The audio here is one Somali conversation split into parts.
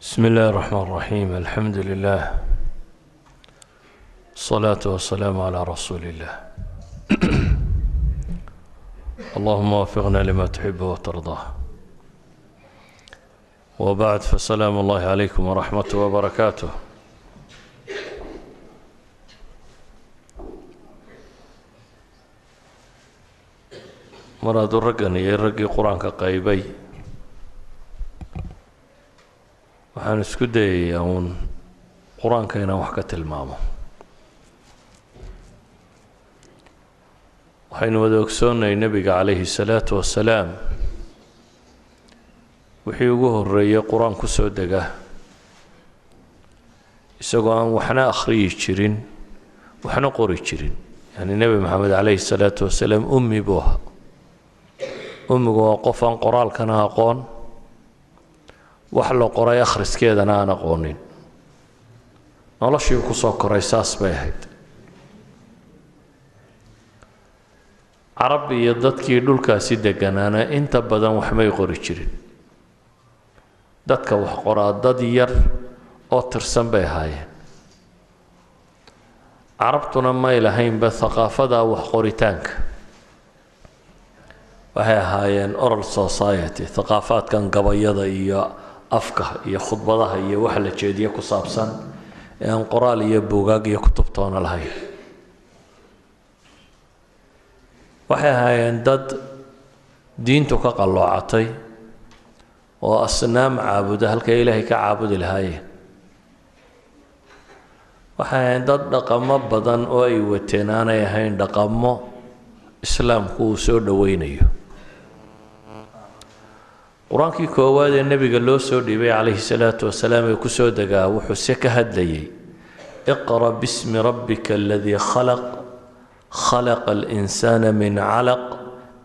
بسم الله الرحمن الرحيم، الحمد لله، الصلاة والسلام على رسول الله. اللهم وفقنا لما تحب وترضاه. وبعد، فسلام الله عليكم ورحمته وبركاته. Mar hadduu raggan iyo raggii Qur-aanka qaybay, waxaan isku dayayaa uun Qur-aanka inaan wax ka tilmaamo. Waxaynu wada ogsoonnay nebiga calayhi salaatu wasalaam wixii ugu horreeyey Qur-aan ku soo dega, isagoo aan waxna akhriyi jirin, waxna qori jirin. Yani Nebi Maxamed calayhi salaatu wasalaam ummi buu ahaa. Ummigu waa qof aan qoraalkana aqoon, wax la qoray akhriskeedana aan aqoonin. Noloshii kusoo koray saas bay ahayd. Carab iyo dadkii dhulkaasi deganaana inta badan waxmay qori jirin. Dadka wax qoraa dad yar oo tirsan bay ahaayeen. Carabtuna may lahaynba thaqaafada wax qoritaanka. Waxay ahaayeen oral society, thaqaafaadkan gabayada iyo afka iyo khudbadaha iyo waxa la jeediye ku saabsan ee aan qoraal iyo buugaag iyo kutubtoona lahayn. Waxay ahaayeen dad diintu ka qalloocatay oo asnaam caabuda halkay Ilaahay ka caabudi lahaayeen. Waxay ahaayeen dad dhaqamo badan oo ay wateen aanay ahayn dhaqamo Islaamku uu soo dhoweynayo. Qur-aankii koowaad ee nebiga loo soo dhiibay calayhi salaatu wasalaam ee kusoo degaa wuxuu se ka hadlayay: iqra bismi rabbika aladii khalaq, khalaqa alinsaana min calaq,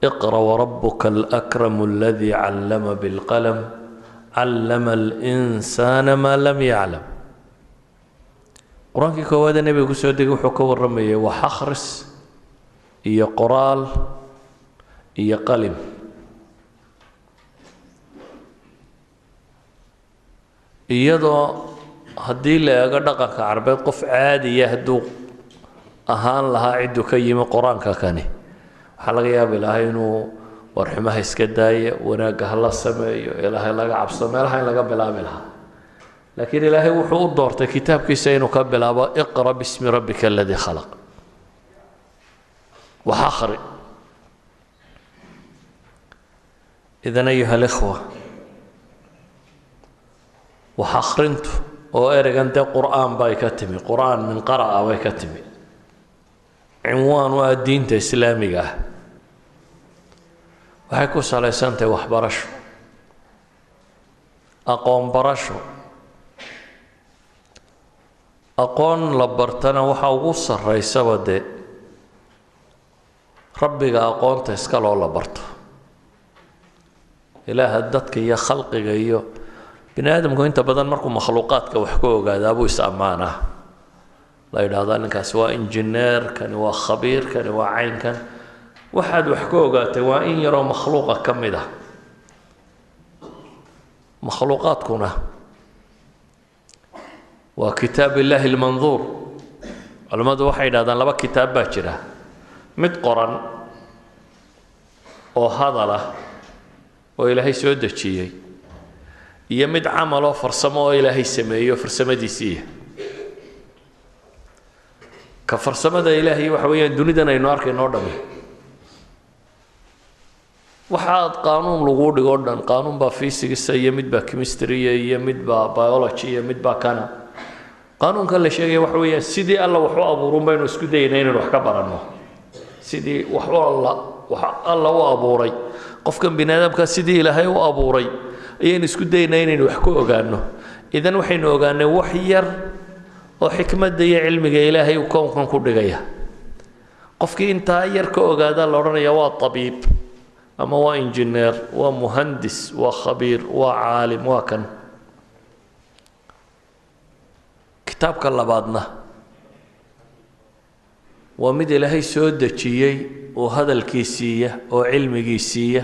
iqra warabuka alakramu aladii callama bilqalam, callama alinsaana maa lam yaclam. Qur-aankii koowaad ee nebiga kusoo degay wuxuu ka warramayay wax akhris iyo qoraal iyo qalim. Iyadoo haddii la eego dhaqanka Carbeed, qof caadiya hadduu ahaan lahaa cidduu ka yimi qur-aanka kani, waxaa laga yaabi lahaa inuu warxumaha iska daaya, wanaagga hala sameeyo, Ilaahay laga cabsado, meelaha in laga bilaabi lahaa. Laakiin Ilaahay wuxuu u doortay kitaabkiisa inuu ka bilaabo iqra bismi rabbika aladii khalaq, wax akhri. Idan, ayuha alikhwa, wax akhrintu oo ereygan dee Qur'aan bay ka timi, Qur'aan min qara'a bay ka timi, cinwaan u ah diinta Islaamiga ah, waxay ku salaysantahay waxbarasho, aqoon barasho. Aqoon la bartana waxa ugu sarraysaba dee Rabbiga aqoonta iska loo la barto, Ilaaha dadka iyo khalqiga iyo bini aadamku. Inta badan markuu makhluuqaadka wax ka ogaadaa buu is ammaanaa, la yidhaahdaa ninkaasi waa injineer, kani waa khabiir, kani waa caynkan. Waxaad wax ka ogaatay waa in yaroo makhluuqa ka mid ah. Makhluuqaadkuna waa kitaab Illaahi almanduur. Culimmadu waxay yidhahdaan laba kitaab baa jira: mid qoran oo hadal ah oo Ilaahay soo dejiyey, iyo mid camal oo farsamo oo Ilaahay sameeyo farsamadiisiiya. Ka farsamada Ilaahay waxa weeyaan dunidan aynu arkayno o dhami. Waxaad qaanuun laguu dhigo o dhan, qaanuun baa physicsa iyo mid baa chemistry iyo mid baa biology iyo mid baa kana. Qaanuunkan la sheegaya waxa weeyaan sidii Alla wax u abuurun baynu isku dayayna inaynu wax ka baranno. Sidii wax u Alla wax Alla u abuuray, qofkan bini aadamka sidii Ilaahay u abuuray ayaynu isku dayaynaa inaynu wax ku ogaano. Idan waxaynu ogaanay wax yar oo xikmadda iyo cilmiga Ilaahay uu kownkan ku dhigaya. Qofkii intaa yar ka ogaadaa la odhanaya waa tabiib ama waa injineer, waa muhandis, waa khabiir, waa caalim, waa kan. Kitaabka labaadna waa mid Ilaahay soo dejiyey oo hadalkii siiya oo cilmigii siiya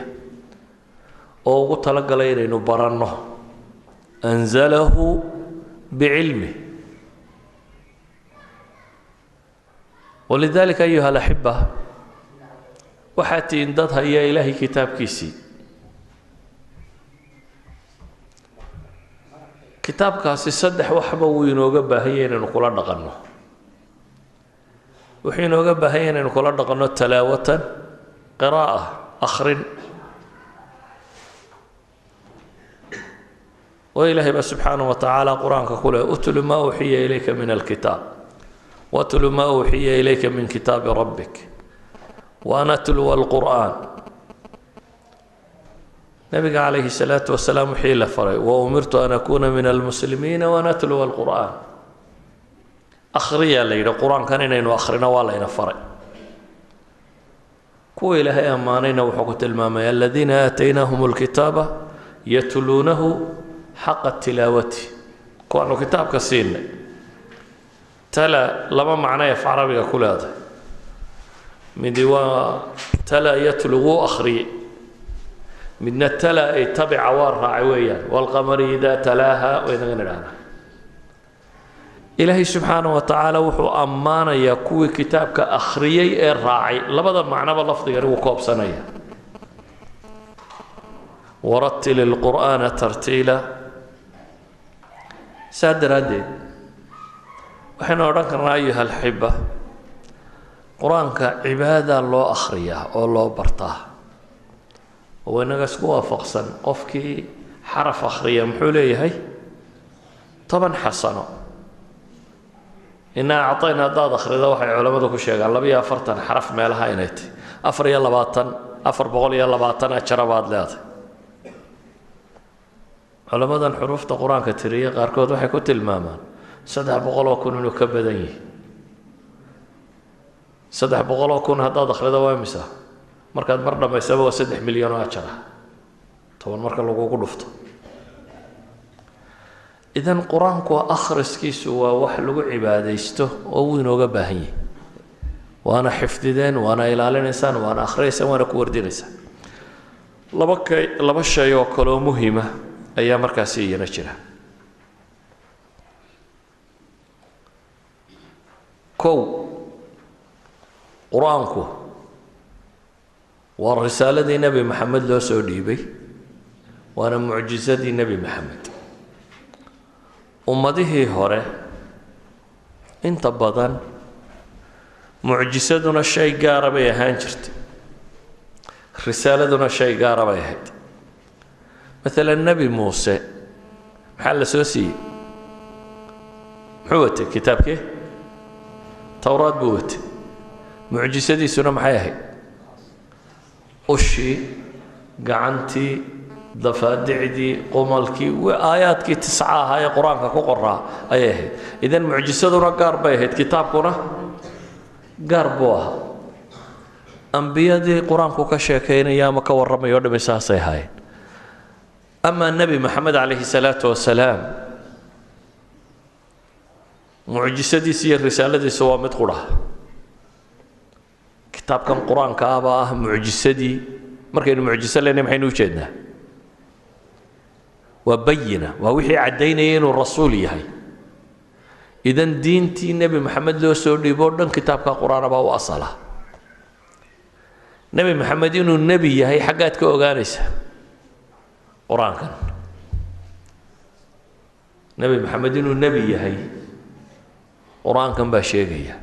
oo ugu talagalay inaynu baranno. Anzalahu bicilmih. Walidalika, ayuha alaxiba, waxaad tihiin dad haya Ilaahay kitaabkiisii. Kitaabkaasi saddex waxba wuu inooga baahanya inaynu kula dhaqanno. Wuxuu inooga baahanya inaynu kula dhaqanno talaawatan, qiraa'a, akhrin, oo Ilaahay baa subxaanaه wa tacaala Qur-aanka ku leh: "Utlu maa uuxiya ilayka min alkitaab, watlu maa uuxiya ilayka min kitaabi rabbik wa an atluwa alqur'aan." Nabiga calayhi الsalaatu wasalaam wixii la faray: "Wa umirtu an akuna min almuslimiina waan atluwa alqur'aan." Akhriyaa la yidhi. Qur-aankan inaynu akhrino waa layna faray. Kuwa Ilaahay ammaanayna wuxuu ku tilmaamay: "Aladiina aataynaahum alkitaaba yatluunahu xaqa tilaawati." Kuwaanu kitaabka siinay. Tala laba macno af Carabiga ku leedahay. Midi waa tala yatlu, wuu akhriyey. Midna tala ay tabica, waa raacay weeyaan. "Walqamari idaa talaaha" waynaga nidhahnaa. Ilaahay subxaana wa tacaala wuxuu ammaanayaa kuwii kitaabka akhriyey ee raacay. Labada macnoba lafdigani wuu koobsanaya. "Waratil ilqur'aana tartiila." Saa daraaddeed waxaynu odhan karnaa, ayuha alxiba, Qur-aanka cibaada loo akhriyaa oo loo bartaa, oo inaga isku waafaqsan qofkii xaraf akhriya muxuu leeyahay? 10 xasano. "Inaa acطayna" haddaad akhrida, waxay culammadu ku sheegaan 42 xaraf meelaha inay tahy, 24, 420 ajara baad leedahay. Culammadan xuruufta Qur-aanka tiriyey qaarkood waxay ku tilmaamaan 300,000 inuu ka badan yihi. 300,000 haddaad akhrida waa imisa? Markaad mar dhammaysaba waa 3 milyan oo ajar ah, 10 marka lagugu dhufto. Idan Qur-aanku akhriskiisu waa wax lagu cibaadaysto oo wuu inooga baahan yahay. Waana xifdideen, waana ilaalinaysaan, waana akhriyaysaan, waana ku wardinaysaan. Laba kay laba shay oo kaloo muhima ayaa markaasi iyana jira. Kow, Qur-aanku waa risaaladii Nebi Maxamed loo soo dhiibay, waana mucjisadii Nebi Maxamed. Ummadihii hore inta badan mucjisaduna shay gaara bay ahaan jirtay, risaaladuna shay gaara bay ahayd. Maalan, Nebi Muuse maxaa la soo siiyey? Muxuu watay? Kitaabkee? Towraad buu watay. Mucjisadiisuna maxay ahayd? Ushii, gacantii, dafaadicdii, qumalkii, aayaadkii tisca ahaa ee Qur-aanka ku qoraa ayay ahayd. Idan mucjisaduna gaar bay ahayd, kitaabkuna gaar buu ahaa. Ambiyadii Qur-aanku ka sheekaynaya ama ka warramaya o dhami saasay ahaayeen. Amaa Nebi Maxamed calayhi salaatu wasalaam, mucjisadiisa iyo risaaladiisa waa mid qura. Kitaabkan Qur-aanka ah baa ah mucjisadii. Markaynu mucjiso leenay, maxaynu ujeednaa? Waa bayina, waa wixii caddaynaya inuu rasuul yahay. Idan diintii Nebi Maxamed loo soo dhiibo o dhan kitaabka Qur-aana baa u asala. Nebi Maxamed inuu nebi yahay xaggaad ka ogaanaysa? Qur-aankan. Nebi Maxamed inuu nebi yahay Qur-aankan baa sheegaya.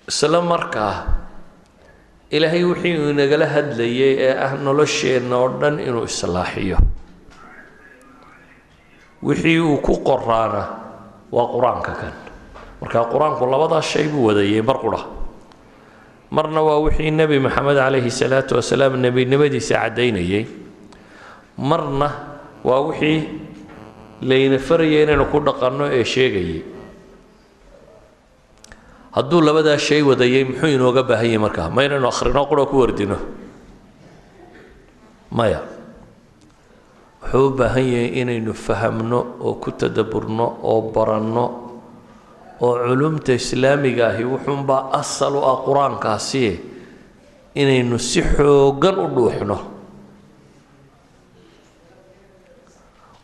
Isla markaa Ilaahay wixii uu inagala hadlayay ee ah nolosheenna oo dhan inuu islaaxiyo, wixii uu ku qoraana waa Qur-aanka kan. Marka Qur-aanku labadaas shay buu wadayay mar qura. Marna waa wixii Nebi Maxamed calayhi salaatu wasalaam nebinimadiisa caddaynayay, marna waa wixii layna farayay inaynu ku dhaqanno ee sheegayay. Hadduu labadaa shay wadayay, muxuu inooga baahan yahay markaa? Ma inaynu akhrino qura ku wardino? Maya, wuxuu u baahan yahay inaynu fahamno oo ku tadaburno oo baranno, oo culumta islaamiga ahi wuxuunbaa asal u ah Qur-aankaasi. Inaynu si xooggan u dhuuxno,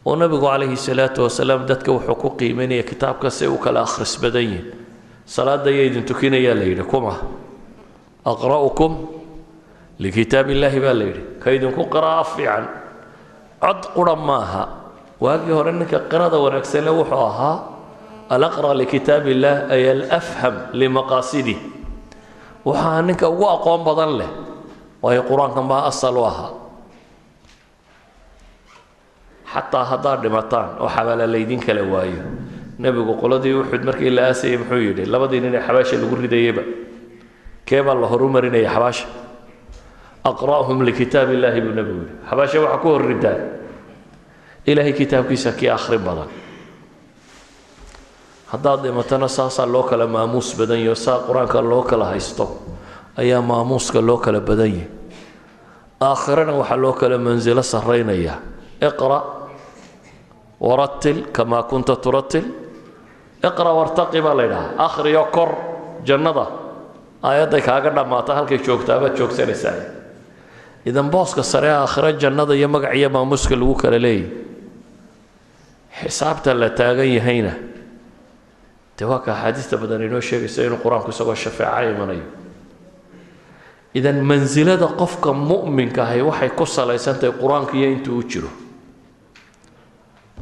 oo Nabigu calayhi salaatu wasalaam dadka wuxuu ku qiimeynaya kitaabka say u kala akhris badan yihin. Salaadda ayaa idin tukinayaa la yidhi, kuma aqra'ukum likitaab illaahi baa la yidhi, ka idinku qira'a fiican. Cod qura maaha. Waagii hore ninka qirada wanaagsanle wuxuu ahaa alaqra likitaab illaah, ay alafham limaqaasidih, wuxuu ahaa ninka ugu aqoon badan leh, waayo Qur-aankan baa asal u ahaa. Xataa haddaad dhimataan oo xabaala laydin kala waayo, Nebigu qoladii Uxud markii la aasayay muxuu yidhi? Labadii nin ee xabaasha lagu ridayeyba, kee baa la horumarinaya xabaasha? Aqra'hum likitaab illaahi buu Nebigu yidhi. Xabaasha waxaa ku hor ridaa Ilaahay kitaabkiisa kii akhrin badan. Haddaad dhimatana saasaa loo kala maamuus badan yaho, saa Qur-aanka loo kala haysto ayaa maamuuska loo kala badan yahay. Aakhirana waxaa loo kala mansilo sarraynaya iqra warattil kamaa kunta turattil. Iqra wartaqi baa la yidhahaa, akhriyo kor jannada, aayadday kaaga dhammaata halkay joogtaabaad joogsanaysaa. Idan booska sare aakhiro, jannada iyo magac iyo maamuuska lagu kala leeyahy, xisaabta la taagan yahayna dee waa ka axaadiista badan inoo sheegaysa inuu Qur-aanku isagoo shafeeca imanayo. Idan mansilada qofka mu'minka ahi waxay ku salaysantahay Qur-aanka iyo intuu u jiro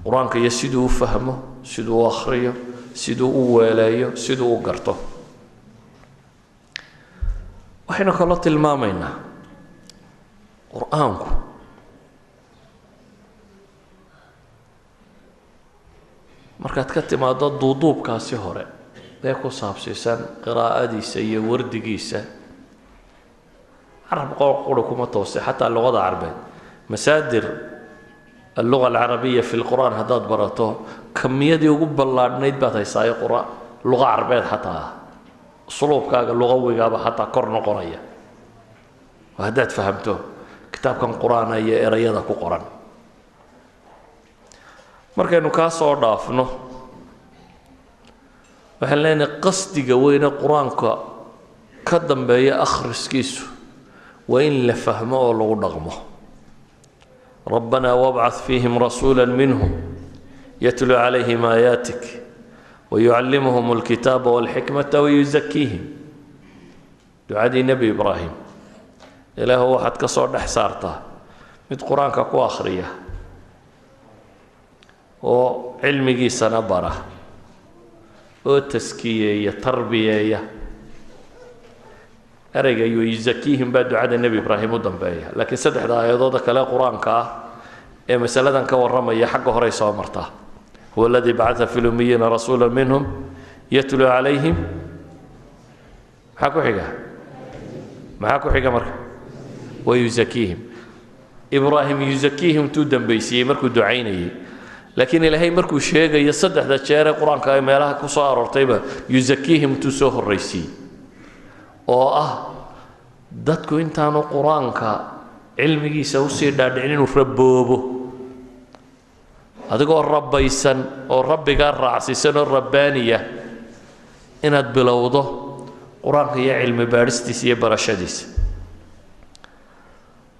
Qur-aanka, iyo siduu u fahmo, siduu u akhriyo, siduu u weeleeyo, siduu u garto. Waxaynu kaloo tilmaamaynaa Qur-aanku markaad ka timaado duuduubkaasi hore ee ku saabsiisan qiraa'adiisa iyo wardigiisa, carab qura kuma toose, xataa luqada Carbeed, masaadir alluga alcarabiya fi lqur'aan haddaad barato, kamiyadii ugu ballaadhnayd baad haysaayo qura luqa Carbeed, xataa ah usluubkaaga luqawigaaba xataa kor noqonaya haddaad fahamto kitaabkan Qur-aana iyo erayada ku qoran. Markaynu kaa soo dhaafno, waxaan leenahay qasdiga weyne Qur-aanka ka dambeeya akhriskiisu waa in la fahmo oo lagu dhaqmo. Rabbanaa wabcath fiihim rasuula minhum yatluu calayhim aayaatik wayucallimuhum alkitaaba walxikmata wayuzakiihim. Ducadii Nebi Ibraahim: Ilaahu, waxaad ka soo dhex saartaa mid Qur-aanka ku akhriya oo cilmigiisana bara oo taskiyeeya, tarbiyeeya. Ereyga yuzakiihim baa ducada Nebi Ibraahim u dambeeya, laakiin saddexda aayadooda kale Qur-aanka ah ee masaladan ka warramaya xagga horey soo martaa: huwa aladii bacaa fi lumiyiina rasuula minhum yatluu calayhim. Maxaa ku xiga? Maxaa ku xiga marka? Wayuzakiihim. Ibraahim yuzakiihim tuu dambaysiiyey markuu ducaynayey, laakiin Ilaahay markuu sheegayo saddexda jeer ee Qur-aanka ay meelaha ku soo aroortayba yuzakiihim tuu soo horraysiiyey, oo ah dadku intaanu Qur-aanka cilmigiisa usii dhaadhicin inuu raboobo. Adigoo rabbaysan oo Rabbigaa raacsiisan oo rabbaaniya inaad bilowdo Qur-aanka iyo cilmi baadhistiisa iyo barashadiisa.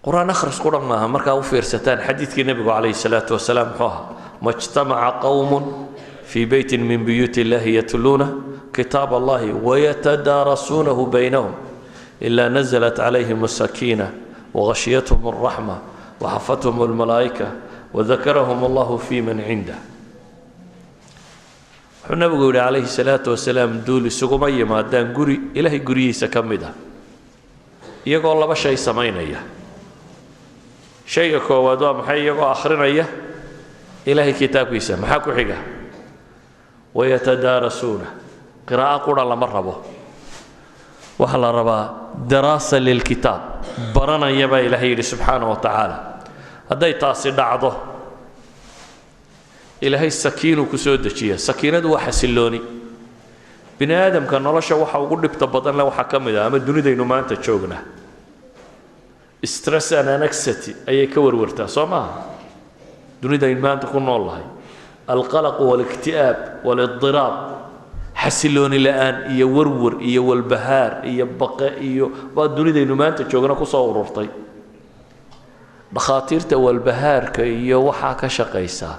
Qur-aan akhris qura maaha. Markaa u fiirsataan xadiidkii Nebigu calayhi salaatu wasalaam muxuu ahaa? Ma ijtamaca qowmun fii beytin min buyuuti illahi yatluuna kitaab allahi wayatadaarasuunahu baynahum ila naزlat calayhim asakiina wagashyathum alraxma waxafathum almalaa'ika wadakarahum allahu fi man cindah. Wuxuu Nabigu yidhi calayhi salaatu wasalaam: duul isuguma yimaadaan guri Ilaahay guryihiisa ka mid ah iyagoo laba shay samaynaya. Shayga koowaad waa maxay? Iyagoo akhrinaya Ilaahay kitaabkiisa. Maxaa ku xiga? Wayatadaarasuuna. Qiraa'o qura lama rabo, waxaa la rabaa daraasa lilkitaab, baranaya baa Ilaahay yidhi subxaana wa tacaala. Hadday taasi dhacdo, Ilaahay sakiinuu ku soo dejiya. Sakiinadu waa xasillooni. Bini aadamka nolosha waxa ugu dhibta badan le waxaa ka mid ah, ama dunidaynu maanta joognaa, stress and anxiety ayay ka warwartaa, soo maaha? Dunidaynu maanta ku nool lahay alqalaq waاlikti'aab wاlidiraab, Xasilooni la'aan iyo warwar iyo walbahaar iyo baqe iyo waa dunidaynu maanta joogna kusoo ururtay. Dhakhaatiirta walbahaarka iyo waxaa ka shaqaysaa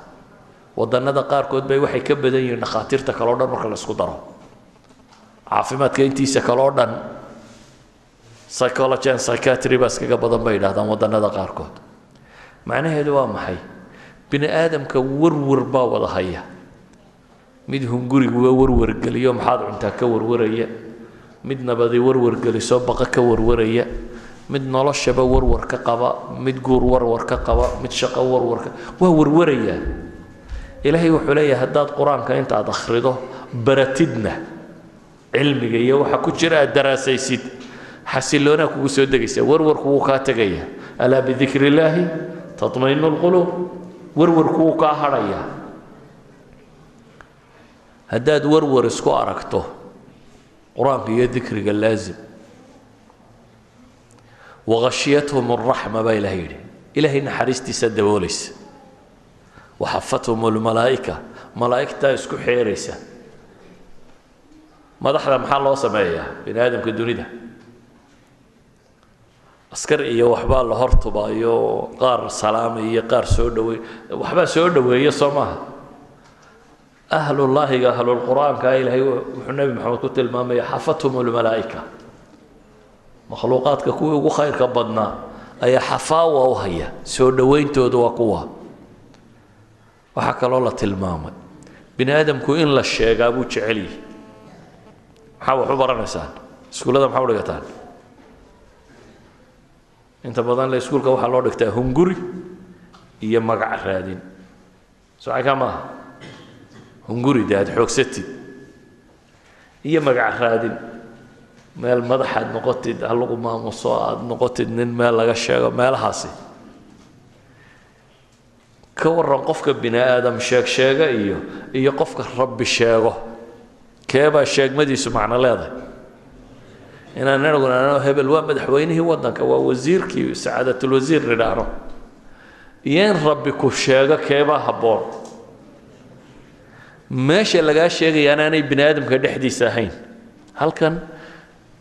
wadannada qaarkood bay waxay ka badan yihiin dhakhaatiirta kale o dhan marka la isku daro, caafimaadka intiisa kale oo dhan psychology and psychiatry baa iskaga badan bay yidhahdaan wadannada qaarkood. Macnaheedu waa maxay? Bini aadamka warwar baa wada haya. Mid hunguriguba warwargeliyo, maxaad cuntaa ka warwaraya, mid nabadi warwargeliso baqa ka warwaraya, mid noloshaba warwar ka qaba, mid guur warwar ka qaba, mid shaqo warwarka waa warwarayaa. Ilaahay wuxuu leeyahay, haddaad Qur-aanka intaad akhrido baratidna cilmiga iyo waxa ku jira aad daraasaysid, xasiloonaa kugu soo degaysa, warwarku wuu kaa tegaya. ألا بذكر الله تطمئن القلوب. Warwarku wuu kaa hadhaya. Haddaad warwar isku aragto, Qur-aanka iyo dikriga laazim. وغشيتهم الرحمة baa Ilahay yidhi. Ilaahay naxariistiisa daboolaysa. وحفتهم الملائكة, malaa'igtaa isku xeeraysa. Madaxda maxaa loo sameeyaa? Bini aadamka dunida askar iyo waxbaa la hortubaayo, qaar salaamay iyo qaar soo dhaweey, waxbaa soo dhoweeya, soo maaha? Ahlullaahiga, ahlulqur-aanka, Ilaahay wuxuu Nebi Maxamed ku tilmaamaya حفتهم الملائكة. Makhluuqaadka kuwii ugu khayrka badnaa ayaa xafaawa u haya, soo dhowayntoodu waa kuwa. Waxaa kaloo la tilmaamay bini aadamku in la sheegaa buu jecel yihi. Maxaa wax u baranaysaan? Iskuullada maxaa u dhigataan? Inta badan le iskuulka waxaa loo dhigtaa hunguri iyo magac raadin, socaka maaha? Hunguri de aad xoogsatid iyo magac raadin, meel madaxaad noqotid, ha lagu maamuso, aada noqotid nin meel laga sheego meelahaasi. Ka warran qofka bini aadam sheeg sheega iyo qofka Rabbi sheego, keebaa sheegmadiisu macno leedahay? Inaan inagu nidhaahno hebel waa madaxweynihii waddanka, waa wasiirkii, sacaadatulwasiir nidhaahno, iyo in Rabbi ku sheego, keebaa habboon? Meesha lagaa sheegaya inaanay bini aadamka dhexdiisa ahayn, halkan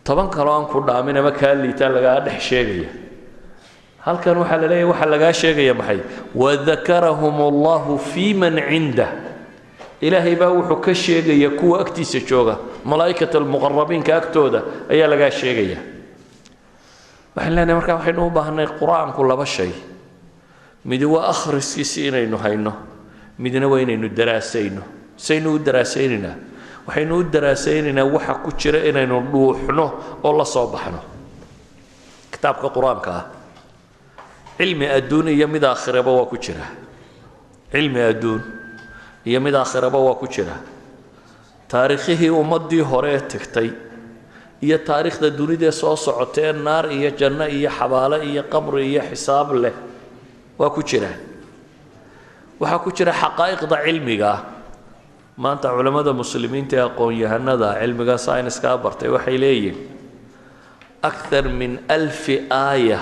10 kaloo aan ku dhaamin ama kaa liitaa lagaa dhex sheegaya. Halkan waxaa la leeyahy, waxaa lagaa sheegaya maxay? وذكرهم الله فيمن عنده. Ilaahay baa wuxuu ka sheegaya kuwa agtiisa jooga, malaa'ikata almuqarabiinka agtooda ayaa lagaa sheegaya. Waxaan leenahay markaa waxaynu u baahnay Qur-aanku laba shay: midi waa akhriskiisi inaynu hayno, midna waa inaynu daraasayno. Saynu u daraasaynaynaa? Waxaynu u daraasaynaynaa waxa ku jira inaynu dhuuxno oo la soo baxno. Kitaabka Qur-aanka ah cilmi adduun iyo mid aakhiraba waa ku jira, cilmi adduun iyo mid aakhiraba waa ku jira. Taariikhihii ummaddii hore ee tagtay iyo taariikhda dunidee soo socotee naar iyo janno iyo xabaale iyo qabri iyo xisaab leh waa ku jiraan. Waxaa ku jira xaqaa'iqda cilmiga ah. Maanta culammada Muslimiinta ee aqoon-yahanada cilmiga sayniskaa bartay waxay leeyihin أكثر من 1000 آية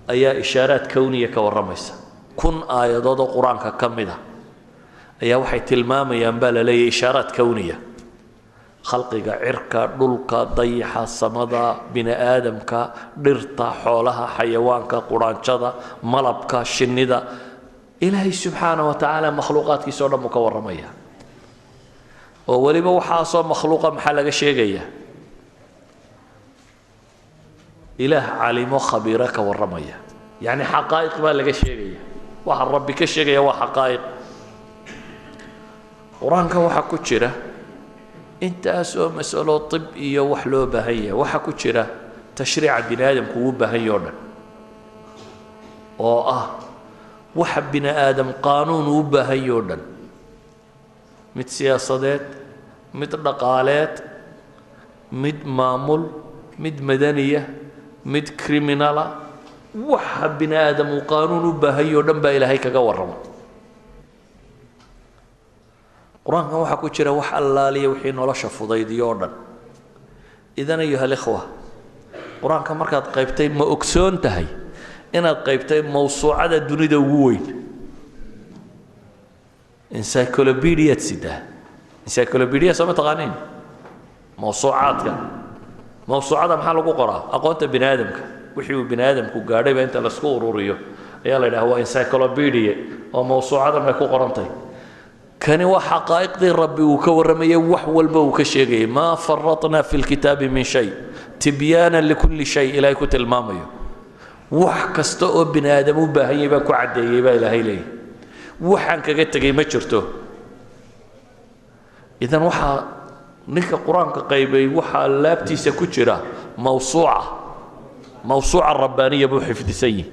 ayaa ishaaraad kowniya ka warramaysa. 1000 aayadood oo Qur-aanka ka mid a ayaa waxay tilmaamayaan, baa la leeyahay, ishaaraad kowniya: khalqiga cirka, dhulka, dayaxa, samada, bini aadamka, dhirta, xoolaha, xayawaanka, quraanjada, malabka, shinnida. Ilaahay subxaana wa tacaala makhluuqaadkiisa o dhan buu ka warramaya. Oo weliba waxaasoo makhluuqa maxaa laga sheegaya? Ilaah calimo khabiiro ka warramaya. Yacni xaqaa'iq baa laga sheegaya. Waxa Rabbi ka sheegaya waa xaqaa'iq. Qur-aanka waxaa ku jira intaas oo masalo tib iyo wax loo baahan yahay. Waxaa ku jira tashriica bini aadamku uu baahan yahy o dhan, oo ah waxa bini aadam qaanuun uu baahan yahy o dhan, mid siyaasadeed, mid dhaqaaleed, mid maamul, mid madaniya, mid criminala. Waxa bini aadam uu qaanuun u baahan yahy o dhan baa Ilaahay kaga warrama Qur-aankan. Waxaa ku jira wax allaaliya wixii nolosha fudaydiyo oo dhan. إذن أيها الإخوة, Qur-aanka markaad qaybtay, ma ogsoon tahay inaad qaybtay mawsuucada dunida ugu weyn? Encyclopediaad sidaa. Encyclopedia soo ma taqaaniin? Mawsuucaadka, mawsuucada maxaa lagu qoraa? Aqoonta bini aadamka, wixii uu bini aadamku gaadhayba inta laisku ururiyo ayaa la yidhaha waa encyclopedia, oo mawsuucadan bay ku qorantahay. Kani waa xaqaa'iqdii Rabbi uu ka warramayay, wax walba uu ka sheegayay. ما فرطنا في الكتاب من شيء، تبيانا لكل شيء, Ilaahay ku tilmaamayo. Wax kasta oo bini aadam u baahan yahay baa ku caddeeyey baa Ilaahay leeyahy, waxaan kaga tegay ma jirto. Idan waxaa ninka Qur-aanka qaybay waxaa laabtiisa ku jira mawsuuca, mawsuuca rabbaaniya buu xifdisan yihi,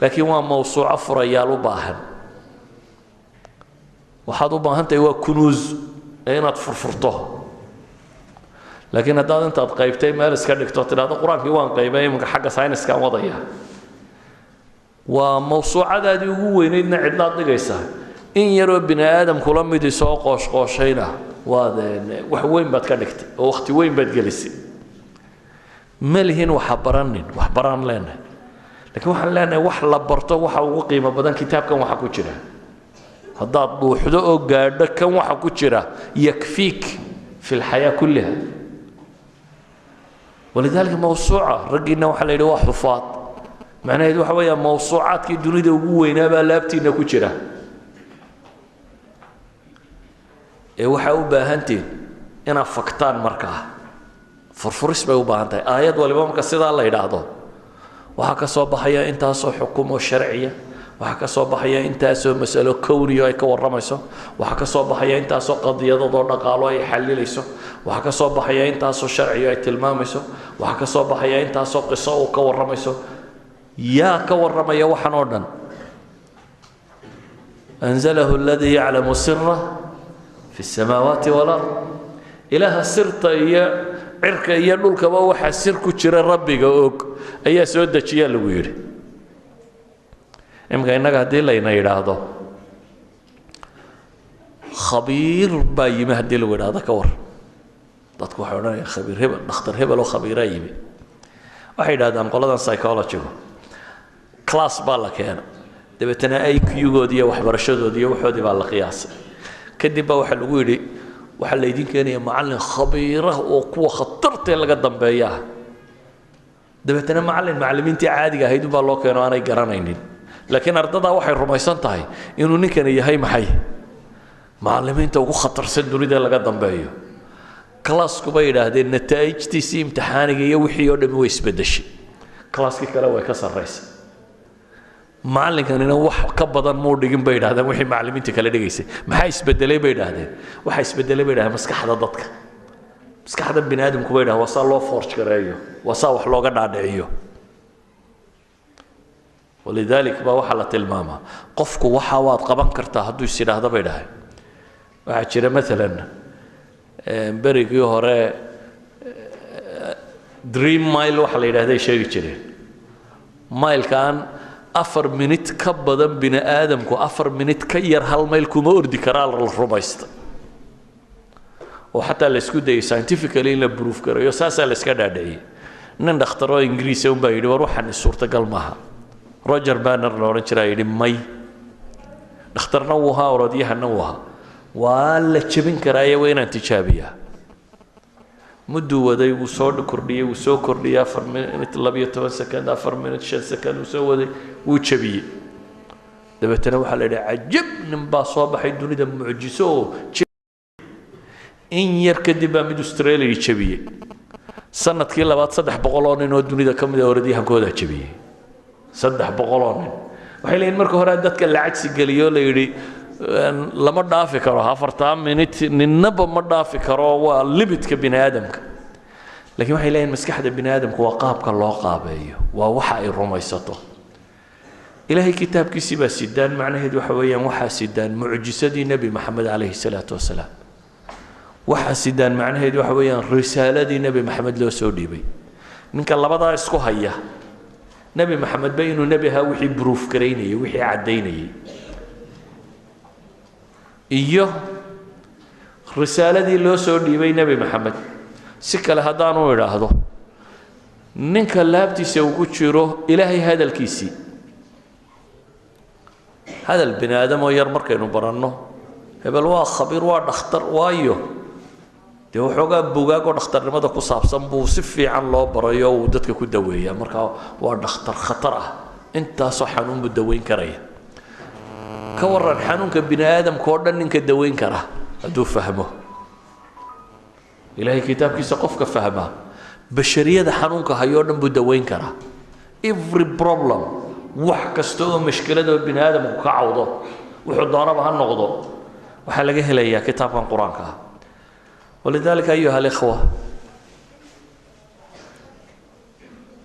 laakiin waa mawsuuco furayaal u baahan. Waxaad u baahan tahay waa kunuus ee inaad furfurto. Laakiin haddaad intaad qaybtay meel iska dhigto, tidhahdo "Qur-aankii waan qaybay, iminka xagga sayniskaan wadaya," waa mawsuucadaadii ugu weynaydna cidlaad dhigaysaa. In yaroo bini aadam kula midii soo qooshqooshayna waad wax weyn baad ka dhigtay oo wakhti weyn baad gelisay. Ma lihin waxa baranin, wax baraan leenahay, laakiin waxaan leenahay wax la barto waxa ugu qiimo badan kitaabkan waxa ku jira. Haddaad dhuuxdo oo gaadho kan waxa ku jira, يكفيك في الحياة كلها. ولذلك mawsuuca raggiinna waxaa la yidhi waa xufaad, macnaheedu waxa weeya mawsuucaadkii dunida ugu weynaa baa laabtiinna ku jira. Ee waxaa u baahantihin inaad faktaan. Markaa furfuris bay u baahan tahay. Aayad waliba marka sidaa la yidhaahdo waxaa ka soo baxaya intaasoo xukumo sharciya, waxaa ka soo baxaya intaasoo masalo kowniyo ay ka warramayso, waxaa ka soo baxaya intaasoo qadiyadadoo dhaqaalo ay xallilayso, waxaa ka soo baxaya intaasoo sharciyo ay tilmaamayso, waxaa ka soo baxaya intaasoo qiso uu ka warramayso. Yaa ka warramaya waxan oo dhan? أنزله الذي يعلم السر في السماوات والأرض. Ilaaha sirta iyo cirka iyo dhulkaba waxaa sir ku jira Rabbiga og ayaa soo dejiyaa lagu yidhi. Iminka innaga haddii layna yidhaahdo khabiir baa yimi, haddii lagu yidhaahdo ka war, dadku waxay odhanayaan khabiir hebel, dhakhtar hebel oo khabiiraa yimi. Waxay yidhahdaan qoladan psychologygu, class baa la keena, dabeetana IQ-goodii iyo waxbarashadoodii iyo waxoodii baa la qiyaasay. Kadib baa waxaa lagu yidhi waxaa laydin keenaya macallin khabiira oo kuwa khatartee laga dambeeya ah. Dabeetana macallin macallimiintii caadiga ahayd unbaa loo keeno aanay garanaynin, laakiin ardadaa waxay rumaysan tahay inuu ninkani yahay maxay macallimiinta ugu khatarsan dunida laga dambeeyo. Classku bay yidhaahdeen nataa'ijtiisii imtixaaniga iyo wixii oo dhami way isbeddeshay, classkii kale way ka sarraysa. Macallinkanina wax ka badan muu dhigin bay yidhahdeen wixii macallimiinta kale dhigaysay. Maxaa isbedelay bay yidhaahdeen? Waxaa isbedelay bay yidhahdeen maskaxda dadka, maskaxda bini aadamku bay yidhahdeen waa saa loo forge gareeyo, waa saa wax looga dhaadhiciyo. ولذلك baa waxaa la tilmaamaa qofku waxa waad qaban kartaa hadduu is yidhaahdo bay dhahay. Waxaa jira maalan berigii hore Dream Mile waxa la yidhahday sheegi jireen, maylkaan 4 minit ka badan bini aadamku 4 minit ka yar hal mayl kuma ordi karaa la rumaysta, oo xataa la isku dayay scientifically in la proof gareeyo, saasaa la iska dhaadhiciyey. Nin dhakhtaroo Ingiriisa unbaa yidhi war waxaan suurtagal maaha. Roger Banner la odhan jiraa yidhi may, dhakhtarna wuu ahaa, orodyahanna wuu ahaa, waa la jebin karaaye, waa inaan tijaabiyaa. Mudduu waday, wuu soo kordhiyey, wuu soo kordhiyey, 4 minute 12 second, 4 minute 5 second wuu soo waday, wuu jebiyey. Dabeetana waxaa la yidhi cajab, nin baa soo baxay dunida mucjiso oo. In yar kadib baa mid Australia jebiyey. Sanadkii labaad 300 oo nin oo dunida ka mid a orodyahankoodaa jebiyey, 300 oo nin. Waxay leeyihin marka hore dadka la cagsi geliyo, la yidhi lama dhaafi karo 4-taa minit, ninnaba ma dhaafi karo, waa limitka bini aadamka. Laakiin waxay leeyihin maskaxda bini aadamku waa qaabka loo qaabeeyo, waa waxa ay rumaysato. Ilaahay kitaabkiisii baa sidaan, macnaheedu waxa weeyaan waxaa sidaan mucjisadii Nebi Maxamed calayhi salaatu wasalaam, waxaa sidaan macnaheedu waxa weeyaan risaaladii Nebi Maxamed loo soo dhiibay. Ninka labadaa isku haya, Nebi Maxamed ba inuu nebi ahaa wixii proof garaynayay, wixii caddaynayay, iyo risaaladii loo soo dhiibay Nebi Maxamed. Si kale haddaanu idhaahdo, ninka laabtiisa uu ku jiro Ilaahay hadalkiisii, hadal bini aadamoo yar markaynu baranno Hebel waa khabiir, waa dhakhtar, waayo dee waxoogaa bugaagoo dhakhtarnimada ku saabsan buu si fiican loo barayo, uu dadka ku daweeyaa. Markaa waa dhakhtar khatar ah, intaasoo xanuun buu daweyn karaya. Ka warran xanuunka bini aadamka oo dhan ninka daweyn kara hadduu fahmo Ilaahay kitaabkiisa? Qofka fahmaa bashariyada xanuunka hayoo dhan buu daweyn karaa. Every problem, wax kasta oo mashkilada oo bini aadamku ka cawdo, wuxuu doonaba ha noqdo, waxaa laga helayaa kitaabkan Qur-aanka ah. ولذلك أيها الإخوة,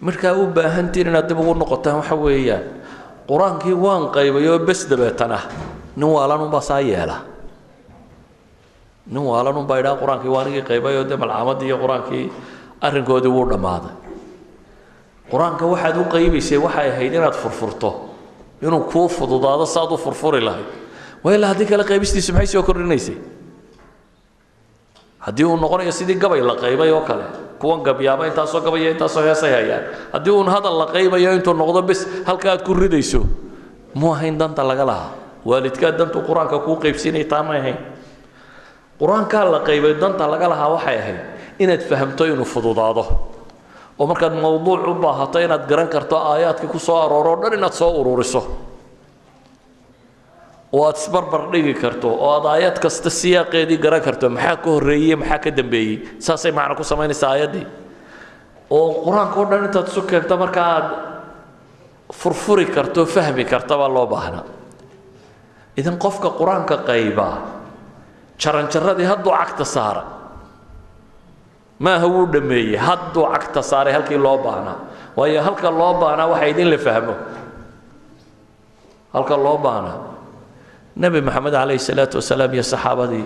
markaa u baahantiin inaad dib ugu noqotaan waxa weeyaan Qur-aankii waan qaybay oo bes. Dabeetana nin waalan unbaa saa yeela, nin waalan unbaa idhaha Qur-aankii waa anigii qaybay oo dee malcaamadii iyo Qur-aankii arrinkoodii wuu dhammaaday. Qur-aanka waxaad u qaybaysay waxay ahayd inaad furfurto, inuu kuu fududaado saad u furfuri lahayd. Waa ilaa haddii kale qaybistiisu maxay soo kordhinaysay haddii uu noqonayo sidii gabay la qaybay oo kale? Kuwan gabyaaba intaasoo gabaya, intaasoo heesay hayaan. Haddii uun hadal la qaybayo intuu noqdo bes halka aad ku ridayso, muu ahayn danta laga lahaa? Waalidkaa dantuu Qur-aanka kuu qaybsiinaya taa may ahayn. Qur-aankaa la qaybay danta laga lahaa waxay ahayd inaad fahamto, inuu fududaado, oo markaad mowduuc u baahato inaad garan karto aayaadkii ku soo arooro o dhan, inaad soo ururiso oo aad isbarbar dhigi karto, oo aad aayad kasta siyaaqeedii garan karto, maxaa ka horreeyey, maxaa ka dambeeyey. Saasay macno ku samaynaysaa aayaddii. Oo Qur-aanka o dhan intaad isu keento marka aad furfuri karto, fahmi karta baa loo baahnaa. Idan qofka Qur-aanka qaybaa jaranjaradii hadduu cagta saara maaha wuu dhammeeyey, hadduu cagta saaray halkii loo baahnaa. Waayo, halka loo baahnaa waxa idin la fahmo halka loo baahnaa. Nebi Maxamed calayhi salaatu wasalaam iyo saxaabadii,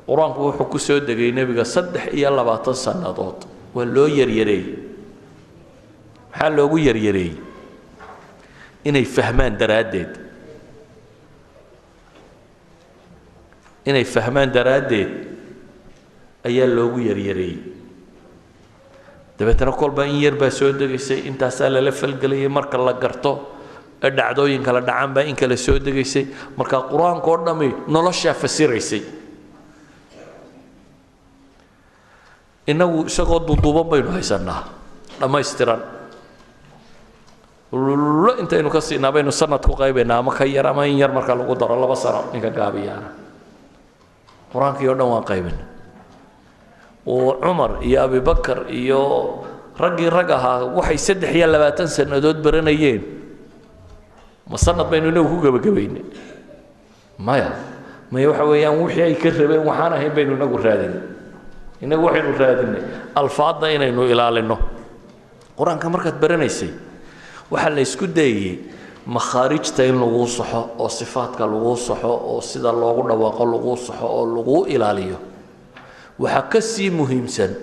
Qur-aanku wuxuu ku soo degay nebiga 23 sannadood. Waa loo yaryareeyey. Maxaa loogu yaryareeyey? Inay fahmaan daraaddeed. Inay fahmaan daraaddeed ayaa loogu yaryareeyey. Dabeetana kolba in yar baa soo degaysay, intaasaa lala falgelayay. Marka la garto ee dhacdooyin kala dhacaan baa in kale soo degaysay. Marka Qur-aanka oo dhammi noloshaa fasiraysay. Innagu isagoo duuduuban baynu haysanaa, dhammaystiran lullo intaynu ka siinaa baynu sanad ku qaybaynaa ama ka yar ama in yar marka lagu daro 2 sano. Ninka gaabiyaana Qur-aankii oo dhan waan qaybina. Oo Cumar iyo Abibakar iyo raggii rag ahaa waxay 23 sannadood baranayeen, ma sanad baynu inagu ku gebagabaynay? Maya, maya. Waxa weeyaan wixii ay ka rabeen waxaan ahayn baynu inagu raadinay. Inagu waxaynu raadinay alfaadda inaynu ilaalino. Qur-aanka markaad baranaysay waxaa la isku dayayey makhaarijta in laguu saxo, oo sifaadka laguu saxo, oo sida loogu dhawaaqo laguu saxo, oo laguu ilaaliyo. Waxaa ka sii muhiimsan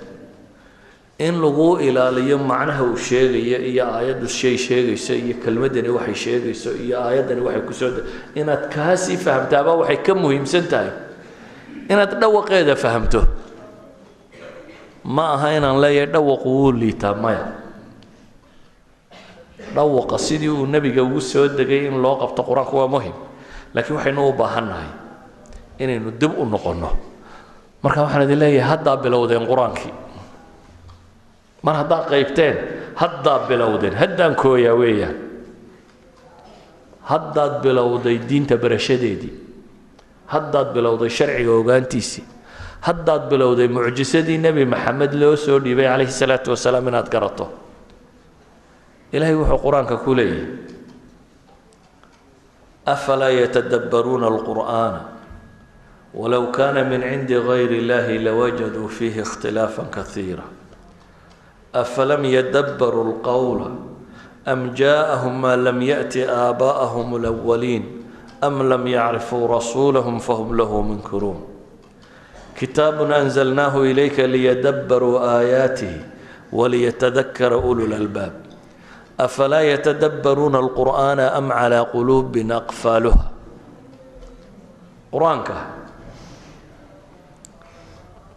in laguu ilaaliyo macnaha uu sheegayo, iyo aayaddu shay sheegayso, iyo kelmaddani waxay sheegayso, iyo aayaddani waxay kusoo, inaad kaasii fahamtaaba waxay ka muhiimsan tahay inaad dhawaqeeda fahamto. Ma aha inaan leeyahay dhawaqu wuu liitaa, maya. Dhawaqa sidii uu nebiga ugu soo degay in loo qabto Qur-aanku waa muhim, laakiin waxaynu u baahan nahay inaynu dib u noqonno. Marka waxaan idin leeyahay, haddaa bilowdeen Qur-aankii. Mar haddaa qaybteen, haddaa bilowdeen, haddaan kooyaa weeyaan, haddaad bilowday diinta barashadeedii, haddaad bilowday sharciga ogaantiisii, haddaad bilowday mucjisadii Nebi Maxamed loo soo dhiibay calayhi salaatu wasalaam inaad garato. Ilaahay wuxuu Qur-aanka ku leeyahay: أفلا يتدبرون القرآن ولو كان من عند غير الله لوجدوا فيه اختلافا كثيرا أفلم يدبروا القول أم جاءهم ما لم يأت آباءهم الأولين أم لم يعرفوا رسولهم فهم له منكرون كتاب أنزلناه إليك ليدبروا آياته وليتذكر أولو الألباب أفلا يتدبرون القرآن أم على قلوب أقفالها. Qur-aanka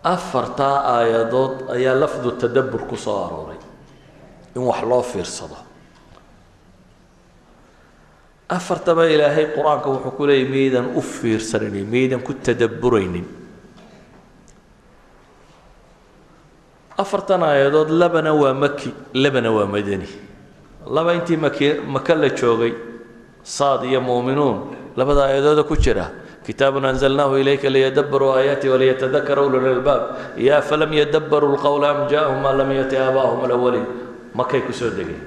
afartaa aayadood ayaa lafdu tadabbur ku soo arooray, in wax loo fiirsado. Afartaba Ilaahay Qur-aanka wuxuu ku leeyay miyaydan u fiirsanaynin, miyaydan ku tadabburaynin? Afartan aayadood labana waa maki, labana waa madani. Laba intii maki Maka la joogay, Saad iyo Muuminuun, labada aayadooda ku jira, kitaabun anzalnaahu ilayka liyadabbaruu aayaati waliyatadakara ulul albaab, iyo afalam yadabbaruu lqawla am jaa'ahum maa lam yati aabaa'ahum alawaliin, Makay kusoo degeen.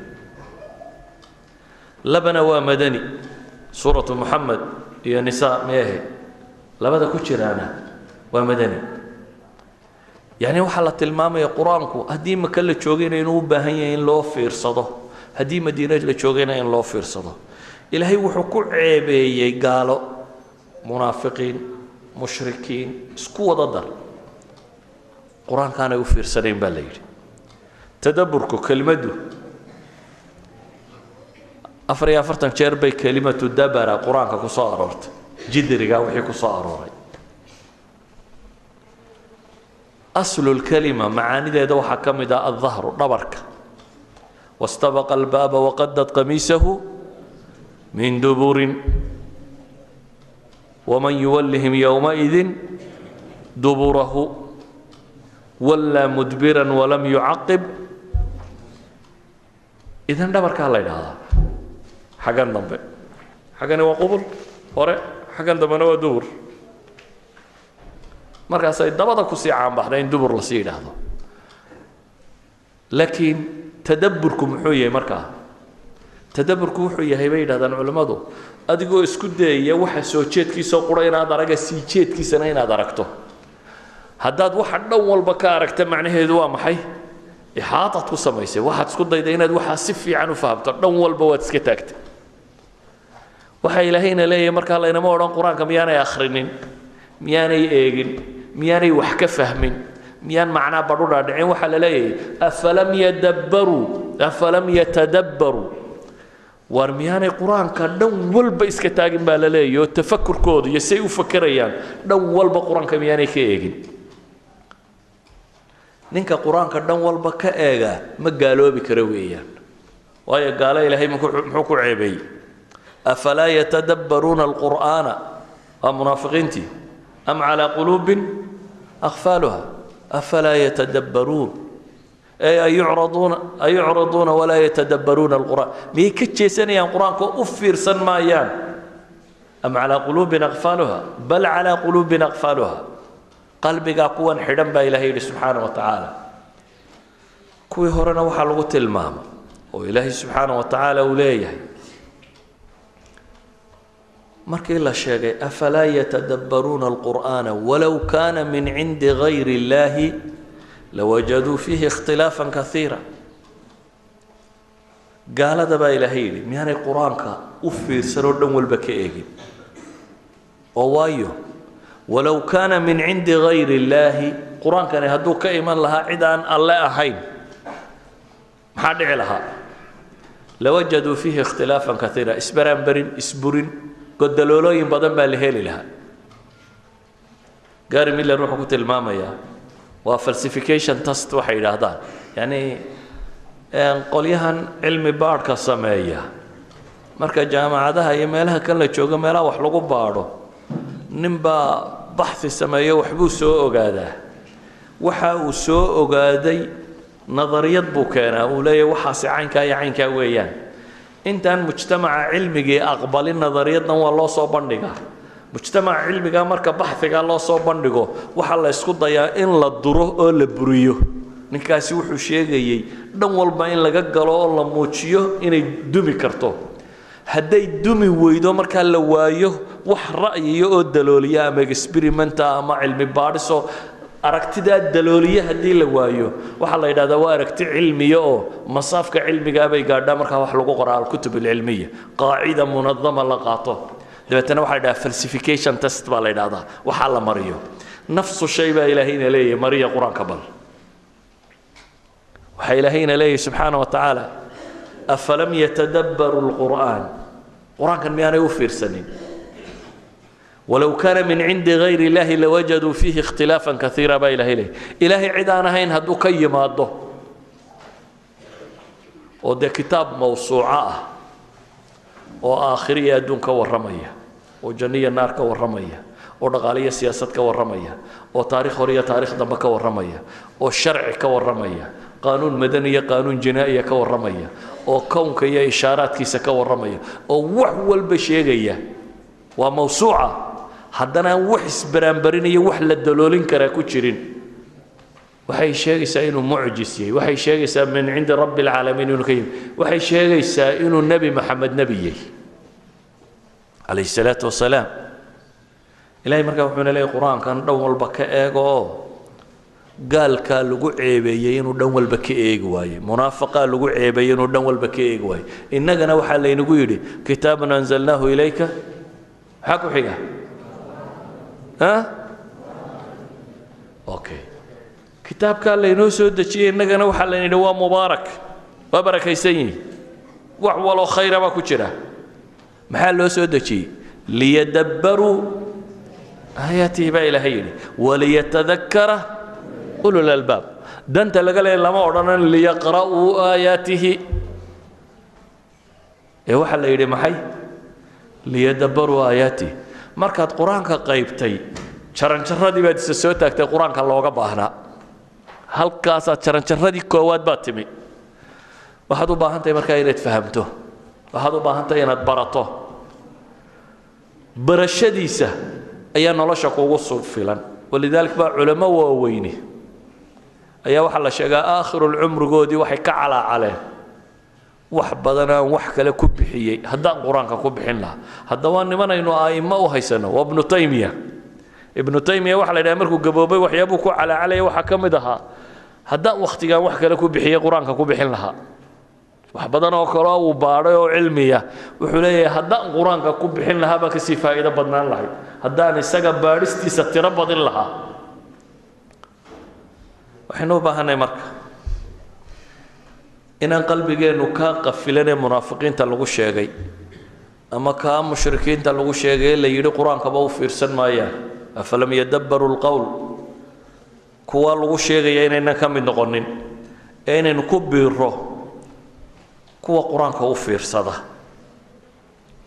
Labana waa madani, suuratu Muxamed iyo Nisaa miyay ahayd, labada ku jiraana waa madani. Yacni waxaa la tilmaamaya Qur-aanku haddii Maka la joogayna inuu u baahan yahay in loo fiirsado, haddii Madiine la joogayna in loo fiirsado. Ilaahay wuxuu ku ceebeeyey gaalo, munaafiqiin, mushrikiin, isku wada dar, Qur-aankaanay u fiirsanayn baa la yidhi. Tadabburku kelimaddu 44 jeer bay kelimatu dabara Qur-aanka ku soo aroortay, jidrigaa wixii ku soo arooray. Aslu lkalima macaanideeda waxaa ka mid ah aldahru, dhabarka. Wastabaqa albaaba waqadad qamiisahu min duburin, waman yuwallihim yowmaidin duburahu wallaa mudbiran walam yucaqib. Idan dhabarkaa la yidhaahdaa xaggan dambe, xaggani waa qubul hore, xaggan dambena waa dubur. Markaasay dabada kusii caanbaxday in dubur lasii yidhaahdo. Laakiin tadabburku muxuu yahay? Markaa tadabburku wuxuu yahay, bay yidhahdaan culimmadu, adigoo isku dayaya waxa soo jeedkiisao qura inaad araga, sii jeedkiisana inaad aragto. Haddaad waxa dhan walba ka aragta, macnaheedu waa maxay? Ixaataad ku samaysay, waxaad isku dayday inaad waxaa si fiican u fahamto, dhan walba waad iska taagtay. Waxa Ilaahayna leeyahay markaa laynama odhan Qur-aanka miyaanay akhrinin, miyaanay eegin, miyaanay wax ka fahmin, miyaan macnaa badhu dhaadhicin. Waxaa la leeyahay afalam yadabbaruu, afalam yatadabbaruu, waar miyaanay Qur-aanka dhan walba iska taagin baa la leeyahy, oo tafakurkooda iyo say u fakerayaan dhan walba Qur-aanka miyaanay ka eegin? Ninka Qur-aanka dhan walba ka eega ma gaaloobi karo weeyaan. Waayo gaalo Ilaahay muxuu ku ceebeeyey? Afalaa yatadabbaruuna alqur'aana, waa munaafiqiintii, am calaa quluubin akfaaluha. Afalaa yatadabbaruun ey ayucraduuna, ayucraduuna walaa yatadabbaruuna alqur'aan, miyay ka jeesanayaan Qur-aanka oo u fiirsan maayaan? Am calaa quluubin akfaaluha, bal calaa quluubin akfaaluha, qalbigaa kuwan xidhan baa Ilahay yidhi subxaana wa tacaala. Kuwii horena waxaa lagu tilmaama oo Ilaahay subxaana wa tacaala uu leeyahay markii la sheegay afalaa yatadabbaruuna alqur'aana walow kaana min cindi gayri illahi lawajaduu fiihi ikhtilaafan kaiira. Gaalada baa Ilaahay yidhi miyaanay Qur-aanka u fiirsan oo dhan walba ka eegin? Oo waayo walow kaana min cindi gayri illaahi, Qur-aankani hadduu ka iman lahaa cid aan Alle ahayn, maxaa dhici lahaa? Lawajaduu fiihi ikhtilaafan kaiira, isbaraanbarin, isburin, godaloolooyin badan baa la heli lahaa. Gary Miller wuxuu ku tilmaamayaa waa falsification test waxay yidhaahdaan, yacni qolyahan cilmi baadhka sameeya marka jaamacadaha iyo meelaha kan la joogo, meelaha wax lagu baadho, ninbaa baxhi sameeyo, waxbuu soo ogaadaa. Waxa uu soo ogaaday nadariyad buu keenaa, uu leeyahay waxaasi caynkaa iyo caynkaa weeyaan. Intaan mujtamaca cilmigii aqbalin nadariyaddan waa loo soo bandhigaa. Mujtamaca cilmigaa marka baxhigaa loo soo bandhigo, waxaa la isku dayaa in la duro oo la buriyo ninkaasi wuxuu sheegayey, dhan walba in laga galo oo la muujiyo inay dumi karto. Hadday dumi weydo, markaa la waayo wax ra'yiya oo dalooliya ama experimenta ama cilmi baadhisoo aragtidaa dalooliya, haddii la waayo, waxaa la yidhahdaa waa aragti cilmiya oo masaafka cilmigaa bay gaadhaa. Markaa wax lagu qoraa alkutub alcilmiya, qaacida munadama la qaato, dabeetana waxaa la yidhahdaa falsification test baa la yidhahdaa waxaa la mariyo. Nafsu shay baa Ilaahayna leeyahay mariya Qur-aanka. Bal waxaa Ilaahayna leeyahay subxaana wa tacaala afalam yatadabbaruu lqur'aan, Qur-aankan miyaanay u fiirsanin? Walow kaana min cindi gayri illahi lawajaduu fiihi ikhtilaafan kaiira baa Ilahay leeyahy. Ilaahay cid aan ahayn hadduu ka yimaado, oo dee kitaab mawsuuco ah Oo aakhir iyo adduun ka warramaya, oo janno iyo naar ka warramaya, oo dhaqaale iyo siyaasad ka warramaya, oo taarikh hore iyo taarikh dambe ka warramaya, oo sharci ka warramaya, qaanuun madani iyo qaanuun jinaa'iya ka warramaya, oo kownka iyo ishaaraadkiisa ka warramaya, oo wax walba sheegaya, waa mawsuuca. Haddana aan wax isbaraanbarinayo, wax la daloolin karaa ku jirin. Waxay sheegaysaa inuu mucjis yahay, waxay sheegaysaa min cindi rabbi alcaalamiin inuu ka yimi, waxay sheegaysaa inuu Nebi Maxamed nebi yahay calayhi salaatu wasalaam. Ilahay markaa wuxuuna leeyahy: qur-aankan dhan walba ka eego. Oo gaalkaa lagu ceebeeyey inuu dhan walba ka eegi waaye, munaafaqaa lagu ceebeeyey inuu dhan walba ka eegi waaye. Innagana waxaa laynagu yidhi: kitaabun anzalnaahu ilayka. Maxaa ku xiga? Okay, kitaabkaa laynoo soo dejiyey innagana waxaa layna yidhi waa mubaarak, waa barakaysan yihi, wax waloo khayra baa ku jira. Maxaa loo soo dejiyey? Liyadabbaruu aayaatihi baa Ilaahay yidhi, waliyatadakkara ulul albaab. Danta laga leeya lama odhanan liyaqra'uu aayaatihi, ee waxaa la yidhi maxay? Liyadabbaruu aayaatihi. Markaad qur-aanka qaybtay, jaranjaradii baad isa soo taagtay qur-aanka looga baahnaa. Halkaasaad jaranjaradii koowaad baad timi. Waxaad u baahan tahay markaa inaad fahamto, waxaad u baahan tahay inaad barato. Barashadiisa ayaa nolosha kugu filan. Walidalik baa culamo waaweyni ayaa waxaa la sheegaa aakhirulcumrigoodii waxay ka calaacaleen: wax badan aan wax kale ku bixiyey, haddaan qur-aanka ku bixin lahaa. Haddaba nimanaynu a'immo u haysano waa Ibnu Taymiya. Ibnu Taymiya waxaa la yidhaha markuu gaboobay waxyaabuu ku calaacalaya waxaa ka mid ahaa: haddaan wakhtigaan wax kale ku bixiyey, qur-aanka ku bixin lahaa. Wax badan oo kaleo uu baadhay oo cilmiya, wuxuu leeyahay haddaan qur-aanka ku bixin lahaa baa kasii faa'iido badnaan lahayd, haddaan isaga baadhistiisa tiro badin lahaa. Waxaynu u baahanay marka inaan qalbigeennu kaa qafilan ee munaafiqiinta lagu sheegay ama kaa mushrikiinta lagu sheegay la yidhi qur-aankaba u fiirsan maayaan, afalam yadabbaruu lqowl, kuwa lagu sheegaya inaynan ka mid noqonin, ee inaynu ku biiro kuwa qur-aanka u fiirsada.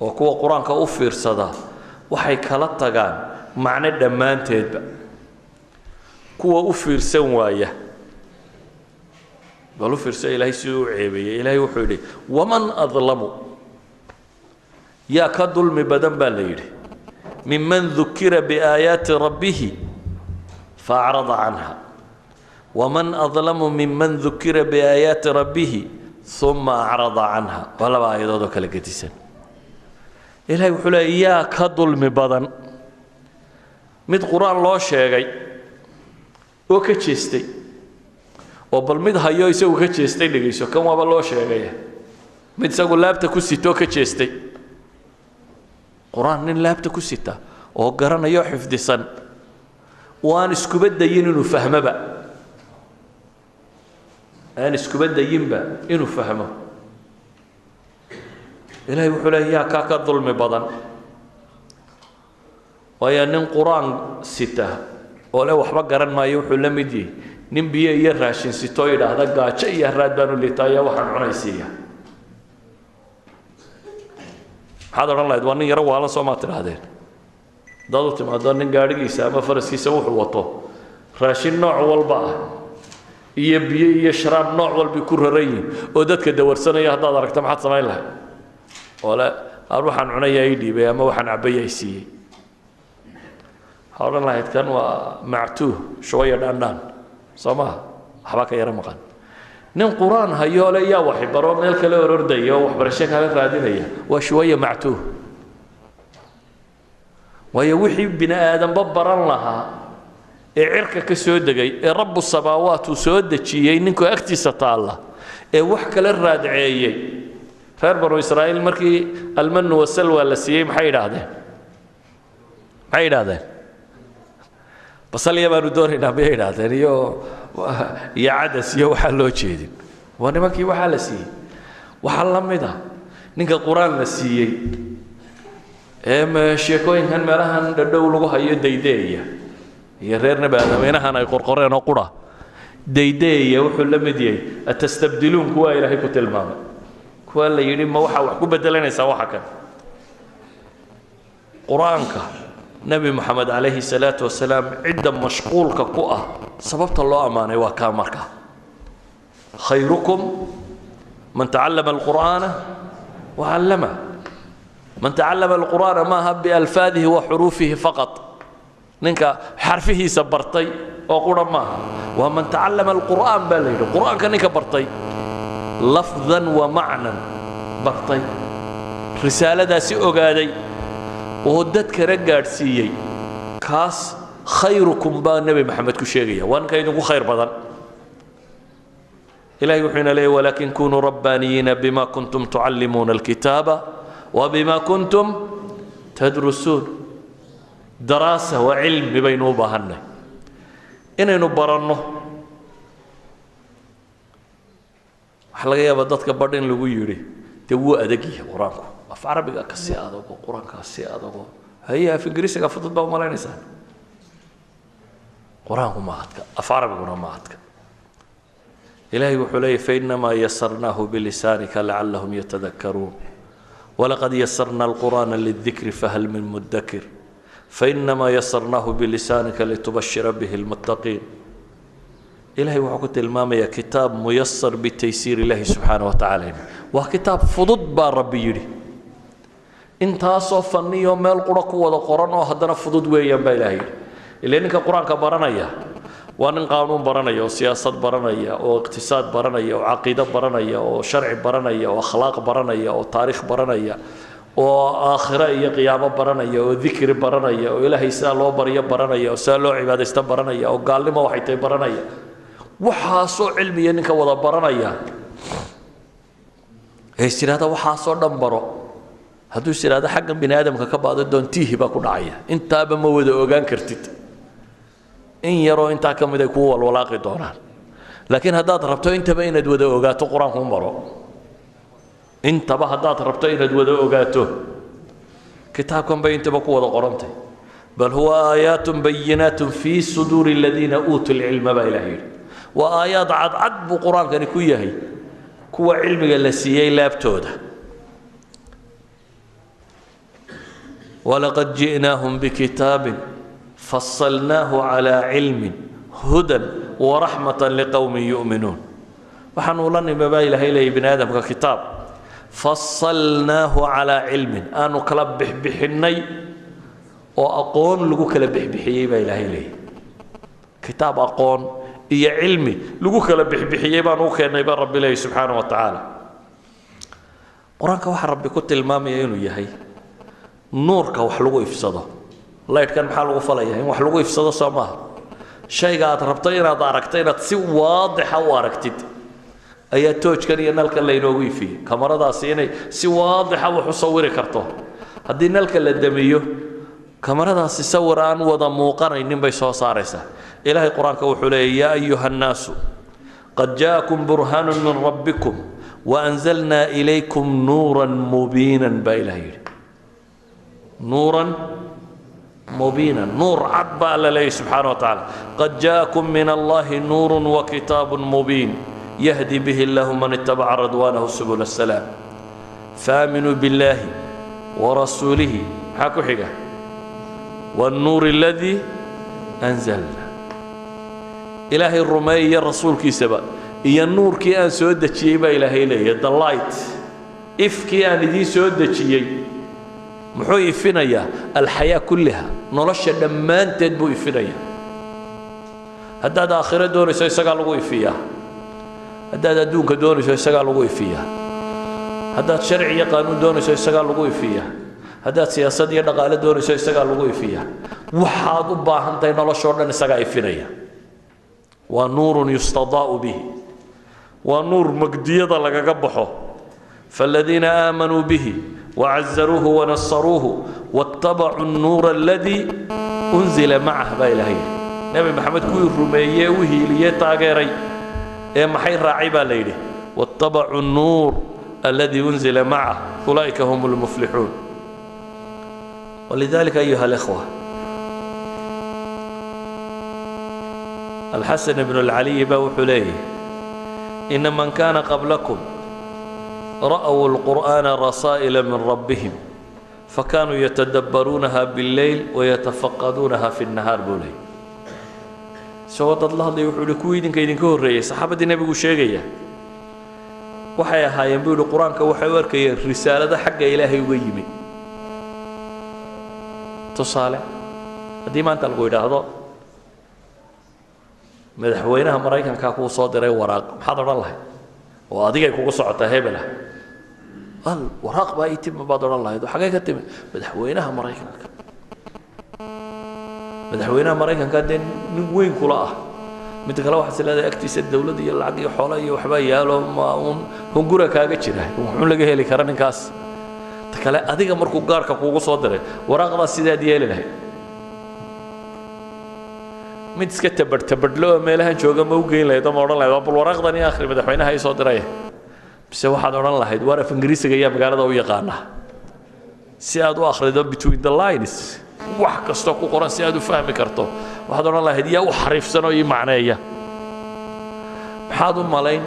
Oo kuwa qur-aanka u fiirsada waxay kala tagaan macno dhammaanteedba. Kuwa u fiirsan waaya, bal u fiirsa Ilaahay siduu u ceebeeyey. Ilaahay wuxuu yidhi: waman adlamu, yaa ka dulmi badan baa la yidhi, miman dukira biaayaati rabbihi faacrada canha. Waman adlamu miman dukira biaayaati rabbihi uma acrada canha. Waa laba aayadood oo kala gedisan. Ilahay wuxuu leeyay: yaa ka dulmi badan mid qur-aan loo sheegay oo ka jeestay? Oo bal mid hayo isagu ka jeestay dhegayso, kan waaba loo sheegay. Mid isagu laabta ku sitoo ka jeestay qur-aan, nin laabta ku sita oo garanayo, xifdisan, oo aan iskuba dayin inuu fahmoba, aan iskuba dayinba inuu fahmo, Ilahay wuxuu leeya: yaa kaa ka dulmi badan? Waayo nin qur-aan sita oo le waxba garan maayo wuxuu la mid yihi nin biyo iyo raashin sitoo yidhaahda gaajo iyo haraad baanu liitaayo, waxaan cunaysiiya. Maxaad odhan lahayd? Waa nin yaro waalan, soo maa tidhaahdeen? Haddaad u timaado nin gaadhigiisa ama faraskiisa wuxuu wato raashin nooc walba ah iyo biyo iyo sharaab nooc walbay ku raran yihin oo dadka dawarsanaya haddaad aragto, maxaad samayn lahayd? Oo le aan waxaan cunaya ii dhiibay ama waxaan cabaya i siiyey, waxaa odhan lahayd kan waa mactuuh, shubaya dhaandhaan, soo maha? Waxbaa ka yaro maqan. Nin qur-aan hayoo le yaa waxbaro, meel kale orordaya oo waxbarasho kale raadinaya, waa shuwaya mactuuh. Waayo wixii bini aadanba baran lahaa ee cirka ka soo degay ee rabu samaawaat uu soo dejiyey ninkuu agtiisa taalla ee wax kale raadceeyey. Reer Banu Israa'iil markii almanu wasalwa la siiyey maxay yidhaahdeen? Maxay yidhaahdeen? Basalya baanu doonaynaa miyay yidhaahdeen? Iyo cadas iyo waxaa loo jeedin. Waa nimankii waxaa la siiyey. Waxaa la mid ah ninka qur-aan la siiyey ee sheekooyinkan meelahan dhadhow lagu hayo daydeeya iyo reer Nebi Aadameynahan ay qorqoreen oo qura daydeeya, wuxuu la mid yahay atastabdiluun, kuwaa Ilaahay ku tilmaamay, kuwaa la yidhi ma waxaa wax ku bedelanaysaa waxa kan. Qur-aanka Nebi Moxamed calayhi salaatu wasalaam cidda mashquulka ku ah sababta loo ammaanay waa kaa. Markaa khayrukum man tacallama alqur'aana wacallama. Man tacallama alqur'aana maaha bialfaadihi wa xuruufihi faqat, ninka xarfihiisa bartay oo qura maaha. Waa man tacallama alqur'aan baa la yidhi, qur'aanka ninka bartay lafdan wa macnan bartay, risaaladaasi ogaaday oo dadkana gaadhsiiyey, kaas khayrukum baa Nebi Maxamed ku sheegaya, waa ninka idinku khayr badan. Ilahay wuxuu ina leeyay: walaakin kunuu rabbaaniyiina bima kuntum tucallimuuna alkitaaba wa bima kuntum tadrusuun. Daraasa waa cilmi baynu u baahannay inaynu baranno. Waxaa laga yaabaa dadka badh in lagu yidhi dee wuu adag yahay qur-aanku, af carabiga ka sii adago, qur-aankaa sii adago, haye af ingiriisiga fudud baa umalaynaysaa. Qur-aanku ma adka, af carabiguna ma adka. Ilahay wuxuu leeyay: fainamaa yasarnaahu bilisaanika lacallahum yatadakaruun walaqad yasarna alqur'aana lidikri fahal min mudakir fainamaa yasarnaahu bilisaanika litubashira bihi lmuttaqiin. Ilahay wuxuu ku tilmaamayaa kitaab muyasar bitaysiir illahi subxaana wa tacaala, waa kitaab fudud baa Rabbi yidhi. Intaasoo fanniyo meel qura ku wada qoran oo haddana fudud weeyaan baa Ilahay yidhi. Ilaa ninka qur-aanka baranaya waa nin qaanuun baranaya oo siyaasad baranaya oo iqtisaad baranaya oo caqiido baranaya oo sharci baranaya oo akhlaaq baranaya oo taariikh baranaya oo aakhiro iyo qiyaamo baranaya oo dikri baranaya oo Ilaahay sidaa loo baryo baranaya oo sidaa loo cibaadaysto baranaya oo gaalnimo waxay tahay baranaya. Waxaasoo cilmiya ninka wada baranaya ee is yidhahda waxaasoo dhan baro, hadduu is yidhahdo xaggan bini aadamka ka baado, doontiihi baa ku dhacaya. Intaaba ma wada ogaan kartid, in yaroo intaa ka mid ay kuu walwalaaqi doonaan. Laakiin haddaad rabto intaba inaad wada ogaato, qur-aanku maro. Intaba haddaad rabto inaad wada ogaato, kitaabkan bay intaba ku wada qorantay. Bal huwa aayaatun bayinaatun fii suduuri aladiina uutuu lcilma baa Ilaah yidhi. Waa aayaad cadcad buu qur-aankani ku yahay kuwa cilmiga la siiyey laabtooda. Walaqad ji'naahum bikitaabin fasalnaahu calaa cilmin hudan waraxmatan liqowmin yu'minuun. Waxaanu la nimi baa Ilaahay leeyay bini aadamka kitaab fasalnaahu calaa cilmin, aanu kala bixbixinnay oo aqoon lagu kala bixbixiyey baa Ilaahay leeyay. Kitaab aqoon iyo cilmi lagu kala bixbixiyey baan u keennay baa Rabbi leeyay subxaana wa tacaala. Qur-aanka waxaa Rabbi ku tilmaamaya inuu yahay nuurka wax lagu ifsado. Laydhkan maxaa lagu falaya? In wax lagu ifsado, soo maaha? Shayga aad rabto inaad aragto, inaad si waadixa u aragtid, ayaa toojkan iyo nalkan laynoogu ifiyey. Kamaradaasi inay si waadixa wax u sawiri karto, haddii nalka la damiyo kamaradaasi sawir aan wada muuqanaynin bay soo saaraysaa. Ilaahay qur-aanka wuxuu leeyay: yaa ayuha annaasu qad jaakum burhaanu min rabbikum waanzalnaa ilaykum nuuran mubiinan baa Ilaah yidhi. Nuuran mubiinan, nuur cad baa Alla leeyay subxaana wa tacaala. Qad jaakum min Allahi nuurun wa kitaabun mubiin yahdi bihi illahu man ittabaca ridwaanahu subula asalaam faaminuu biاllahi warasuulihi, maxaa ku xiga? Wاnnuur aladii anzalna. Ilaahay rumeey iyo rasuulkiisaba iyo nuurkii aan soo dejiyey baa Ilaahay leeyahy. The light, ifkii aan idiin soo dejiyey, muxuu ifinayaa? Alxayaa kulliha, nolosha dhammaanteed buu ifinayaa. Haddaad aakhiro doonayso, isagaa lagu ifiyaa. Haddaad adduunka doonayso, isagaa lagu ifiyaa. Haddaad sharci iyo qaanuun doonayso, isagaa lagu ifiyaa. Haddaad siyaasad iyo dhaqaale doonayso, isagaa lagu ifiyaa. Waxaad u baahan tahay noloshoo dhan isagaa ifinaya. Waa nuurun yustadaa'u bihi, waa nuur magdiyada lagaga baxo. فالذين آمنوا به وعزروه ونصروه واتبعوا النور الذي أنزل معه baa Ilaahay. Nebi Maxamed kuwii rumeeyey, u hiiliyey, taageeray ee maxay raacay baa la yidhi? واتبعوا النور الذي أنزل معه أولئك هم المفلحون. ولذلك أيها الإخوة، الحسن بن العلي baa wuxuu leeyahy: إن من كان قبلكم رأوا القرآن رسائل من ربهم Fakanuu yatadabbaruunaha billeyl wayatafaqaduunaha fi nnahaar, buu leeyay. Isagoo dad la hadlaya wuxuu yihi, kuwii idinka idinka horreeyey, saxaabadii nebigu sheegaya, waxay ahaayeen, buu yihi, qur-aanka waxay u arkayeen risaalado xagga Ilaahay uga yimi. Tusaale, haddii maanta lagu yidhaahdo madaxweynaha Maraykankaa kuu soo diray waraaq, maxaad odhan lahayd? Oo adigay kugu socotaa, hebelah al waraaq baa ii timi baad odhan lahayd. Oo xagee ka timi? Madaxweynaha Maraykanka. Madaxweynaha Maraykanka dee nin weyn kula ah. Midda kale, waxaad is leedahay agtiisa dawlad iyo lacag iyo xoolo iyo waxbaa yaalo, ma uun hungura kaaga jira, wuxuun laga heli kara ninkaas. Ta kale, adiga markuu gaarka kuugu soo diray waraaqdaas, sidaad yeeli lahayd? Mid iska tabadh tabadhlo oo meelahan jooga ma u geyn lahayd oo ma odhan lahayd, bal waraaqdan ii akhri, madaxweynaha ii soo diraya? Mise waxaad odhan lahayd, waar af Ingiriisiga ayaa magaalada u yaqaana, si aad u akhrido between the lines, wax kastoo ku qoran si aad u fahmi karto? Waxaad odhan lahayd, yaa u xariifsan oo ii macneeya? Maxaad u malayn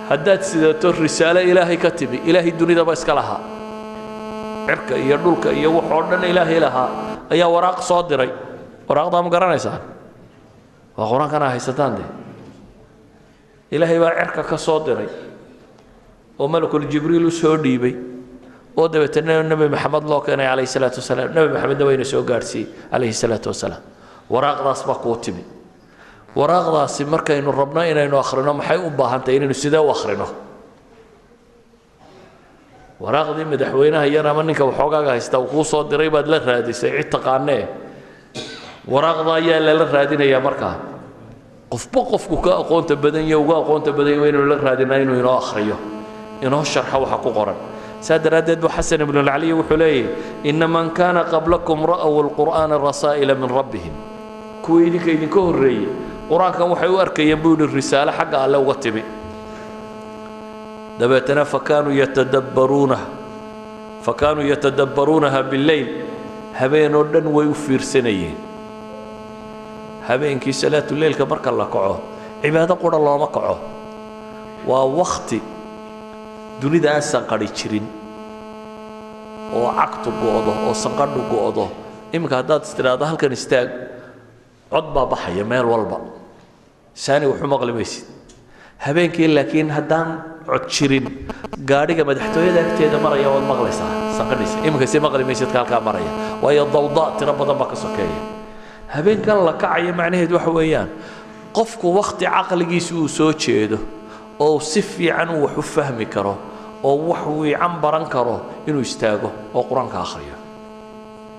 haddaad sidato risaalo Ilaahay ka timi, Ilaahay dunidaba iska lahaa, cirka iyo dhulka iyo wax oo dhan Ilaahay lahaa ayaa waraaq soo diray? Waraaqdaa ma garanaysaan? Waa qur-aankana haysataan. De Ilaahay baa cirka ka soo diray oo malakul Jibriil u soo dhiibay, oo dabeetana Nebi Maxamed loo keenay calayhi salaatu wasalaam. Nebi Maxamedna wayna soo gaadhsiiyey calayhi salaatu wasalaam. Waraaqdaas baa kuu timi. Waraaqdaasi markaynu rabno inaynu akhrino, maxay u baahantahay? Inaynu sidee u akhrino waraaqdii madaxweynaha yar ama ninka waxoogaaga haysta uu kuu soo diray baad la raadisay cid taqaanee? Waraaqda ayaa lala raadinayaa markaa. Qofba qofku ka aqoonta badan iyo uga aqoonta badan yahay inaynu la raadinaa, inuu inoo akhriyo, inoo sharxo waxa ku qoran. Saa daraaddeed bu Xasan ibnulcaliy wuxuu leeyahy, ina man kaana qablakum ra'w alqur'aana rasaa'ila min rabbihim. Kuwii idinka idinka horreeyey qur-aankan waxay u arkayeen, buu yidhi, risaalo xagga Alle uga timi. Dabeetana fakaanuu yatadabbaruunaha billeyl, habeenoo dhan way u fiirsanayeen. Habeenkii salaatuleylka marka la kaco, cibaado qura looma kaco, waa wakti dunida aan sanqadhi jirin oo cagtu go'do oo sanqadhu go'do. Iminka haddaad istidhaahdo halkan istaag, cod baa baxaya meel walba, saani waxu maqli maysid. Habeenkii laakiin haddaan cod jirin, gaadhiga madaxtooyada agteeda maraya waad maqlaysaa sanqadhiisa. Iminka si maqli maysid ka halkaa maraya, waayo dawda tiro badan baa ka sokeeya. Habeenkan la kacaya macnaheedu waxa weeyaan qofku wakhti caqligiisu uu soo jeedo oo si fiican uu wax u fahmi karo oo wax wiican baran karo inuu istaago oo qur-aanka akhriyo.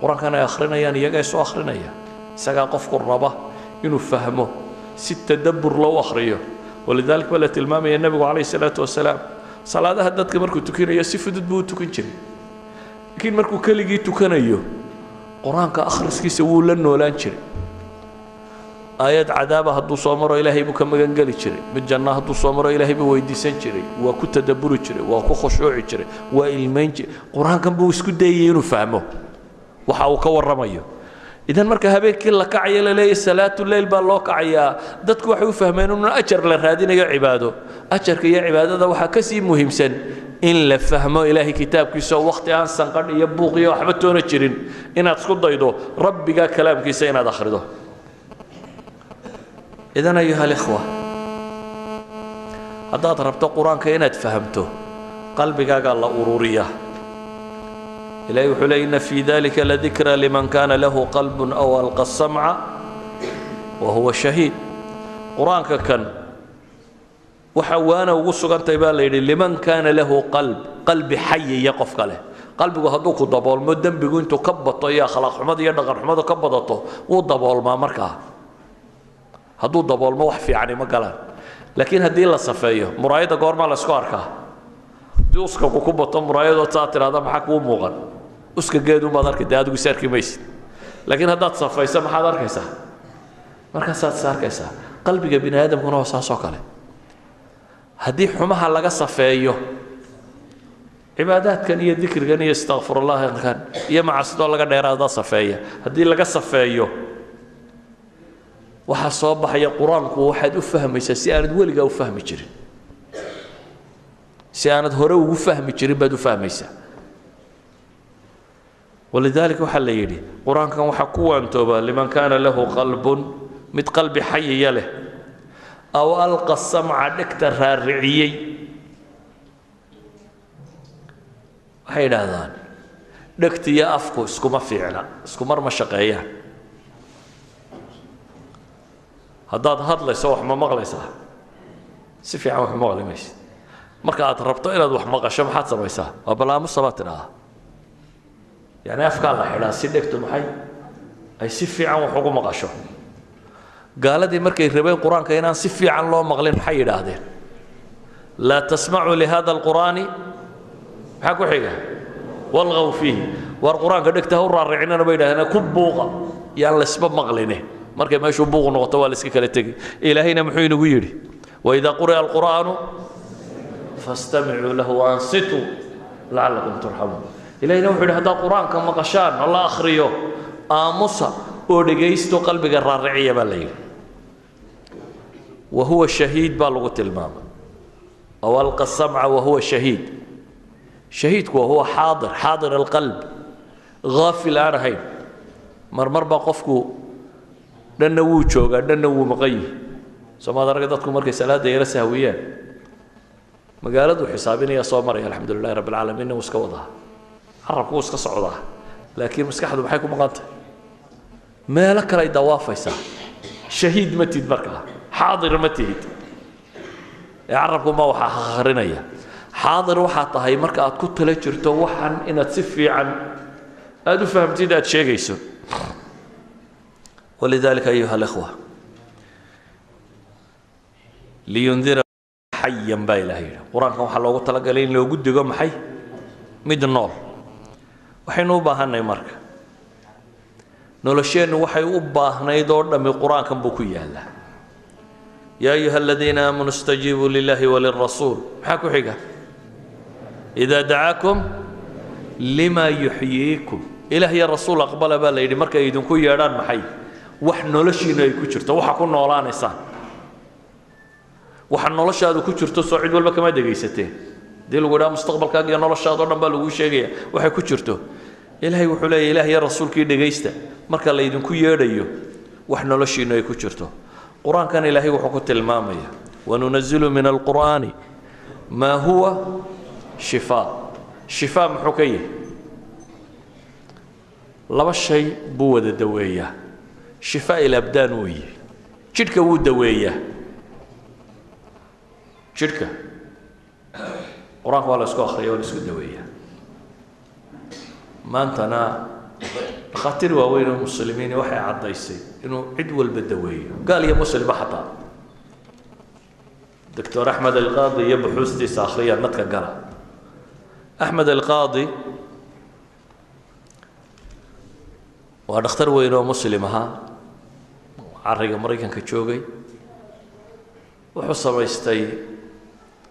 Qur-aankan ay akhrinayaan iyagaa isu akhrinaya, isagaa qofku raba inuu fahmo, si tadabbur loo akhriyo. Walidalik baa la tilmaamaya nebigu calayhi salaatu wasalaam salaadaha dadka markuu tukinayo si fudud buu u tukan jiray, laakiin markuu keligii tukanayo qur-aanka akhriskiisa wuu la noolaan jiray. Aayad cadaaba hadduu soo maro, Ilaahay buu ka magangeli jiray. Mid janna hadduu soo maro, Ilaahay buu weydiisan jiray. Waa ku tadabburi jiray, waa ku khushuuci jiray, waa ilmayn jiray. Qur-aankan buu isku dayayay inuu fahmo waxa uu ka warramayo. Idan marka habeenkii la kacayo, la leeyahy salaatu leyl baa loo kacayaa, dadku waxay u fahmeen inuu ajar la raadinayo, cibaado. Ajarka iyo cibaadada waxaa ka sii muhiimsan in la fahmo Ilaahay kitaabkiisa, oo wakhti aan sanqadh iyo buuq iyo waxba toona jirin inaad isku daydo Rabbiga kalaamkiisa inaad akhrido. Idan ayuha alikhwa, haddaad rabto qur-aanka inaad fahamto, qalbigaagaa la ururiyaa. Ilahay wuxuu leey, ina fii dalika ladikra liman kana lahu qalbun aw alqa asamca wa huwa shahiid. Qur-aanka kan waxa waana ugu sugantahay, baa la yidhi, liman kaana lahu qalb, qalbi xayiya qofka leh. Qalbigu hadduu ku daboolmo, dembigu intuu ka bato iyo akhlaaq xumada iyo dhaqan xumadu ka badato, wuu daboolmaa. Markaa hadduu daboolmo, wax fiicani ma galaan. Laakiin haddii la safeeyo, muraayadda goormaa la isku arkaa? Haddii uskaku ku bato muraayadoo saa tidhahda, maxaa kuu muuqan? Uska geedumaad arki, dee adigu is arki maysid. Laakiin haddaad safayso, maxaad arkaysaa? Markaasaad is arkaysaa. Qalbiga bini aadamkuna waa saas oo kale. Haddii xumaha laga safeeyo, cibaadaadkan iyo dikrigan iyo istakfirullahkan iyo macasidoo laga dheeraada safeeya, haddii laga safeeyo, waxaa soo baxaya qur-aanku. Waxaad u fahmaysaa si aanad weligaa u fahmi jirin, si aanad hore ugu fahmi jirin baad u fahmaysaa. Walidaalika waxaa la yidhi qur-aankan waxaa ku waantooba liman kaana lahu qalbun, mid qalbi xayiya leh, aw alqa samca, dhegta raariciyey. Waxay idhaahdaan dhegta iyo afku iskuma fiicna, isku mar ma shaqeeyaan. Haddaad hadlayso wax ma maqlaysaa? Si fiican wax ma maqli maysid. Marka aad rabto inaad wax maqasho maxaad samaysaa? Waa balaamusa baad tidhaahdaa, yacni afkaa la xidhaa si dhegtu maxay ay si fiican wax ugu maqasho. Gaaladii markay rabeen qur-aanka inaan si fiican loo maqlin maxay yidhaahdeen? Laa tasmacuu lihada alqur'aani, maxaa ku xiga? Walgaw fiihi. War qur-aanka dhegta ha u raaricinana bay yidhahdeen, ku buuqa, yaan laysba maqline. Markay meeshuu buuq noqoto waa la iska kala tegi. Ilaahayna muxuu inagu yidhi? Waidaa quri'a alqur'aanu fastamicuu lahu waansituu lacalakum turxamuun. Ilahayna wuxuu yidhi haddaad qur-aanka maqashaan oo la akhriyo, aamusa oo dhegaysto, qalbiga raariciya baa la yidhi. Wa huwa shahiid baa lagu tilmaamay, aw alqa samca wa huwa shahiid. Shahiidku wa huwa xaadir, xaadir alqalb, ghaafil aan ahayn. Marmar baa qofku dhanna wuu joogaa, dhanna wuu maqan yihi. Soomaad arga dadku markay salaadda yara sahwiyaan, magaaladuu xisaabinaya, soo maraya, alxamdu lilahi rabbi alcaalamiinna wuu iska wadaa, carabku wuu iska socdaa, laakiin maskaxdu maxay ku maqantay? Meelo kale ay dawaafaysaa. Shahiid ma tihid markaa, xaadir ma tihid, ee carabku ma waxa akhrinaya. Xaadir waxaa tahay marka aad ku tala jirto waxan inaad si fiican aada u fahamtid aad sheegayso. Walidalika ayuha alikhwa, liyundira xayan baa ilaah yidhi. Qur-aankan waxaa loogu talagalay in loogu digo maxay? Mid nool. Waxaynu u baahanay marka nolosheennu waxay u baahnayd oo dhammi qur-aankan buu ku yaallaa. Yaa ayuha aladiina aamanuu istajiibuu lilahi walirasuul, maxaa ku xiga? Idaa dacaakum lima yuxyiikum. Ilaah iyo rasuul aqbala baa la yidhi markay idinku yeedhaan maxay? Wax noloshiinu ay ku jirto, waxa ku noolaanaysaan, waxa noloshaadu ku jirto. Soo cid walba kama dhegaysateen hadii lagu idhaha mustaqbalkaaga iyo noloshaada o dhan baa laguu sheegaya waxay ku jirto. Ilaahay wuxuu leeyahy ilaah iyo rasuulkii dhegaysta marka laydinku yeedhayo wax noloshiinu ay ku jirto. Qur-aankan ilaahay wuxuu ku tilmaamaya wanunazilu min alqur'aani maa huwa shifaa. Shifaa muxuu ka yahay? Laba shay buu wada daweeyaa. Shifaa ilabdaan weeye, jidhka wuu daweeyaa. Jidhka qur-aanka waa la isku akhriya, waa la isku daweeyaa. Maantana dhakhaatiir waaweyn oo muslimiini waxay caddaysay inuu cid walba daweeyo, gaal iyo muslimba xataa. Doctor Axmed Alqaadi iyo buxuustiisa akhriya, nadka gala. Axmed Alqaadi waa dhakhtar weyn oo muslim ahaa, cariga Maraykanka joogay. Wuxuu samaystay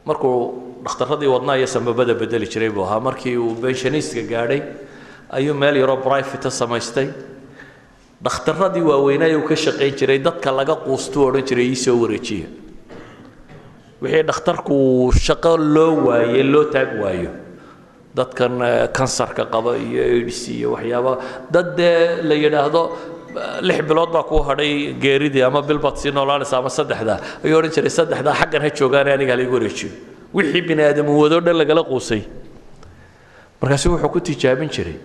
markuu dhakhtarradii wadnaha iyo sambabada bedeli jiray buu ahaa. Markii uu benshaniistka gaadhay ayuu meel yaroo private samaystay. Dhakhtarradii waaweynaaye uu ka shaqayn jiray dadka laga quustuu odhan jiray ii soo wareejiya, wixii dhakhtarku shaqo loo waaye, loo taag waayo, dadkan kansarka qaba iyo AIDS iyo waxyaaba, dad dee la yidhaahdo 6 bilood baa kuu hadhay geeridii ama bil baad sii noolaanaysa ama saddexdaa, ayuu odhan jiray saddexdaa xaggan ha joogaane, aniga halaigu wareejiyo. Wixii bini aadamu wadoo dhan lagala quusay. Markaasu wuxuu ku tijaabin jiray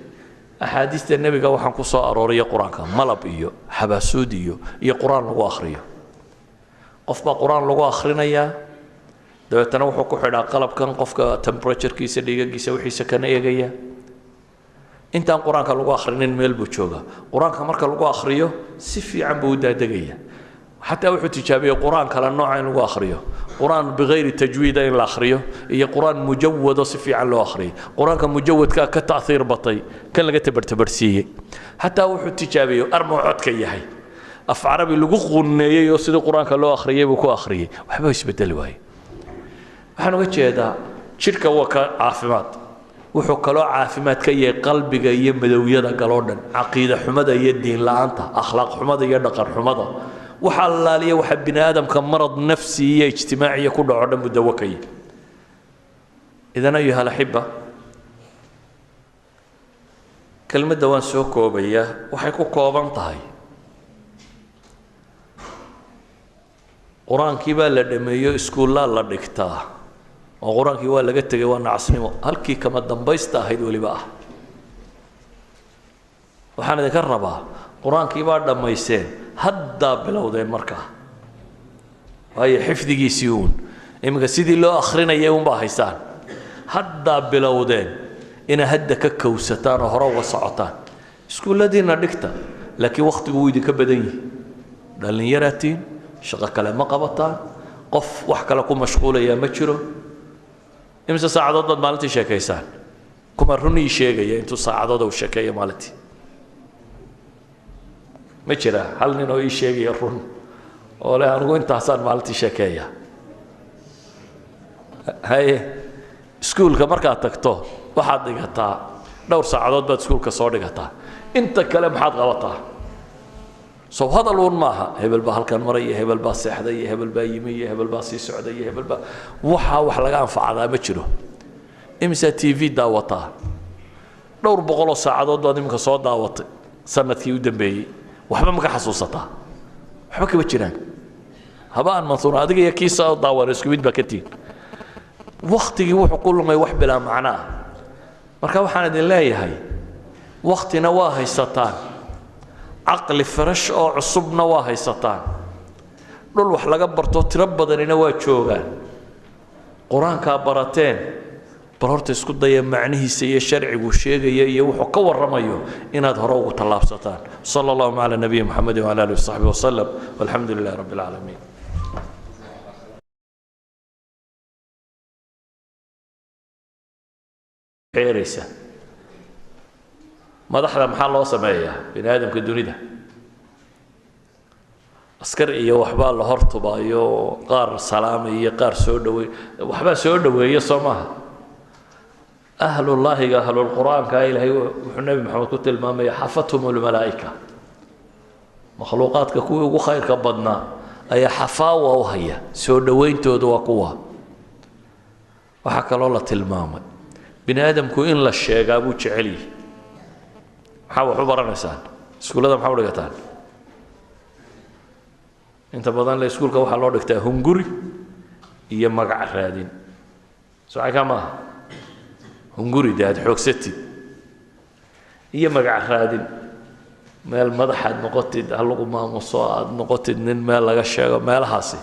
axaadiista nebiga waxaan ku soo arooriya qur-aanka, malab iyo xabaasuud iyo qur-aan lagu akhriyo. Qof baa qur-aan lagu akhrinayaa, dabeetana wuxuu ku xidhaa qalabkan qofka temperaturekiisa, dhiigagiisa, wixiisa kana eegaya. Intaan qur-aanka lagu akhrinin meel buu joogaa. Qur-aanka marka lagu akhriyo si fiican buu u daadegaya. Xataa wuxuu tijaabiyey qur-aan kale nooca in lagu akhriyo, qur-aan bikayri tajwiida in la akhriyo iyo qur-aan mujawado si fiican loo akhriyo. Qur-aanka mujawadkaa ka ta'hiir batay kan laga tabartabarsiiyey. Xataa wuxuu tijaabiyey armuu codka yahay af carabi lagu qunneeyey oo sidii qur-aanka loo akhriyey buu ku akhriyey, waxba isbedeli waaye. Waxaan uga jeedaa jidhka waa ka caafimaad, wuxuu kaloo caafimaad ka yahay qalbiga iyo madowyada galoo dhan, caqiida xumada iyo diin la'aanta, akhlaaq xumada iyo dhaqan xumada, waxa allaaliya waxa bini aadamka marad nafsi iyo ijtimaaciya ku dhaco dhan buu dawo ka yahay. Idan ayuha alaxiba, Kelmadda waan soo koobayaa, waxay ku kooban tahay qur-aankii baa la dhameeyo, iskuullaa la dhigtaa oo qur-aankii waa laga tegay, waa nacasnimo halkii kama dambaysta ahayd weliba ah. Waxaan idinka rabaa qur-aankii baa dhammayseen, haddaa bilowdeen markaa, waayo xifdigiisii uun iminka sidii loo akhrinayay uunbaa haysaan. Haddaa bilowdeen inaa hadda ka kowsataan oo hore uga socotaan. Iskuulladiinna dhigta, laakiin wakhtigu wuu idinka badan yihi. Dhallinyaraatiin, shaqo kale ma qabataan, qof wax kale ku mashquulayaa ma jiro. Imise saacadood baad maalintii sheekaysaan? Kuma run ii sheegaya intuu saacadood uu sheekeeyo maalintii? Ma jira hal nin oo ii sheegaya run oo leh anigu intaasaan maalintii sheekeeya? Haye, iskuulka markaad tagto waxaad dhigataa dhowr saacadood baad iskuulka soo dhigataa, inta kale maxaad qabataa? Sow hadal uun maaha, hebel baa halkan maraya, hebel baa seexday, iyo hebel baa yimi, iyo hebel baa sii socday, iyo hebel baa waxaa wax laga anfacadaa ma jiro. Imisaa TV daawataa? Dhowr boqoloo saacadood baad iminka soo daawatay sanadkii u dambeeyey, waxba ma ka xasuusataa? Waxba kama jiraan. Habaan mansuur, adiga iyo kii soo daawana isku mid baa ka tihin. Waktigii wuxuu ku lumay wax bilaa macno ah. Marka waxaan idin leeyahay, waktina waa haysataan, caqli farash oo cusubna waa haysataan, dhul wax laga barto tiro badanina waa joogaan. Qur-aankaa barateen, bal horta isku daya macnihiisa iyo sharcigu sheegaya iyo wuxuu ka warramayo inaad hore ugu tallaabsataan. Sala allahuma cala nabiyi Muxamedi wcala alihi wasaxbi wasalam, walxamdu lilahi rabbi alcaalamiin. Xeeraysa madaxda maxaa loo sameeyaa? Bini aadamka dunida askar iyo waxbaa la hortubaayo, qaar salaamay iyo qaar soo dhaweey, waxbaa soo dhoweeya, soo maaha? Ahlullaahiga, ahlulqur-aanka, Ilaahay wuxuu Nebi Maxamed ku tilmaamaya xafathum lmalaa'ika, makhluuqaadka kuwii ugu khayrka badnaa ayaa xafaawa u haya, soo dhowayntoodu waa kuwa. Waxaa kaloo la tilmaamay bini aadamku in la sheegaa buu jecel yihi. Maxaa wax u baranaysaan iskuullada? Maxaa u dhigataan inta badan? Le iskuulka waxaa loo dhigtaa hunguri iyo magac raadin, socaykaa maaha? Hunguri de aad xoogsatid iyo magac raadin, meel madaxaad noqotid, ha lagu maamuso, aad noqotid nin meel laga sheego meelahaasi.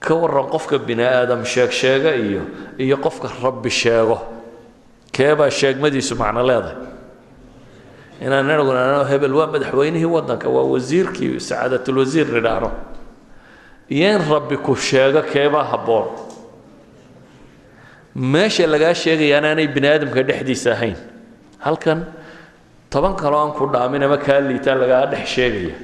Ka warran qofka bini aadam sheeg sheega iyo qofka Rabbi sheego, keebaa sheegmadiisu macno leedahay? Inaan inagu nidhaahno hebel waa madaxweynihii waddanka, waa wasiirkii, sacaadatulwasiir nidhaahno, iyo in Rabbi ku sheego, keebaa habboon? Meesha lagaa sheegaya inaanay bini aadamka dhexdiisa ahayn, halkan 10 kaloo aan ku dhaamin ama kaa liitaan lagaa dhex sheegaya.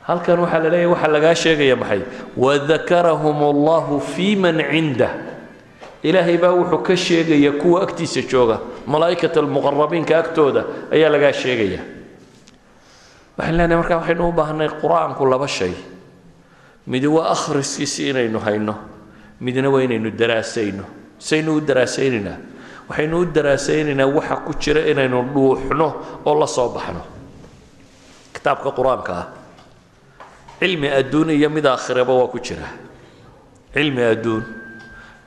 Halkan waxaa la leeyahy waxaa lagaa sheegaya maxay? Wadakarahum allahu fii man cindah, Ilaahay baa wuxuu ka sheegaya kuwa agtiisa jooga, malaa'ikat almuqarabiinka agtooda ayaa lagaa sheegaya. Waxaan leenahay markaa waxaynu u baahnay qur-aanku laba shay: midi waa akhriskiisi inaynu hayno, midna waa inaynu daraasayno. Saynu u daraasaynaynaa? Waxaynu u daraasaynaynaa waxa ku jira inaynu dhuuxno oo la soo baxno. Kitaabka qur-aanka ah cilmi adduun iyo mid aakhiraba waa ku jira, cilmi adduun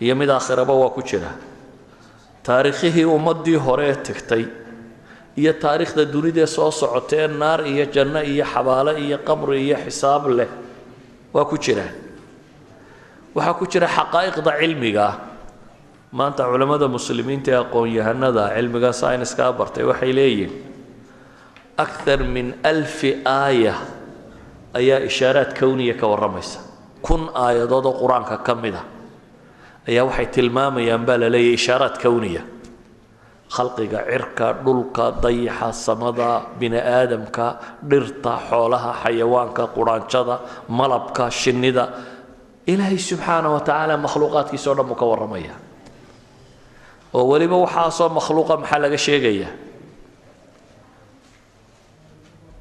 iyo mid aakhiraba waa ku jira. Taariikhihii ummaddii hore ee tagtay iyo taariikhda dunidee soo socotee naar iyo janno iyo xabaalo iyo qabri iyo xisaab leh waa ku jiraan. Waxaa ku jira xaqaa'iqda cilmiga ah. Maanta culammada muslimiinta ee aqoon-yahanada cilmiga sayniskaa bartay waxay leeyihin akthar min 1000 aaya ayaa ishaaraad kowniya ka warramaysa. 1000 aayadood oo qur-aanka ka mid a ayaa waxay tilmaamayaan baa la leeyahay ishaaraad kowniya, khalqiga cirka, dhulka, dayaxa, samada, bini aadamka, dhirta, xoolaha, xayawaanka, quraanjada, malabka, shinnida. Ilaahay subxaana wa tacaala makhluuqaadkiisa o dhan buu ka warramaya, oo weliba waxaasoo makhluuqa maxaa laga sheegaya?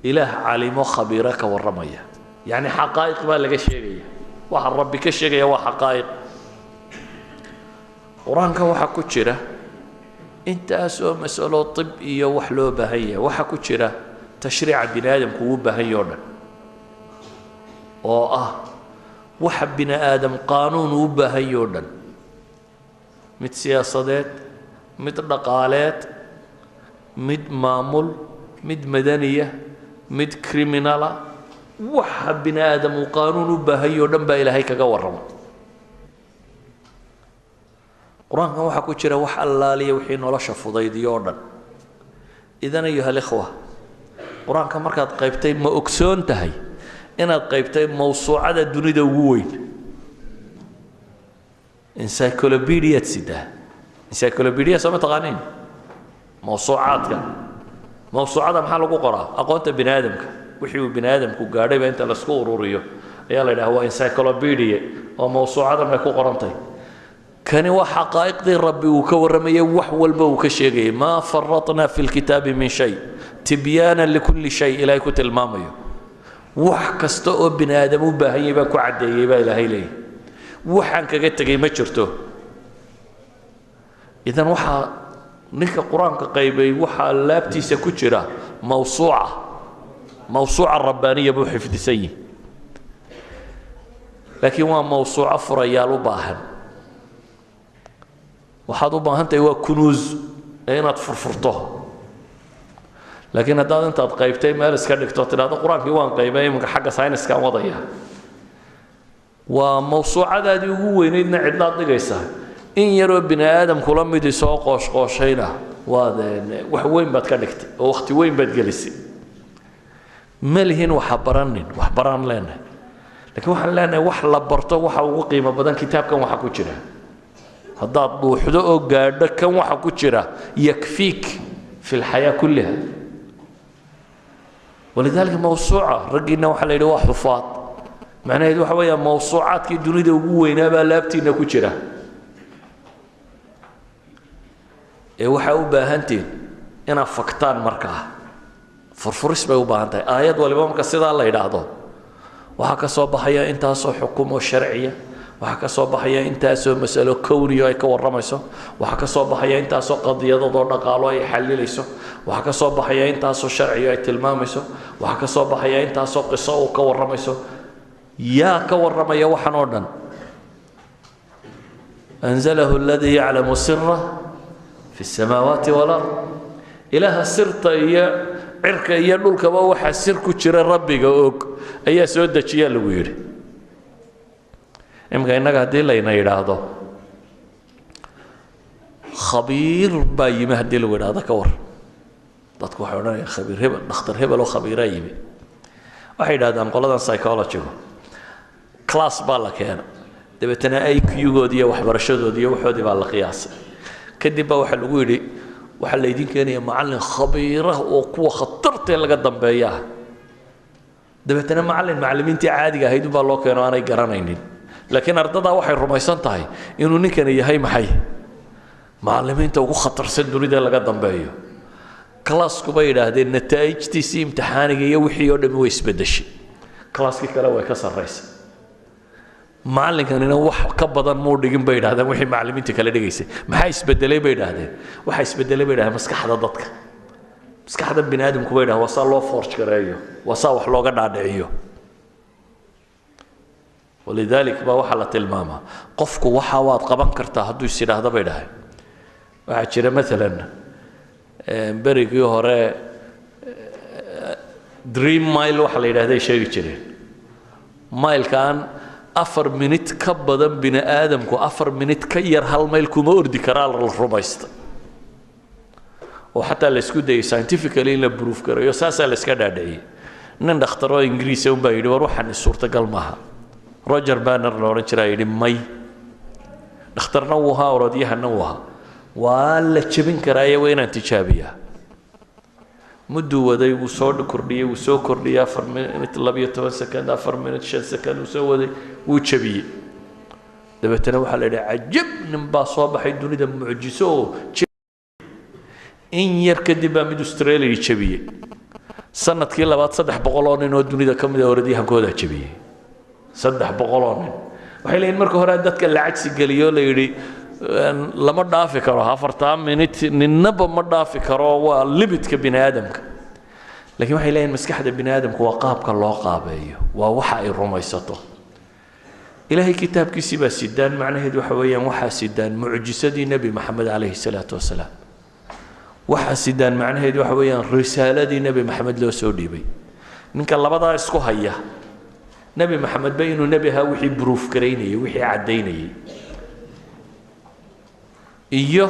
Ilaah calimo khabiiro ka warramaya, yacni xaqaa'iq baa laga sheegaya. Waxa Rabbi ka sheegaya waa xaqaa'iq. Qur-aanka waxaa ku jira Intaasoo masalo tib iyo wax loo baahan yahay waxaa ku jira, tashriica bini aadamku uu baahan yahay o dhan, oo ah waxa bini aadam qaanuun uu baahan yahay o dhan, mid siyaasadeed, mid dhaqaaleed, mid maamul, mid madaniya, mid criminala. Waxa bini aadam uu qaanuun u baahan yahay o dhan baa Ilaahay kaga warrama Qur-aankan. Waxaa ku jira wax allaaliya wixii nolosha fudaydiyo oo dhan. إذن أيها الإخوة, Qur-aanka markaad qaybtay, ma ogsoon tahay inaad qaybtay mawsuucada dunida ugu weyn? Encyclopediaad sidaa. Encyclopedia soo ma taqaaniin? Mawsuucaadka, mawsuucada maxaa lagu qoraa? Aqoonta bini aadamka, wixii uu bini aadamku gaadhayba inta laisku ururiyo ayaa la yidhaha waa encyclopedia, oo mawsuucadan bay ku qorantay. Kani waa xaqaa'iqdii Rabbi uu ka warramayay, wax walba uu ka sheegayay. ما فرطنا في الكتاب من شيء, تبيانا لكل شيء, Ilaahay ku tilmaamayo. Wax kasta oo bini aadam u baahan yahay baa ku caddeeyey baa Ilaahay leeyahy, waxaan kaga tegay ma jirto. إذن waxaa ninka Qur-aanka qaybay waxaa laabtiisa ku jira mawsuuca, mawsuuca rabbaaniya buu xifdisan yihi, laakiin waa mawsuuco furayaal u baahan. Waxaad u baahan tahay waa kunuus ee inaad furfurto. Laakiin haddaad intaad qaybtay meel iska dhigto, tidhahdo "Qur-aankii waan qaybay, iminka xagga sayniskaan wadaya," waa mawsuucadaadii ugu weynaydna cidlaad dhigaysaa. In yaroo bini aadam kula midii soo qooshqooshayna waad wax weyn baad ka dhigtay oo wakhti weyn baad gelisay. Ma lihin waxa baranin, wax baraan leenahay, lakiin waxaan leenahay wax la barto waxa ugu qiimo badan kitaabkan waxa ku jira. Haddaad dhuuxdo oo gaadho kan waxa ku jira, يكفيك في الحياة كلها. ولذلك mawsuuca raggiinna waxaa la yidhi waa xufaad, macnaheedu waxa weeya mawsuucaadkii dunida ugu weynaa baa laabtiinna ku jira. Ee waxaa u baahantihin inaad faktaan. Markaa furfuris bay u baahan tahay. Aayad waliba marka sidaa la yidhaahdo, waxaa ka soo baxaya intaasoo xukumo sharciya, waxaa ka soo baxaya intaasoo masalo kowniyo ay ka warramayso, waxaa ka soo baxaya intaasoo qadiyadadoo dhaqaalo ay xallilayso, waxaa ka soo baxaya intaasoo sharciyo ay tilmaamayso, waxaa ka soo baxaya intaasoo qiso uu ka warramayso. Yaa ka warramaya waxan oo dhan? أنزله الذي يعلم السر في السماوات والأرض. Ilaaha sirta iyo cirka iyo dhulkaba waxaa sir ku jira Rabbiga og ayaa soo dejiyaa lagu yidhi. Iminka innaga haddii layna yidhaahdo khabiir baa yimi, haddii lagu yidhahdo ka war, dadku waxay odhanayaan khabiir hebel, dhakhtar hebel oo khabiiraa yimi. Waxay yidhahdaan qoladan psychologygu, class baa la keena, dabeetana IQ-goodii iyo waxbarashadoodii iyo waxoodii baa la qiyaasay. Kadib baa waxaa lagu yidhi waxaa laydin keenaya macallin khabiira oo kuwa khatartee laga dambeeya ah. Dabeetana macallin macallimiintii caadiga ahayd unbaa loo keeno aanay garanaynin, laakiin ardadaa waxay rumaysan tahay inuu ninkani yahay maxay macallimiinta ugu khatarsan dunida laga dambeeyo. Classku bay yidhaahdeen nataa'ijtiisii imtixaaniga iyo wixii oo dhami way isbeddeshay, classkii kale way ka sarraysa. Macallinkanina wax ka badan muu dhigin bay yidhahdeen wixii macallimiinta kale dhigaysay. Maxaa isbedelay bay yidhaahdeen? Waxaa isbedelay bay yidhahdeen maskaxda dadka, maskaxda bini aadamku bay yidhahdeen waa saa loo forge gareeyo, waa saa wax looga dhaadhiciyo. ولذلك baa waxaa la tilmaamaa qofku waxa waad qaban kartaa hadduu is yidhaahdo bay dhahay. Waxaa jira maalan berigii hore Dream Mile waxa la yidhahday sheegi jireen, maylkaan 4 minit ka badan bini aadamku 4 minit ka yar hal mayl kuma ordi karaa la rumaysta, oo xataa la isku dayay scientifically in la proof garayo, saasaa la iska dhaadhiciyey. Nin dhakhtaroo Ingiriisa unbaa yidhi war waxaan suurtagal maaha. Roger Banner la odhan jiraa yidhi may, dhakhtarna wuu ahaa, orodyahanna wuu ahaa, waa la jebin karaaye, waa inaan tijaabiyaa. Mudduu waday, wuu soo kordhiyey, wuu soo kordhiyey, 4 minute 12 second, 4 minute 5 second wuu soo waday, wuu jebiyey. Dabeetana waxaa la yidhi cajab, nin baa soo baxay dunida mucjiso oo. In yar kadib baa mid Australia jebiyey. Sanadkii labaad 300 oo nin oo dunida ka mid a orodyahankoodaa jebiyey. 300 oo nin waxay leeyihin marka hore dadka la cagsi geliyo, la yidhi Lama dhaafi karo 4-taa minute, ninaba ma dhaafi karo, waa limitka bini aadamka. Lakiin waxay leeyihin maskaxda bini aadamku waa qaabka loo qaabeeyo, waa waxa ay rumaysato. Ilaahay kitaabkiisii baa sidaan, macnaheedu waxa weeyaan waxaa sidaan mucjisadii Nebi Maxamed calayhi salaatu wasalaam, waxaa sidaan macnaheedu waxa weeyaan risaaladii Nebi Maxamed loo soo dhiibay. Ninka labadaa isku haya, Nebi Maxamed ba inuu nebi ahaa wixii proof garaynayay, wixii caddaynayay, iyo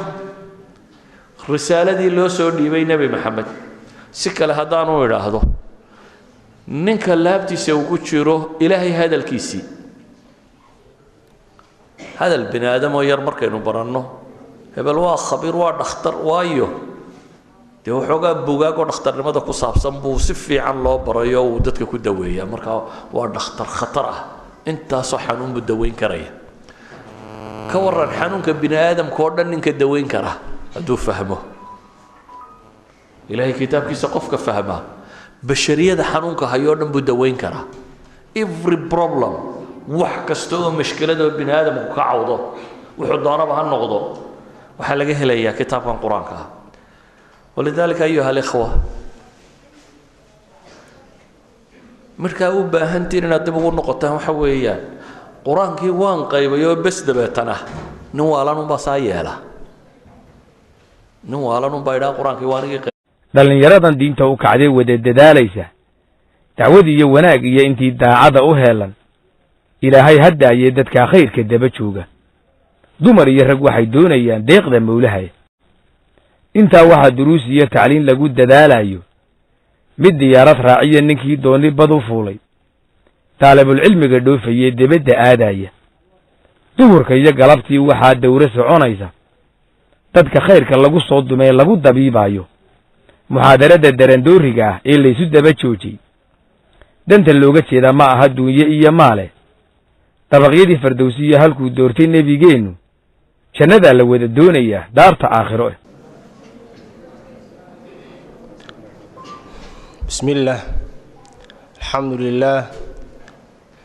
risaaladii loo soo dhiibay Nebi Maxamed. Si kale haddaanu idhaahdo, ninka laabtiisa ugu jiro Ilaahay hadalkiisii, hadal bini aadamoo yar markaynu baranno, hebel waa khabiir, waa dhakhtar, waayo dee waxoogaa bugaagoo dhakhtarnimada ku saabsan buu si fiican loo barayo, uu dadka ku daweeyaa, markaa waa dhakhtar khatar ah, intaasoo xanuun buu daweyn karaya. Ka waran xanuunka bini aadamka oo dhan ninka daweyn kara hadduu fahmo Ilaahay kitaabkiisa? Qofka fahmaa bashariyada xanuunka hayoo dhan buu daweyn karaa. Every problem, wax kasta oo mashkiladoo bini aadamku ka cawdo, wuxuu doonaba ha noqdo, waxaa laga helayaa kitaabkan Qur-aanka ah. ولذلك أيها الإخوة, markaa u baahantiin inaad dib ugu noqotaan waxa weeyaan Qur-aankii waan qaybay oo bes. Dabeetana nin waalan unbaa saa yeela, nin waalan unbaa idhaha Qur-aankii waa anigii. Dhallinyaradan diinta u kacday, wada dadaalaysa dacwad iyo wanaag iyo intii daacada u heelan, Ilaahay haddaayee dadkaa khayrka daba jooga, dumar iyo rag, waxay doonayaan deeqda Mawlahaya. Intaa waxaa duruus iyo tacliin lagu dadaalayo, mid diyaarad raaciya, ninkii dooni bad u fuulay, taalibulcilmiga dhoofayee debadda aadaya, duhurka iyo galabtii waxaa dawro soconaysa, dadka khayrka lagu soo dumee lagu dabiibaayo, muxaadarada darandooriga ah ee laysu daba joojiyey, danta looga jeedaa ma aha duunye iyo maale. Dabaqyadii Fardowsiyo halkuu doortay Nebigeennu, jannadaa la wada doonayaa, daarta aakhiro eh. بسم الله، الحمد لله،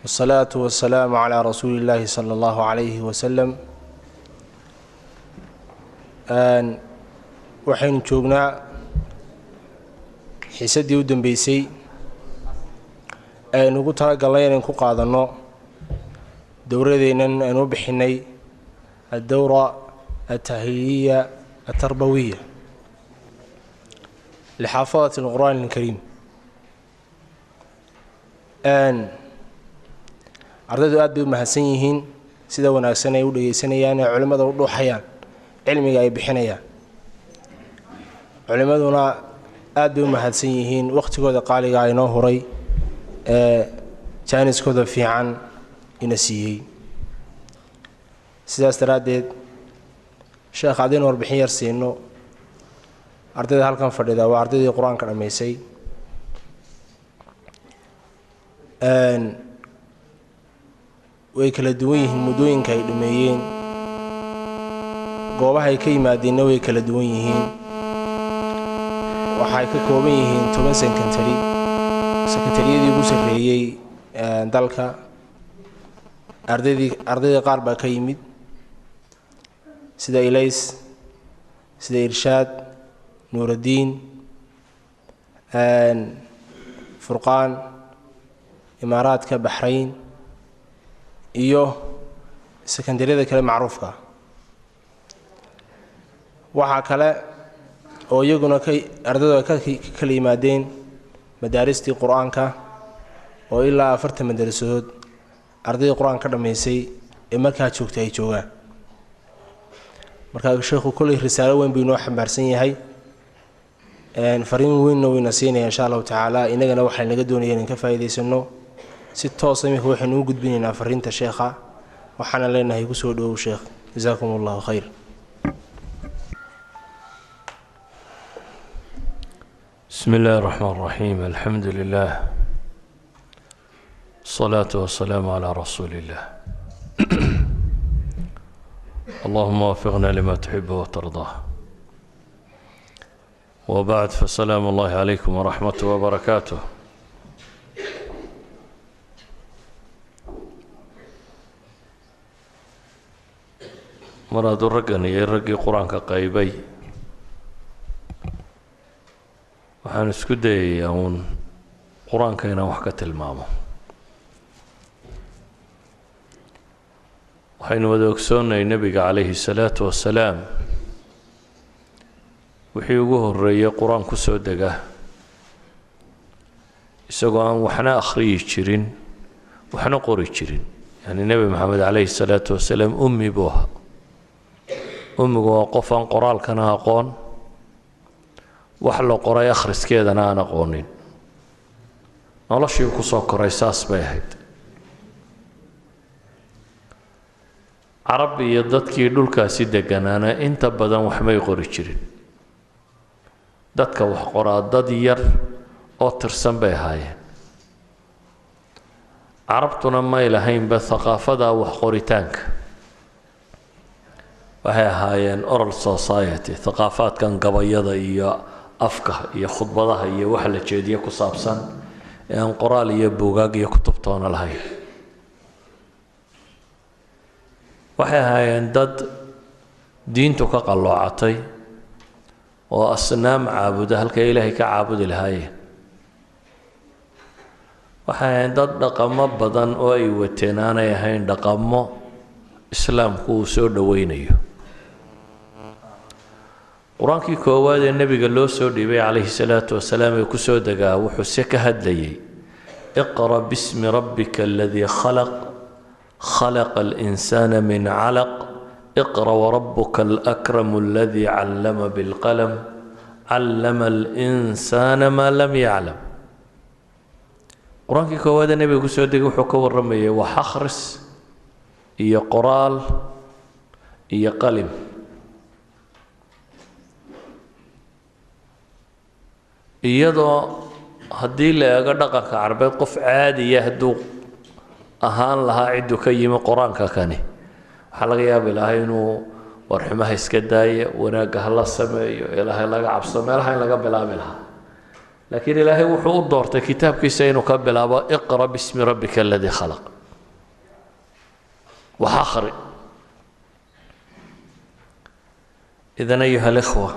والصلاة والسلام على رسول الله صلى الله عليه وسلم. Waxaynu joognaa xiisaddii u dambeysay aynu ugu talagalnay inaynu ku qaadanno dowradeennan aynu u bixinay الدورة التأهيلية التربوية لحافظة القرآن الكريم. Ardaydu aad bay u mahadsan yihiin sida wanaagsan ay u dhegeysanayaan ee culimmada u dhuuxayaan cilmiga ay bixinayaan. Culimmaduna aad bay u mahadsan yihiin wakhtigooda qaaliga inoo huray ee jaaniskooda fiican ina siiyey. Sidaas daraaddeed, sheekh, haddaynu warbixin yar siino ardayda halkan fadhida, waa ardaydii Qur-aanka dhammaysay. Way kala duwan yihiin muddooyinka ay dhameeyeen, goobaha ay ka yimaadeenna way kala duwan yihiin. Waxay ka kooban yihiin 10 secondary, sekondariyadii ugu sarreeyey dalka. Ardaydii qaar baa ka yimid, sida Ilays, sida Irshaad, Nuuraddiin, Furqaan, Imaaraadka, Baxrayn iyo sekondariyada kale macruufka. Waxaa kale oo iyaguna ka ardaydu ay ka kala yimaadeen madaaristii Qur-aanka, oo ilaa 40 madarasadood ardaydii Qur-aanka ka dhammaysay ee markaa joogtay ay joogaan. Marka sheekhu kolley risaalo weyn buu inoo xambaarsan yahay, fariin weynna wayna siinaya insha Allahu tacaala. Inagana waxay naga doonaya inaan ka faa'iidaysano si toosa. Iminka waxaynu u gudbinaynaa fariinta sheekha, waxaana leenahay kusoo dhowow sheekh. Jasaakum Allahu khayr. بسم الله الرحمن الرحيم، الحمد لله، الصلاة والسلام على رسول الله. اللهم وفقنا لما تحب وترضاه. وبعد، فسلام الله عليكم ورحمته وبركاته. Mar hadduu raggan iyo raggii qur-aanka qaybay, waxaan isku dayayaa uun qur-aanka inaan wax ka tilmaamo. Waxaynu wada ogsoonnay nebiga calayhi salaatu wasalaam wixii ugu horreeyey qur-aan ku soo dega, isagoo aan waxna akhriyi jirin waxna qori jirin. Yacni Nebi Maxamed calayhi salaatu wasalaam ummi buu ahaa. Ummigu waa qof aan qoraalkana aqoon, wax la qoray akhriskeedana aan aqoonin. Noloshii kusoo koray saas bay ahayd. Carab iyo dadkii dhulkaasi deganaana inta badan waxmay qori jirin. Dadka wax qoraa dad yar oo tirsan bay ahaayeen. Carabtuna may lahaynba thaqaafada wax qoritaanka. Waxay ahaayeen oral society, thaqaafaadkan gabayada iyo afka iyo khudbadaha iyo waxa la jeediye ku saabsan ee aan qoraal iyo buugaag iyo kutubtoona lahayn. Waxay ahaayeen dad diintu ka qalloocatay oo asnaam caabuda halkay Ilaahay ka caabudi lahaayeen. Waxay ahaayeen dad dhaqamo badan oo ay wateen aanay ahayn dhaqamo islaamku uu soo dhoweynayo. Qur-aankii koowaad ee nebiga loo soo dhiibay calayhi salaatu wasalaam ee kusoo degaa wuxuu se ka hadlayay iqra bismi rabbika aladii khalaq, khalaqa alinsaana min calaq, iqra warabuka alakramu aladii callama bilqalam, callama alinsaana maa lam yaclam. Qur-aankii koowaad ee nebiga kusoo degay wuxuu ka warramayay wax akhris iyo qoraal iyo qalim. Iyadoo haddii la eego dhaqanka carbeed, qof caadiya hadduu ahaan lahaa cidduu ka yimi qur-aanka kani, waxaa laga yaabi lahaa inuu warxumaha iska daaya, wanaagga ha la sameeyo, Ilaahay laga cabsado, meelaha in laga bilaabi lahaa. Laakiin Ilaahay wuxuu u doortay kitaabkiisa inuu ka bilaabo iqra bismi rabbika aladii khalaq, wax akhri. Idan ayuha alikhwa,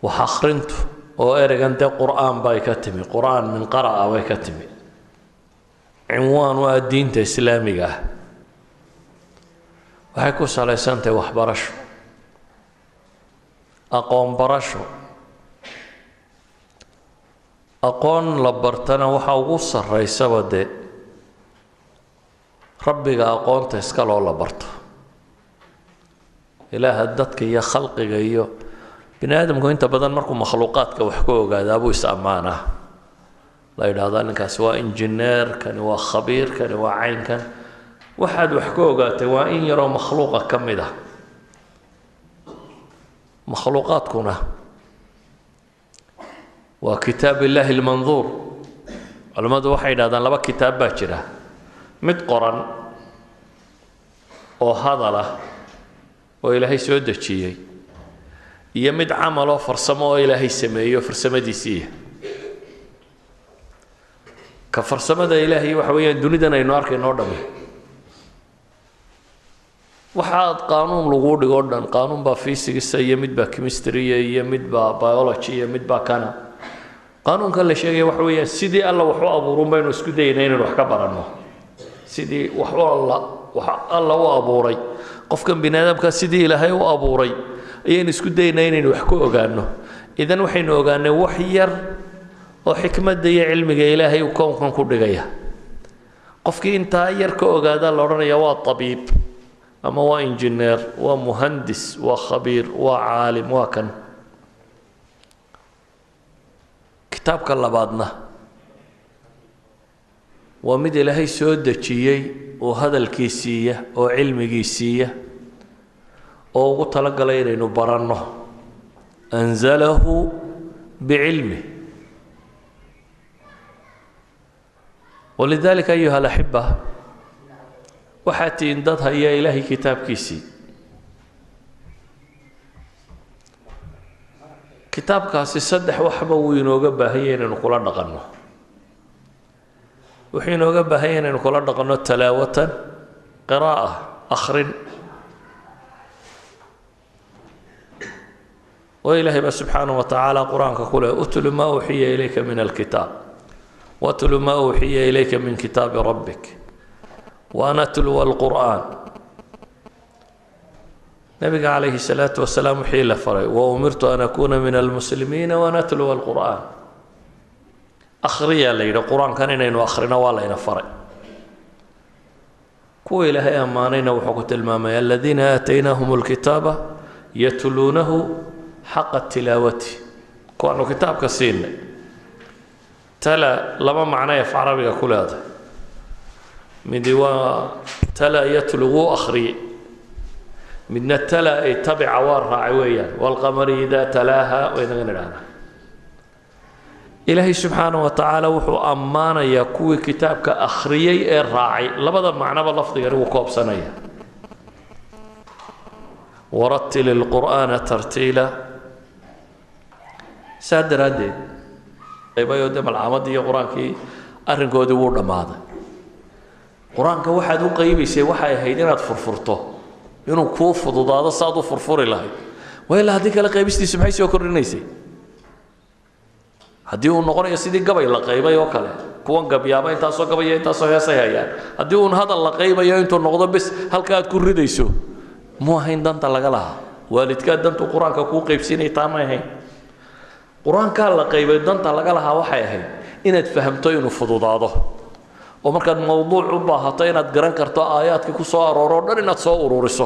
wax akhrintu oo ereygan dee qur-aan bay ka timi, qur-aan min qara'a bay ka timi, cinwaan u ah diinta islaamiga ah, waxay ku salaysantahay waxbarasho, aqoon barasho. Aqoon la bartana waxaa ugu sarraysaba dee rabbiga aqoonta iska loo la barto, Ilaaha dadka iyo khalqiga iyo bini aadamku. Inta badan markuu makhluuqaadka wax ka ogaadaa buu is ammaanaa, la yidhaahdaa ninkaasi waa injineer, kani waa khabiir, kani waa caynkan. Waxaad wax ka ogaatay waa in yaroo makhluuqa ka mid ah. Makhluuqaadkuna waa kitaab illaahi almanduur. Culimmadu waxay yidhahdaan laba kitaab baa jira, mid qoran oo hadal ah oo Ilaahay soo dejiyey, iyo mid camal oo farsamo oo Ilaahay sameeyo farsamadiisiiya. Ka farsamada Ilaahay waxa weeyaan dunidan aynu arkayno o dhami. Waxaad qaanuun laguu dhigo o dhan, qaanuun baa physics iyo mid baa chemistry iyo mid baa biology iyo mid baa kana. Qaanuunkan la sheegaya waxa weeyaan sidii Alla wax u abuurun baynu isku dayayna inaynu wax ka baranno. Sidii wax u alla wax Alla u abuuray, qofkan bini aadamka sidii Ilaahay u abuuray ayaynu isku dayaynaa inaynu wax ku ogaano. Idan waxaynu ogaanay wax yar oo xikmadda iyo cilmiga Ilaahay uu kownkan ku dhigaya. Qofkii intaa yar ka ogaada la odhanaya waa tabiib ama waa injineer, waa muhandis, waa khabiir, waa caalim, waa kan. Kitaabka labaadna waa mid Ilaahay soo dejiyey oo hadalkii siiya oo cilmigii siiya oo ugu talagalay inaynu baranno, anzalahu bicilmih. Walidalika ayuha alaxiba, waxaa tihiin dad haya Ilaahay kitaabkiisii. Kitaabkaasi saddex waxba wuu inooga baahan yahay inaynu kula dhaqanno. Wuxuu inooga baahan yahay inaynu kula dhaqanno talaawatan, qiraa'a, Akhrin oo Ilaahay baa subxaanaه wa tacaala Qur-aanka ku leh: "Utlu maa uuxiya ilayka min alkitaab, watlu maa uuxiya ilayka min kitaabi rabbik wa an atluwa alqur'aan." Nabiga calayhi salaatu wasalaam wixii la faray: "Wa umirtu an akuuna min almuslimiina waan atluwa alqur'aan." Akhriyaa la yidhi. Qur-aankan inaynu akhrino waa layna faray. Kuwa Ilaahay ammaanayna wuxuu ku tilmaamay: "Aladiina aataynaahum alkitaaba yatluunahu xaqa tilaawati." Kuwaanu kitaabka siinay. Tala laba macno af Carabiga ku leedahay. Midi waa tala yatlu, wuu akhriyey. Midna tala ay tabica, waa raacay weeyaan. "Waalqamari idaa talaaha" waynagan idhahnaa. Ilaahay subxaana wa tacaala wuxuu ammaanayaa kuwii kitaabka akhriyey ee raacay. Labada macnoba lafdigani wuu koobsanaya. "Waratil ilqur'aana tartiila." Saa daraaddeed qaybayo dee malcaamadii iyo Qur-aankii arrinkoodii wuu dhammaaday. Qur-aanka waxaad u qaybaysay waxay ahayd inaad furfurto, inuu kuu fududaado saad u furfuri lahayd. Waa ilaa haddii kale qaybistiisu maxay soo kordhinaysay? Haddii uu noqonayo sidii gabay la qaybay oo kale, kuwan gabyaaba intaasoo gabaya, intaasoo heesay hayaan, haddii uun hadal la qaybayo intuu noqdo bes halka aad ku ridayso, muu ahayn danta laga lahaa. Waalidkaa dantuu Qur-aanka kuu qaybsiinaya taa may ahayn. Qur-aankaa la qaybay danta laga lahaa waxay ahayd inaad fahamto, inuu fududaado, oo markaad mowduuc u baahato inaad garan karto aayaadkii ku soo arooro o dhan, inaad soo ururiso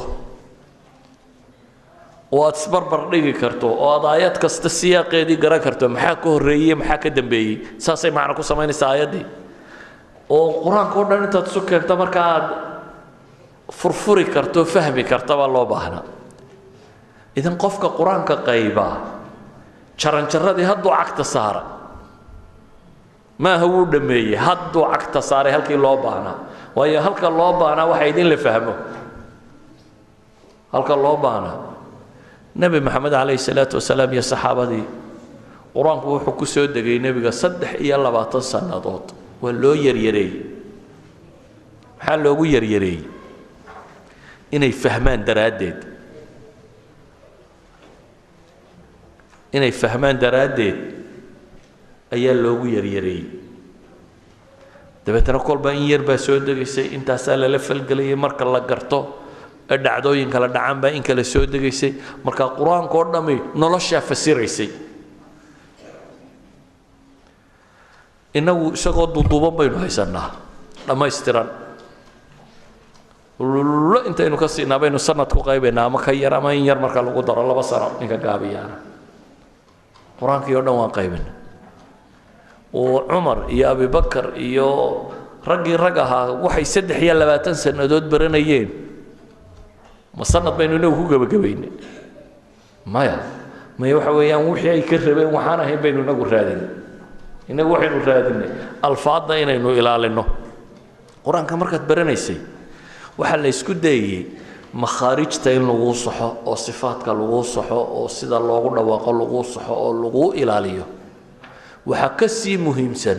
oo aad isbarbar dhigi karto, oo aad aayad kasta siyaaqeedii garan karto, maxaa ka horreeyey, maxaa ka dambeeyey. Saasay macno ku samaynaysaa aayaddii. Oo Qur-aanka o dhan intaad isu keento marka aad furfuri karto, fahmi karta baa loo baahnaa. Idan qofka Qur-aanka qaybaa jaranjaradii hadduu cagta saaray maaha wuu dhammeeyey, hadduu cagta saaray halkii loo baahnaa. Waayo, halka loo baahnaa waxa idin la fahmo halka loo baahnaa. Nebi Maxamed calayhi salaatu wasalaam iyo saxaabadii, Qur-aanku wuxuu ku soo degay nebiga 23 sannadood. Waa loo yaryareeyey. Maxaa loogu yaryareeyey? Inay fahmaan daraaddeed. Inay fahmaan daraaddeed ayaa loogu yaryareeyey. Dabeetana kolba in yar baa soo degaysay, intaasaa lala falgelayay. Marka la garto ee dhacdooyin kala dhacaan baa in kale soo degaysay. Marka Qur-aanka oo dhammi noloshaa fasiraysay. Innagu isagoo duuduuban baynu haysanaa, dhammaystiran lullo intaynu ka siinaa baynu sanad ku qaybaynaa ama ka yar ama in yar marka lagu daro 2 sano ninka gaabiyaana. Qur-aankii o dhan waan qaybina. Oo Cumar iyo Abibakar iyo raggii rag ahaa waxay 23 sannadood baranayeen, ma sanad baynu inagu ku gebagabaynay? Maya, maya. Waxa weeyaan wixii ay ka rabeen waxaan ahayn baynu inagu raadinay. Inagu waxaynu raadinay alfaadda inaynu ilaalino. Qur-aanka markaad baranaysay waxaa la isku dayayey makhaarijta in laguu saxo, oo sifaadka laguu saxo, oo sida loogu dhawaaqo laguu saxo, oo laguu ilaaliyo. Waxaa ka sii muhiimsan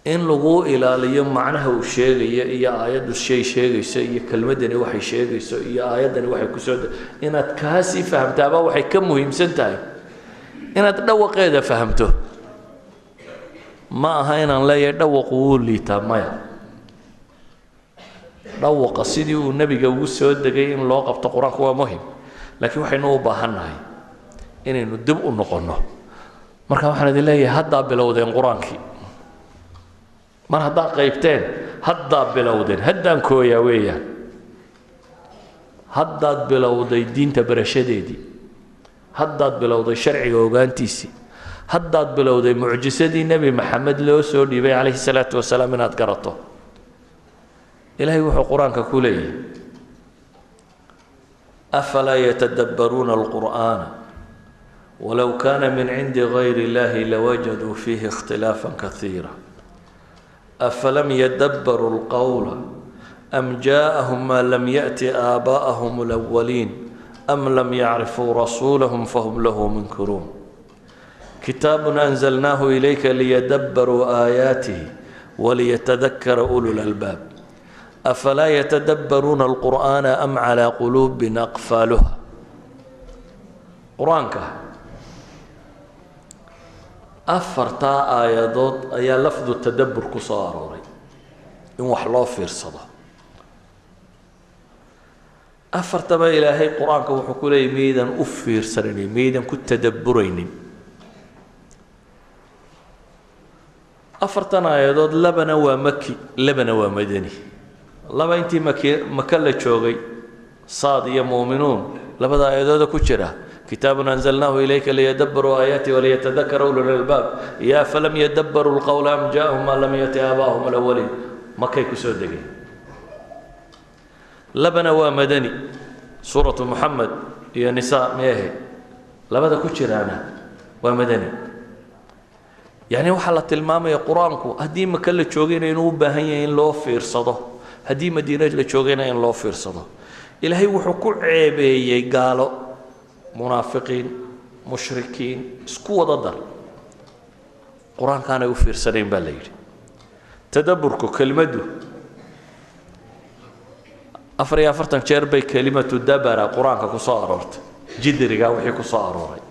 in laguu ilaaliyo macnaha uu sheegayo, iyo aayaddu shay sheegayso, iyo kelmaddani waxay sheegayso, iyo aayaddani waxay kusoo, inaad kaasii fahamtaaba waxay ka muhiimsan tahay inaad dhawaqeeda fahamto. Ma aha inaan leeyahay dhawaqu wuu liitaa, maya. Dhawaqa sidii uu nebiga ugu soo degay in loo qabto Qur-aanku waa muhim, laakiin waxaynu u baahannahay inaynu dib u noqonno. Marka waxaan idin leeyahay, haddaa bilowdeen Qur-aankii. Mar haddaa qaybteen, haddaa bilowdeen, haddaan kooyaa weeyaan, haddaad bilowday diinta barashadeedii, haddaad bilowday sharciga ogaantiisii, haddaad bilowday mucjisadii Nebi Maxamed loo soo dhiibay calayhi salaatu wasalaam inaad garato. Ilaahay wuxuu Qur-aanka ku leeyahay: "Afalaa yatadabbaruuna alqur'aana walow kana min cindi gayri illahi lawajaduu fiihi ikhtilaafa kaiira. Afalam yadabbaruu alqawla am jaءahum ma lam yaأti aabaa'ahum alawaliin am lam yacrifuu rasuulahum fahum lahu munkiruun. Kitaab anzalnaahu ilayka liyadabbaruu aayaatihi waliyatadakara ulu lalbaab." Afalaa yatadabbaruuna alqur'aana am calaa quluubin aqfaaluha. Qur-aanka afartaa aayadood ayaa lafdu tadabbur ku soo arooray, in wax loo fiirsado. Afartaba Ilaahay qur-aanka wuxuu ku leeyay miyaydan u fiirsanaynin, miyaydan ku tadabburaynin? Afartan aayadood labana waa maki, labana waa madani. Laba intii maki Maka la joogay, Saad iyo Muuminuun, labada aayadooda ku jira, kitaabun anzalnaahu ilayka liyadabbaruu aayaati waliyatadakara ulul albaab iyo afalam yadabbaruu lqowla am jaa'ahum maa lam yati aabaahum alawaliin, Makay kusoo degeen. Labana waa madani, suuratu Muxamed iyo Nisaa meehe, labada ku jiraana waa madani. Yacni waxaa la tilmaamaya qur-aanku haddii Maka la joogayna inuu u baahan yahay in loo fiirsado, haddii Madiine la joogayna in loo fiirsado. Ilaahay wuxuu ku ceebeeyey gaalo, munaafiqiin, mushrikiin, isku wada dar, qur-aankaanay u fiirsanayn baa la yidhi. Tadabburku kelimaddu 44 jeer bay kelimatu dabara qur-aanka ku soo aroortay, jidrigaa wixii ku soo arooray.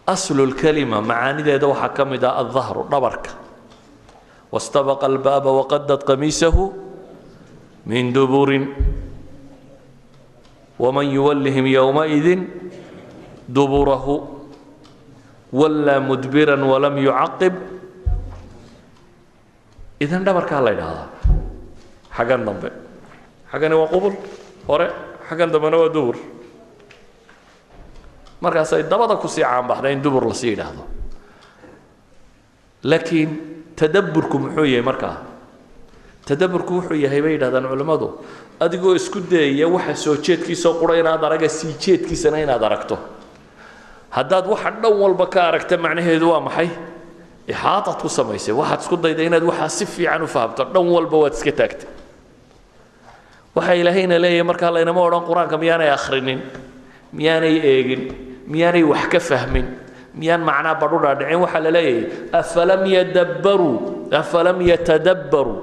Aslulkelima macaanideeda waxaa ka mid ah aldahru, dhabarka. Wastabaqa albaaba waqadad qamiisahu min duburin, waman yuwallihim yowmaidin duburahu wallaa mudbiran walam yucaqib. Idan dhabarkaa la yidhaahdaa xaggan dambe, xaggani waa qubul hore, xaggan dambena waa dubur. Markaasay dabada kusii caanbaxday in dubur lasii yidhaahdo. Laakiin tadabburku muxuu yahay? Markaa tadabburku wuxuu yahay, bay yidhahdaan culimmadu, adigoo isku dayaya waxa soo jeedkiisoo qura inaad araga, sii jeedkiisana inaad aragto. Haddaad waxa dhan walba ka aragta, macnaheedu waa maxay? Ixaataad ku samaysay, waxaad isku dayda inaad waxaa si fiican u fahamto, dhan walba waad iska taagtay. Waxaa Ilaahayna leeyahay markaa laynama odhan qur-aanka miyaanay akhrinin, miyaanay eegin, miyaanay wax ka fahmin, miyaan macnaa badhu dhaadhicin. Waxaa la leeyahay afalam yadabbaruu, afalam yatadabbaruu,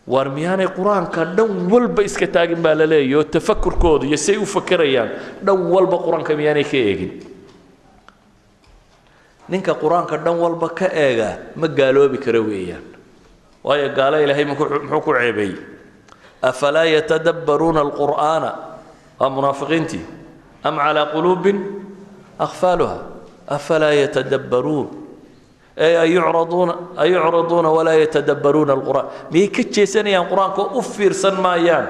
waar miyaanay qur-aanka dhan walba iska taagin baa la leeyahy, oo tafakurkooda iyo say u fakerayaan dhan walba qur-aanka miyaanay ka eegin? Ninka qur-aanka dhan walba ka eega ma gaaloobi karo weeyaan, waayo gaalo Ilaahay muxuu ku ceebeeyey? Afalaa yatadabbaruuna alqur'aana, waa munaafiqiintii, am calaa quluubin aqfaaluha. Afalaa yatadabbaruun ay ayucraduuna, ayucraduuna walaa yatadabbaruuna alqur'aan, miyay ka jeesanayaan qur-aanka oo u fiirsan maayaan?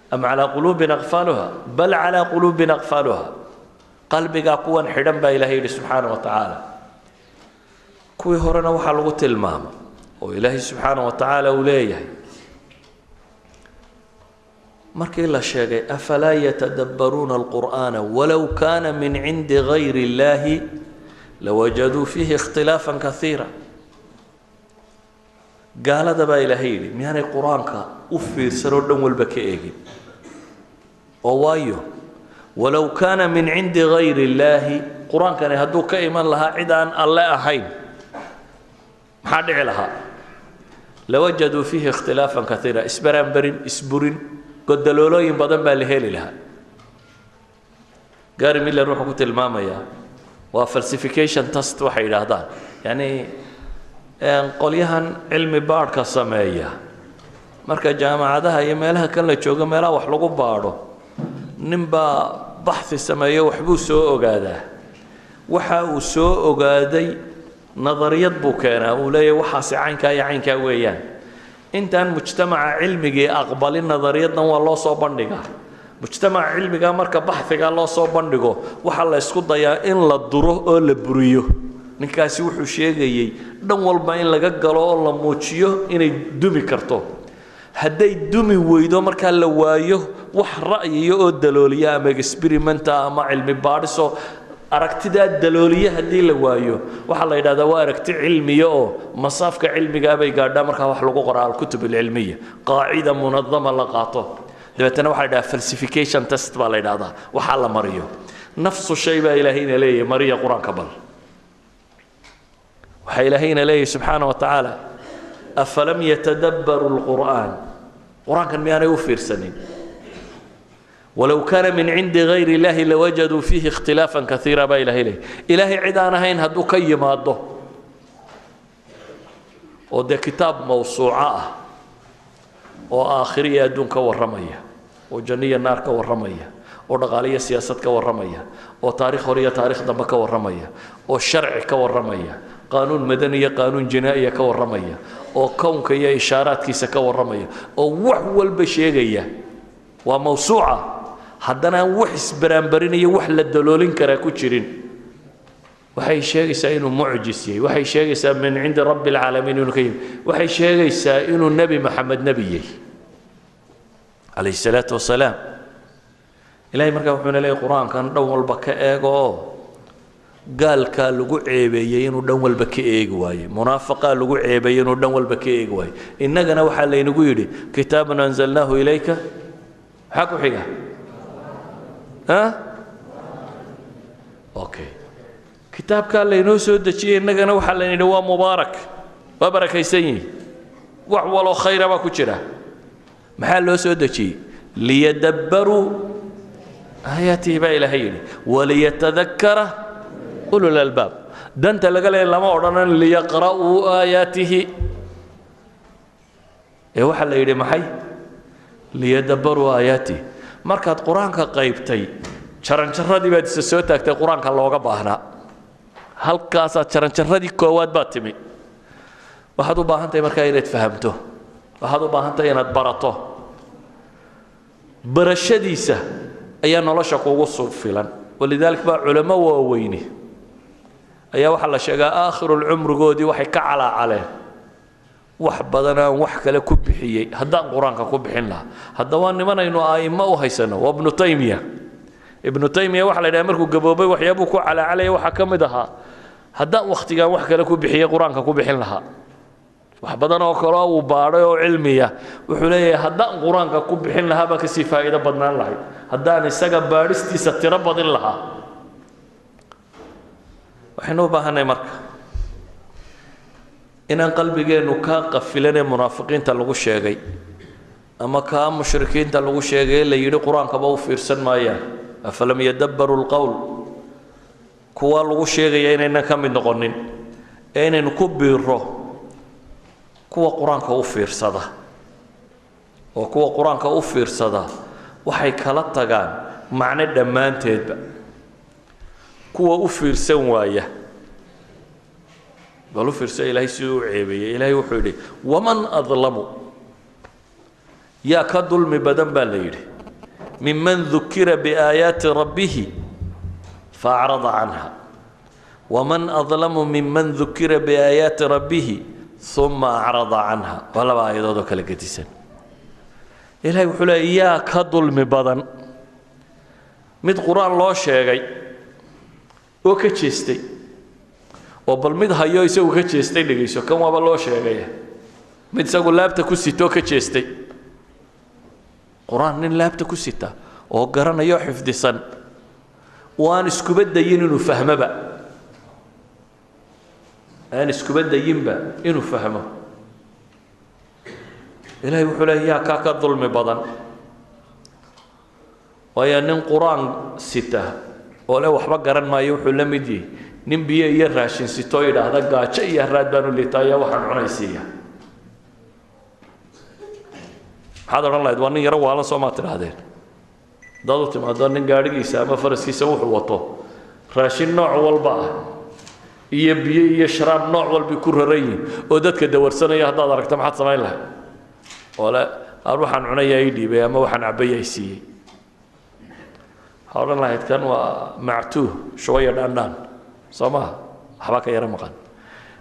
Am calaa quluubin aqfaaluha, bal calaa quluubin aqfaaluha, qalbigaa kuwan xidhan baa Ilahay yidhi subxaana wa tacaala. Kuwii horena waxaa lagu tilmaama oo Ilaahay subxaana wa tacaala uu leeyahay markii la sheegay afalaa yatadabbaruuna alqur'aana walow kaana min cindi gayri illahi lawajaduu fiihi ikhtilaafan kaiira. Gaalada baa Ilaahay yidhi miyaanay qur-aanka u fiirsan oo dhan walba ka eegin? Oo waayo, walow kaana min cindi gayri illaahi, qur-aankani hadduu ka iman lahaa cid aan Alle ahayn, maxaa dhici lahaa? Lawajaduu fiihi ikhtilaafan kaiira, isbaraanbarin, isburin, godaloolooyin badan baa la heli lahaa. Gary Miller wuxuu ku tilmaamayaa waa falsification test waxay yidhaahdaan, yacni qolyahan cilmi baadhka sameeya marka jaamacadaha iyo meelaha kan la joogo, meelaha wax lagu baadho, ninbaa baxhi sameeyo, waxbuu soo ogaadaa. Waxa uu soo ogaaday nadariyad buu keenaa, uu leeyahy waxaasi caynkaa iyo caynkaa weeyaan. Intaan mujtamaca cilmigii aqbalin nadariyaddan waa loo soo bandhigaa. Mujtamaca cilmigaa marka baxhigaa loo soo bandhigo, waxaa la isku dayaa in la duro oo la buriyo ninkaasi wuxuu sheegayey, dhan walba in laga galo oo la muujiyo inay dumi karto. Hadday dumi weydo, markaa la waayo wax ra'yiya oo dalooliya ama experimenta ama cilmi baadhisoo aragtidaa dalooliya, haddii la waayo, waxaa la yidhahdaa waa aragti cilmiya oo masaafka cilmigaa bay gaadhaa. Markaa wax lagu qoraa alkutub alcilmiya, qaacida munadama la qaato, dabeetana waxaa la yidhahdaa falsification test baa la yidhahdaa waxaa la mariyo. Nafsu shay baa Ilaahayna leeyahay mariya qur-aanka. Bal waxaa Ilaahayna leeyahay subxaana wa tacaala Afalam yatadabbaruu lqur'aan, qur-aankan miyaanay u fiirsanin? Walow kaana min cindi gayri illaahi lawajaduu fiihi ikhtilaafan kaiira baa Ilahay leeyay. Ilaahay cid aan ahayn hadduu ka yimaado, oo dee kitaab mawsuuco ah oo aakhiro iyo adduun ka warramaya, oo janno iyo naar ka warramaya, oo dhaqaale iyo siyaasad ka warramaya, oo taarikh hore iyo taarikh dambe ka warramaya, oo sharci ka warramaya, qaanuun madani iyo qaanuun jinaa'iya ka warramaya, oo kownka iyo ishaaraadkiisa ka warramaya, oo wax walba sheegaya, waa mawsuuca, haddana aan wax isbaraanbarinayo, wax la daloolin karaa ku jirin, waxay sheegaysaa inuu mucjis yahay, waxay sheegaysaa min cindi rabbi alcaalamiin inuu ka yimi, waxay sheegaysaa inuu Nebi Maxamed nebi yahay calayhi salaatu wasalaam. Ilahay markaa wuxuuna leeyahy qur-aankan dhan walba ka eego, oo gaalkaa lagu ceebeeyey inuu dhan walba ka eegi waaye, munaafaqaa lagu ceebeeyey inuu dhan walba ka eegi waaye. Innagana waxaa laynagu yidhi kitaabun anzalnaahu ilayka, maxaa ku xiga? Okay, kitaabkaa laynoo soo dejiyey innagana waxaa layna yidhi waa mubaarak, waa barakaysan yihi, wax waloo khayra baa ku jira. Maxaa loo soo dejiyey? Liyadabbaruu aayaatihi baa Ilaahay yidhi, waliyatadakkara ulul albaab. Danta laga leeya lama odhanan liyaqra'uu aayaatihi, ee waxaa la yidhi maxay? Liyadabbaruu aayaatihi. Markaad qur-aanka qaybtay, jaranjaradii baad isa soo taagtay qur-aanka looga baahnaa, halkaasaad jaranjaradii koowaad baad timi. Waxaad u baahan tahay markaa inaad fahamto, waxaad u baahan tahay inaad barato. Barashadiisa ayaa nolosha kugu filan. Walidaalika baa culamo waaweyni ayaa waxaa la sheegaa aakhirulcumrigoodii waxay ka calaacaleen wax badan aan wax kale ku bixiyey haddaan qur-aanka ku bixin lahaa. Haddaba nimanaynu a'immo u haysano waa Ibnu Taymiya. Ibnu Taymiya waxaa la yidhaha markuu gaboobay waxyaabuu ku calaacalaya waxaa ka mid ahaa haddaan wakhtigaan wax kale ku bixiyey qur-aanka ku bixin lahaa. Wax badan oo kaleo uu baadhay oo cilmiya wuxuu leeyahay haddaan qur-aanka ku bixin lahaa baa kasii faa'iido badnaan lahayd, haddaan isaga baadhistiisa tiro badin lahaa. Waxaynu u baahanay marka inaan qalbigeennu kaa qafilan ee munaafiqiinta lagu sheegay ama kaa mushrikiinta lagu sheegay la yidhi qur-aankaba u fiirsan maayaan, afalam yadabbaruu lqowl, kuwa lagu sheegaya inaynan ka mid noqonin ee inaynu ku biiro kuwa qur-aanka u fiirsada. Oo kuwa qur-aanka u fiirsada waxay kala tagaan macno dhammaanteedba. Kuwa u fiirsan waaya, bal u fiirsa Ilaahay siduu u ceebeeyey. Ilaahay wuxuu yidhi waman adlamu, yaa ka dulmi badan baa la yidhi, miman dukira biaayaati rabbihi faacrada canha, waman adlamu miman dukira biaayaati rabbihi uma acrada canha. Waa laba aayadood oo kala gedisan. Ilahay wuxuu leeyay yaa ka dulmi badan mid qur-aan loo sheegay oo ka jeestay, oo bal mid hayo isagu ka jeestay dhegayso, kan waaba loo sheegaya, mid isagu laabta ku sitoo ka jeestay qur-aan, nin laabta ku sita oo garanayo xifdisan oo aan iskuba dayin inuu fahmoba, aan iskuba dayinba inuu fahmo. Ilahay wuxuu leeya yaa kaa ka dulmi badan? Waayo nin qur-aan sita oo le waxba garan maayo wuxuu la mid yihi nin biyo iyo raashin sitoo yidhaahda gaajo iyo haraad baan u liitaa ayaa waxaan cunaysiiya. Maxaad odhan lahayd? Waa nin yaro waalan soo maa tidhaahdeen? Haddaad u timaado nin gaadhigiisa ama faraskiisa wuxuu wato raashin nooc walba ah iyo biyo iyo sharaab nooc walbay ku raran yihin oo dadka dawarsanaya haddaad aragto, maxaad samayn lahayd? Oo le aan waxaan cunayaa ii dhiibay ama waxaan cabaya i siiyey, waxaa odhan lahayd kan waa mactuuh shubaya dhaandhaan soo maha, waxbaa ka yaro maqan.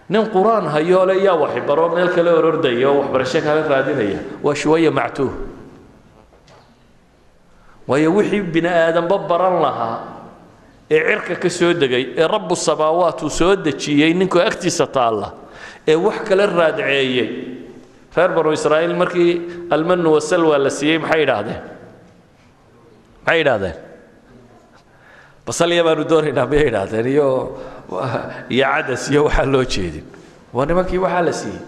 Nin qur-aan hayoo le yaa waxbaro meel kale orordaya oo waxbarasho kale raadinaya waa shuwaya mactuuh. Waayo wixii bini aadanba baran lahaa ee cirka ka soo degay ee rabbu samaawaat uu soo dejiyey ninkoo agtiisa taalla ee wax kale raadceeyey. Reer Banu Israa'iil markii almanu wasalwa la siiyey maxay yidhaahdeen? Maxay yidhaahdeen? Basalya baanu doonaynaa miyay yidhaahdeen? Iyo cadas iyo waxaa loo jeedin waa nimankii waxaa la siiyey.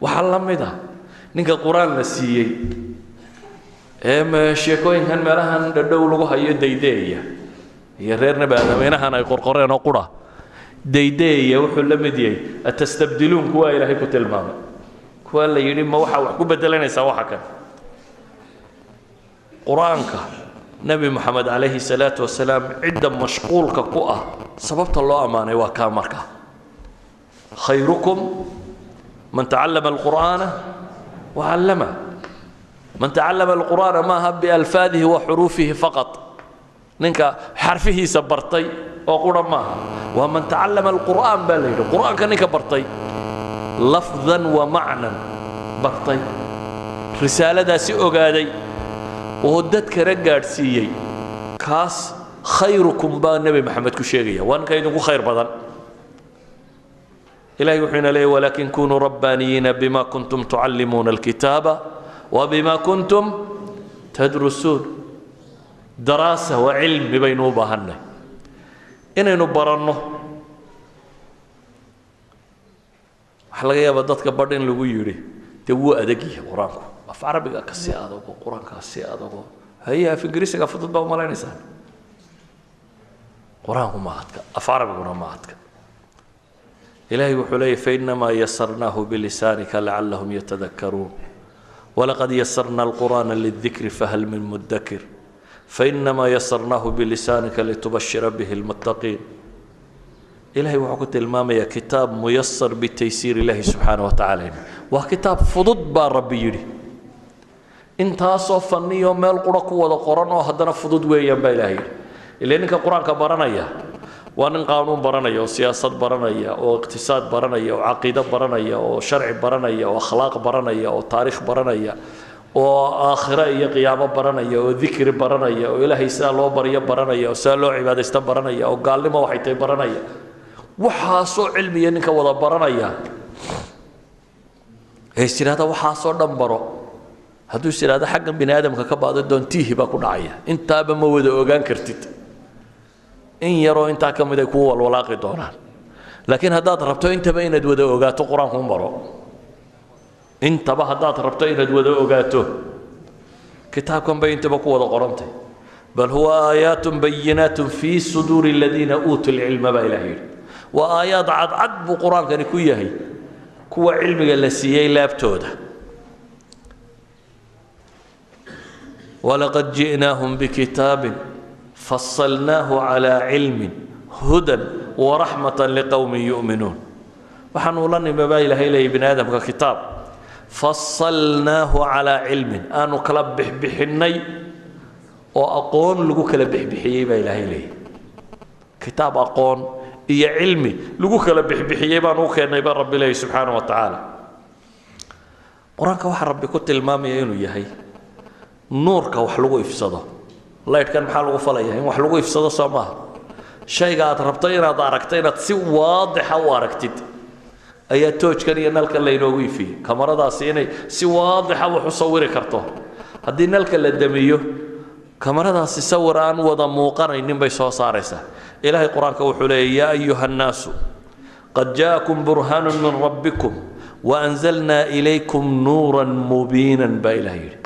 Waxaa la mid ah ninka Qur-aan la siiyey ee sheekooyinkan meelahan dhadhow lagu hayo daydeeya iyo reer Nebi Aadameynahan ay qorqoreen oo qura daydeeya, wuxuu la mid yahay atastabdiluun, kuwaa Ilaahay ku tilmaamay, kuwaa la yidhi ma waxaa wax ku bedelanaysaa waxa kan. Qur-aanka Nebi Moxamed calayhi salaatu wasalaam cidda mashquulka ku ah sababta loo ammaanay waa kaa. Markaa khayrukum man tacallama alqur'aana wacallama. Man tacallama alqur'aana maaha bialfaadihi wa xuruufihi faqat, ninka xarfihiisa bartay oo qura maaha, waa man tacallama alqur'aan baa la yidhi, Qur'aanka ninka bartay lafdan wa macnan bartay, risaaladaasi ogaaday oo dadkana gaadhsiiyey, kaas khayrukum baa Nebi Maxamed ku sheegaya, waa ninka idinku khayr badan. Ilahay wuxuu ina leeyay: walaakin kunuu rabbaaniyiina bima kuntum tucallimuuna alkitaaba wa bima kuntum tadrusuun. Daraasa waa cilmi baynu u baahannay inaynu baranno. Waxaa laga yaabaa dadka badh in lagu yidhi dee wuu adag yahay Qur-aanku, af Carabiga ka sii adago, Qur-aankaa sii adago, haye af Ingiriisiga fudud baa umalaynaysaa. Qur-aanku ma adka, af Carabiguna ma adka. Ilahay wuxuu leeyay: fainamaa yasarnaahu bilisaanika lacallahum yatadakaruun walaqad yasarna alqur'aana lidikri fahal min mudakir fainamaa yasarnaahu bilisaanika litubashira bihi lmuttaqiin. Ilahay wuxuu ku tilmaamayaa kitaab muyasar bitaysiir Illahi subxaana wa tacaala, waa kitaab fudud baa Rabbi yidhi. Intaasoo fanniyo meel qura ku wada qoran oo haddana fudud weeyaan baa Ilahay yidhi. Ilaa ninka Qur-aanka baranaya waa nin qaanuun baranaya oo siyaasad baranaya oo iqtisaad baranaya oo caqiido baranaya oo sharci baranaya oo akhlaaq baranaya oo taariikh baranaya oo aakhiro iyo qiyaamo baranaya oo dikri baranaya oo Ilaahay sidaa loo baryo baranaya oo sidaa loo cibaadaysto baranaya oo gaalnimo waxay tahay baranaya. Waxaasoo cilmiya ninka wada baranaya ee is yidhahda waxaasoo dhan baro, hadduu is yidhahdo xaggan bini aadamka ka baado doontiihi baa ku dhacaya. Intaaba ma wada ogaan kartid, in yaroo intaa ka mid ay kuu walwalaaqi doonaan. Laakiin haddaad rabto intaba inaad wada ogaato, Qur-aanku un baro. Intaba haddaad rabto inaad wada ogaato, kitaabkan bay intaba ku wada qorantay. Bal huwa aayaatun bayinaatun fii suduuri aladiina uutuu lcilma baa Ilaah yidhi. Waa aayaad cadcad buu Qur-aankani ku yahay kuwa cilmiga la siiyey laabtooda. Walaqad ji'naahum bikitaabin fasalnaahu calaa cilmin hudan waraxmatan liqowmin yu'minuun. Waxaanu la nimi baa Ilaahay leeyay bini aadamka kitaab fasalnaahu calaa cilmin, aanu kala bixbixinnay oo aqoon lagu kala bixbixiyey baa Ilaahay leeyay. Kitaab aqoon iyo cilmi lagu kala bixbixiyey baan u keennay baa Rabbi leeyay subxaana wa tacaala. Qur-aanka waxaa Rabbi ku tilmaamaya inuu yahay nuurka wax lagu ifsado. Laydhkan maxaa lagu falaya? In wax lagu ifsado, soo maaha? Shayga aad rabto inaad aragto, inaad si waadixa u aragtid ayaa toojkan iyo nalkan laynoogu ifiyey. Kamaradaasi inay si waadixa wax u sawiri karto, haddii nalka la damiyo kamaradaasi sawir aan wada muuqanaynin bay soo saaraysaa. Ilaahay Qur-aanka wuxuu leeyay: yaa ayuha annaasu qad jaakum burhaanu min rabbikum waanzalnaa ilaykum nuuran mubiinan baa Ilaah yidhi.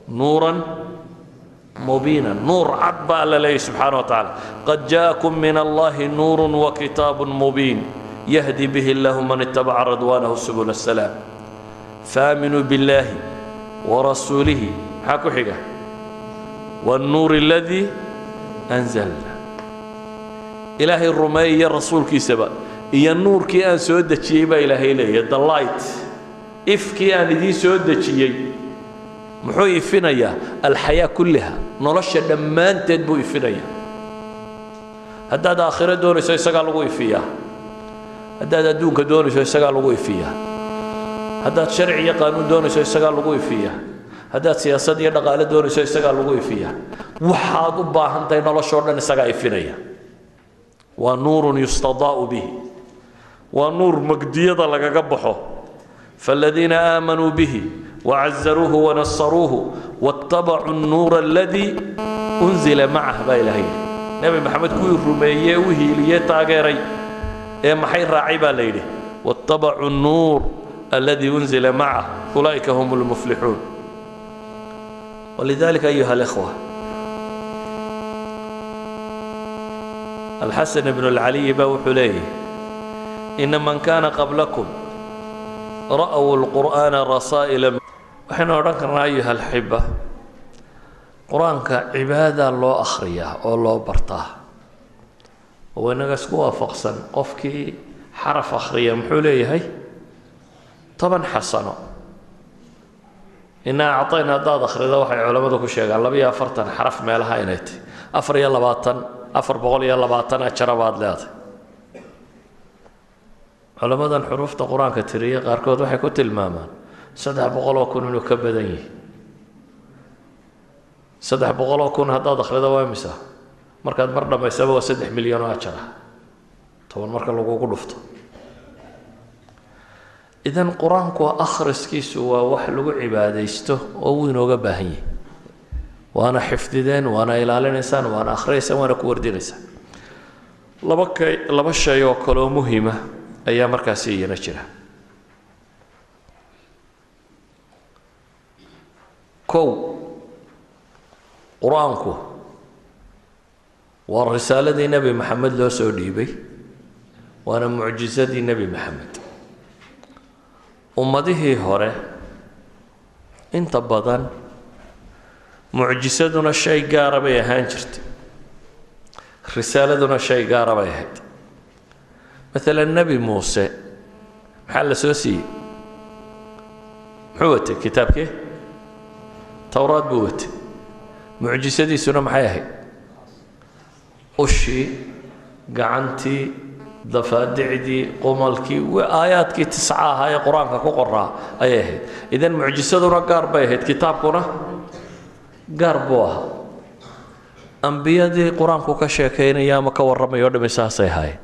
Nuuran mubiinan, nuur cad baa Alla leeyahy subxaana wa tacaala. Qad jaakum min Allahi nuurun wa kitaabun mubiin yahdi bihi illahu man itabaca ridwaanahu subula asalaam faaminuu biاllaahi warasuulihi, maxaa ku xiga? Wاnnuur aladii anzalna. Ilaahay rumeeya, rasuulkiisaba iyo nuurkii aan soo dejiyey baa Ilaahay leeyahy. The light, ifkii aan idiin soo dejiyey, muxuu ifinayaa? Alxayaa kulliha, nolosha dhammaanteed buu ifinayaa. Haddaad aakhiro doonayso isagaa lagu ifiyaa, haddaad adduunka doonayso isagaa lagu ifiyaa, haddaad sharci iyo qaanuun doonayso isagaa lagu ifiyaa, haddaad siyaasad iyo dhaqaale doonayso isagaa lagu ifiyaa. Waxaad u baahan tahay noloshoo dhan isagaa ifinaya. Waa nuurun yustadaa'u bihi, waa nuur magdiyada lagaga baxo. Faaladiina aamanuu bihi wacazaruuhu wanasaruuhu waattabacuu nnuura aladii unzila macah baa Ilahay yidhi. Nebi Maxamed kuwii rumeeyee u hiiliyee taageeray ee maxay raacay baa la yidhi? Waattabacuu nnuur الذي أنزل معه أولئك هم المفلحون. ولذلك أيها الإخوة، الحسن بن العلي بوحليه إن من كان قبلكم رأوا القرآن رسائل. وحين أردنا أيها الحبة، قرآنك عبادة الله أخرية الله برتاه، وإنك اسكوا فقصا قفك حرف أخرية محوليه هي طبعا حسنه. إن أعطينا ضاد أخرية وحي علماء كل شيء قال لبيا فرتن حرف ما لها إنتي أفر يلا باطن أفر بقول يلا باطن أشربات لات. علماء الحروف القرآن كترية قاركود وحي كتل ماما 300 إنه كبدني 300 هذا دخل هذا وامسه مركز مرة ما يسوى 6 مليون وعشرة طبعا مركز لو قلفته. إذن قرآنك أخرس كيس وحلو عباديسته أو باهي، وأنا حفظ وأنا إلى الإنسان وأنا أخرس وأنا كوردينسان. لبا شيء وكلو مهمة أيام مركزية نشرة. كو قرآنك والرسالة دي نبي محمد لو سعودي وأنا معجزة دي نبي محمد. أمده هره انت بدن معجزتنا شيء قارب يهانجرت، رسالتنا شيء قارب يهد. مثلا النبي موسى محل سوسي محوته كتابك توراة بوت، معجزتي سنة محياهي أشي قعنتي ضفادعدي قملكي وآياتك 9 هاي قرآنك كقرأ أيه. إذن معجزتنا قارب يهد، كتابنا قاربوها. أنبياء دي قرآنك كشيكين يا مكورم يودم ساسي هاي.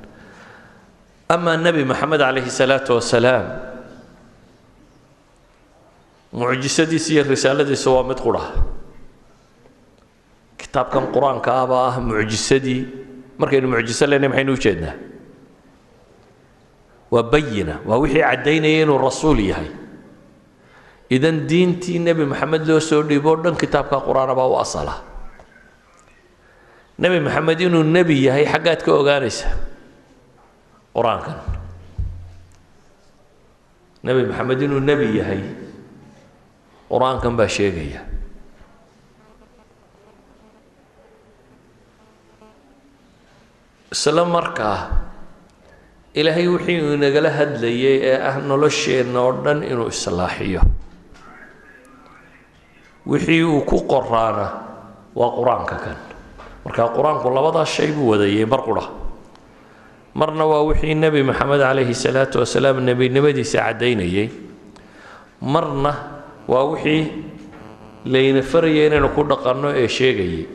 أما النبي محمد عليه الصلاة والسلام معجزتي سير رسالتي سوى متقرأ كتاب كان قرآن كابا معجزتي مركين معجزة لأن محين وجدنا وبينة ووحي عدينا الرسول هاي. إذن دينتي النبي محمد لو سودي بوردن كتابك قرآن باو أصله. نبي محمد إنه النبي هي حقاتك أوغانيسة قرآن كان نبي محمد إنه النبي هي قرآن كان باشيقية. السلام مركاه إلهي وحي نقل هدلي نولشي نوردن إنه إصلاحيه وحي وكو قرانا وقرآن كان مركا قرآن كل وضع الشيء بودي مرقرة مرنا ووحي النبي محمد عليه الصلاة والسلام النبي نبدي ساعدين مرنا ووحي لينفريين نكون قرنه شيء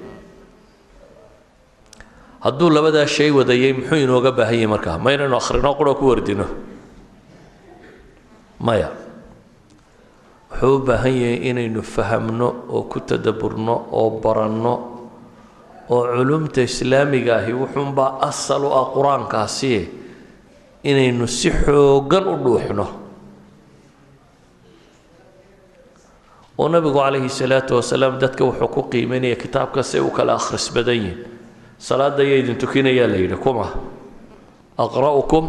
hadduu labadaa shay wadayay muxuu inooga baahan yahay markaa? Ma inaynu akhrino qura ku wardino? Maya, wuxuu u baahan yahay inaynu fahamno oo ku tadaburno oo baranno oo culumta islaamiga ahi wuxuunbaa asal u ah qur-aankaasi inaynu si xooggan u dhuuxno. Oo nabigu calayhi salaatu wasalaam dadka wuxuu ku qiimeynaya kitaabka si u kala akhris badan yihin. صلاة يدين تكين يا ليلى كما أقرأكم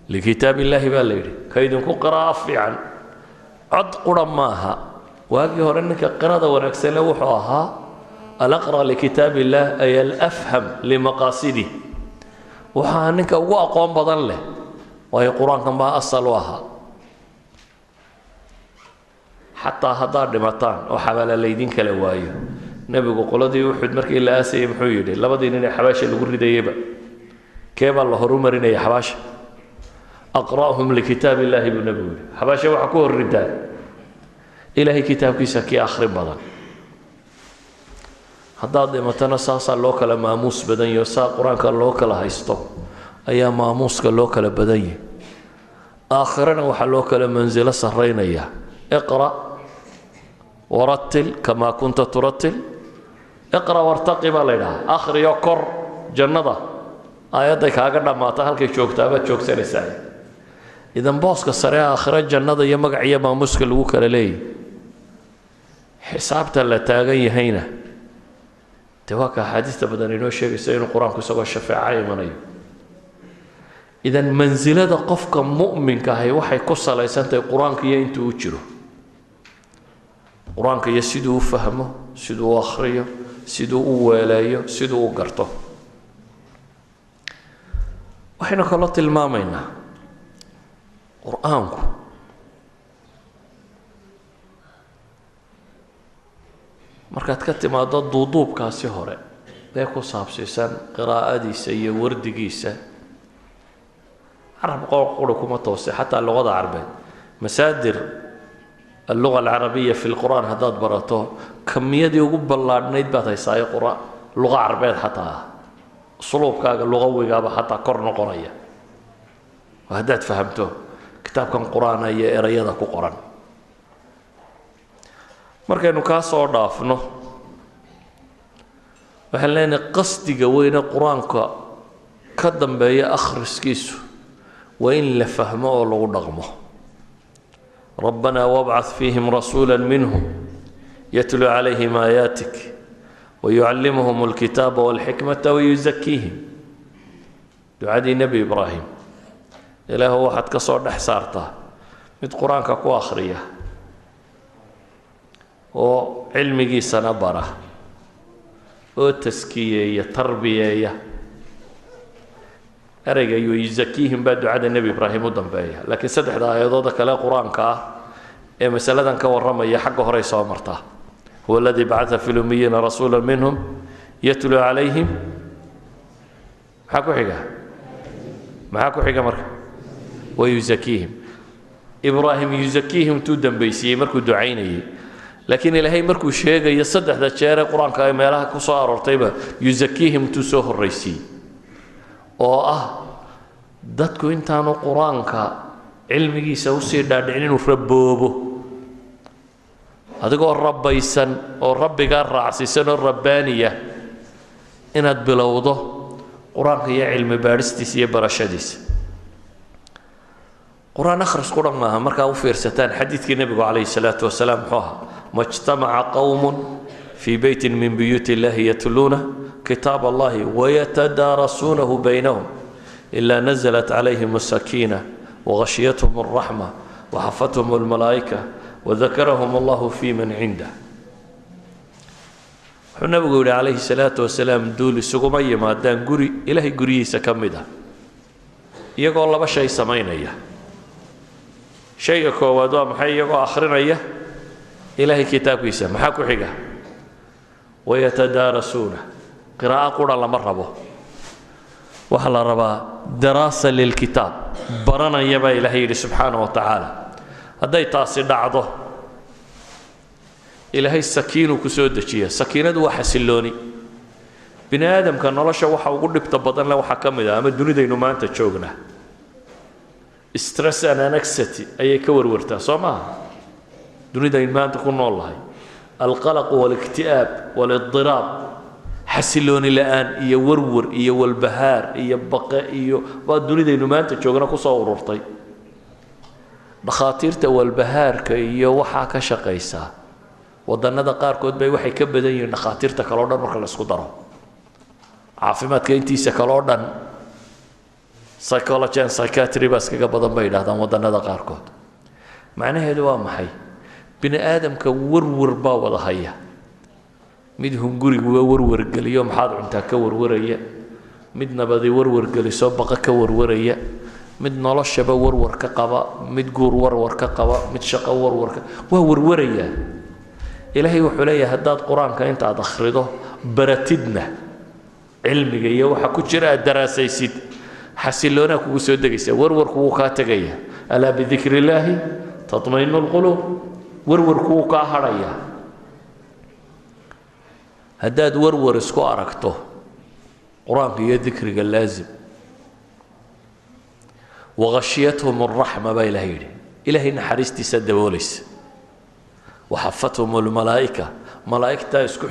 لكتاب الله بالليل كيدن قراءة فعلا عد قرماها واجي هرنك قراءة ونكسل وحوها الأقرأ لكتاب الله أي الأفهم لمقاصده وحانك وأقوم بضن له وهي قرآن كما أصلوها حتى هدار دمتان وحبل الليدين كلوايه. نبي قولدي وحد مركي إلا آسي محيولي لبدي إني حباشة اللي قرد يبا كيف الله هرمرين يا حباشة أقرأهم لكتاب الله بالنبي حباشة وحكوه الرداء إلهي كتاب كيسا كي آخر بدن هذا متنا ساسا لوكلا ماموس بدن يسا قرآن كان هايستو أيا ماموس كان لوكلا بدن آخرنا وحلوكلا منزلة سرين إياه اقرأ ورتل كما كنت ترتل اقرأ وارتقي بالله آخر يكر جنة آياتك هكذا ما تهلك شوكتابة شوكسر السعي Idan booska sare aakhiro jannada iyo magac iyo maamuuska lagu kala leeyahy, xisaabta la taagan yahayna dee waa ka axaadiista badan inoo sheegaysa inuu qur-aanku isagoo shafeeca imanayo. Idan mansilada qofka mu'minka ahi waxay ku salaysantahay qur-aanka iyo intuu u jiro, qur-aanka iyo siduu u fahmo, siduu u akhriyo, siduu u weeleeyo, siduu u garto. Waxaynu kaloo tilmaamaynaa qur-aanku markaad ka timaado duuduubkaasi hore ee ku saabsiisan qiraa'adiisa iyo wardigiisa, carab qura kuma toose, xataa luqada carbeed masaadir alluga alcarabiya fi lqur'aan haddaad barato kamiyadii ugu ballaadhnayd baad haysaayo qura luqa carbeed, xataa ah usluubkaaga luqawigaaba xataa kor noqonaya oo haddaad fahamto kitaabkan qur-aana iyo erayada ku qoran. Markaynu kaa soo dhaafno, waxaan leenahay qasdiga weyne qur-aanka ka dambeeya akhriskiisu waa in la fahmo oo lagu dhaqmo. Rabbanaa wabcath fiihim rasuula minhum yatluu calayhim aayaatik wayucallimuhum alkitaaba walxikmata wayuzakiihim. Ducadii Nebi Ibraahim, Ilaahu waxaad ka soo dhex saartaa mid qur-aanka ku akhriya oo cilmigiisana bara oo taskiyeeya, tarbiyeeya. Ereyga yuzakiihim baa ducada Nebi Ibraahim u dambeeya, laakiin saddexda aayadooda kale qur-aanka ah ee masaladan ka warramaya xagga horey soo martaa. Huwa aladii bacatha fi lumiyiina rasuula minhum yatluu calayhim, maxaa ku xiga? Maxaa ku xiga marka? Wayuzakiihim. Ibraahim yuzakiihim tuu dambaysiiyey markuu ducaynayay, laakiin Ilaahay markuu sheegayo saddexda jeer ee qur-aanka ay meelaha ku soo aroortayba yuzakiihim tuu soo horraysiiyey, oo ah dadku intaanu qur-aanka cilmigiisa usii dhaadhicin inuu raboobo. Adigoo rabbaysan oo rabbigaa raacsiisan oo rabbaaniya inaad bilowdo qur-aanka iyo cilmi baadhistiisa iyo barashadiisa. Qur-aan akhris qura maaha. Markaa u fiirsataan xadiidkii nebigu calayhi salaatu wasalaam muxuu ahaa? Ma ijtamaca qowmun fii beytin min buyuuti illahi yatluuna kitaab allahi wayatadaarasuunahu baynahum ilaa naزlat calayhim asakiina wagashyathum alraxma waxafathum almalaa'ika wadakarahum allahu fi man cindah. Wuxuu nabigu yidhi calayhi salaatu wasalaam, duul isuguma yimaadaan guri Ilaahay guryihiisa ka mid ah iyagoo laba shay samaynaya. Shayga koowaad waa maxay? Iyagoo akhrinaya Ilaahay kitaabkiisa. Maxaa ku xiga? Wayatadaarasuuna. Qiraa'o qura lama rabo, waxaa la rabaa daraasa lilkitaab, baranaya baa Ilaahay yidhi subxaana wa tacaala. Hadday taasi dhacdo, Ilaahay sakiinuu ku soo dejiya. Sakiinadu waa xasillooni. Bini aadamka nolosha waxa ugu dhibta badan le waxaa ka mid ah, ama dunidaynu maanta joognaa, stress and anxiety ayay ka warwartaa, soo maaha? Dunidaynu maanta ku nool lahay alqalaq walikti'aab walidiraab, xasilooni la-aan iyo warwar iyo walbahaar iyo baqe iyo waa dunidaynu maanta joogna kusoo ururtay. Dhakhaatiirta walbahaarka iyo waxaa ka shaqaysaa wadannada qaarkood bay waxay ka badan yihiin dhakhaatiirta kale o dhan marka la isku daro, caafimaadka intiisa kale oo dhan psychology and psychiatry baa iskaga badan bay yidhahdaan wadannada qaarkood. Macnaheedu waa maxay? Bini aadamka warwar baa wada haya. Mid hunguriguba warwargeliyo, maxaad cuntaa ka warwaraya, mid nabadi warwargeliso baqa ka warwaraya, mid noloshaba warwar ka qaba, mid guur warwar ka qaba, mid shaqo warwarka, waa warwarayaa. Ilaahay wuxuu leeyahay, haddaad qur-aanka intaad akhrido baratidna cilmiga iyo waxa ku jira aad daraasaysid, xasiloonaa kugu soo degaysa, warwarku wuu kaa tegaya. Alaa bidikri illaahi tatmainu lquluub. Warwarku wuu kaa hadhaya. Haddaad warwar isku aragto, qur-aanka iyo dikriga laazim. Wahashiyathum araxma baa Ilahay yidhi, Ilaahay naxariistiisa daboolaysa. Waxafathum almalaa'ika, malaa'igtaa isku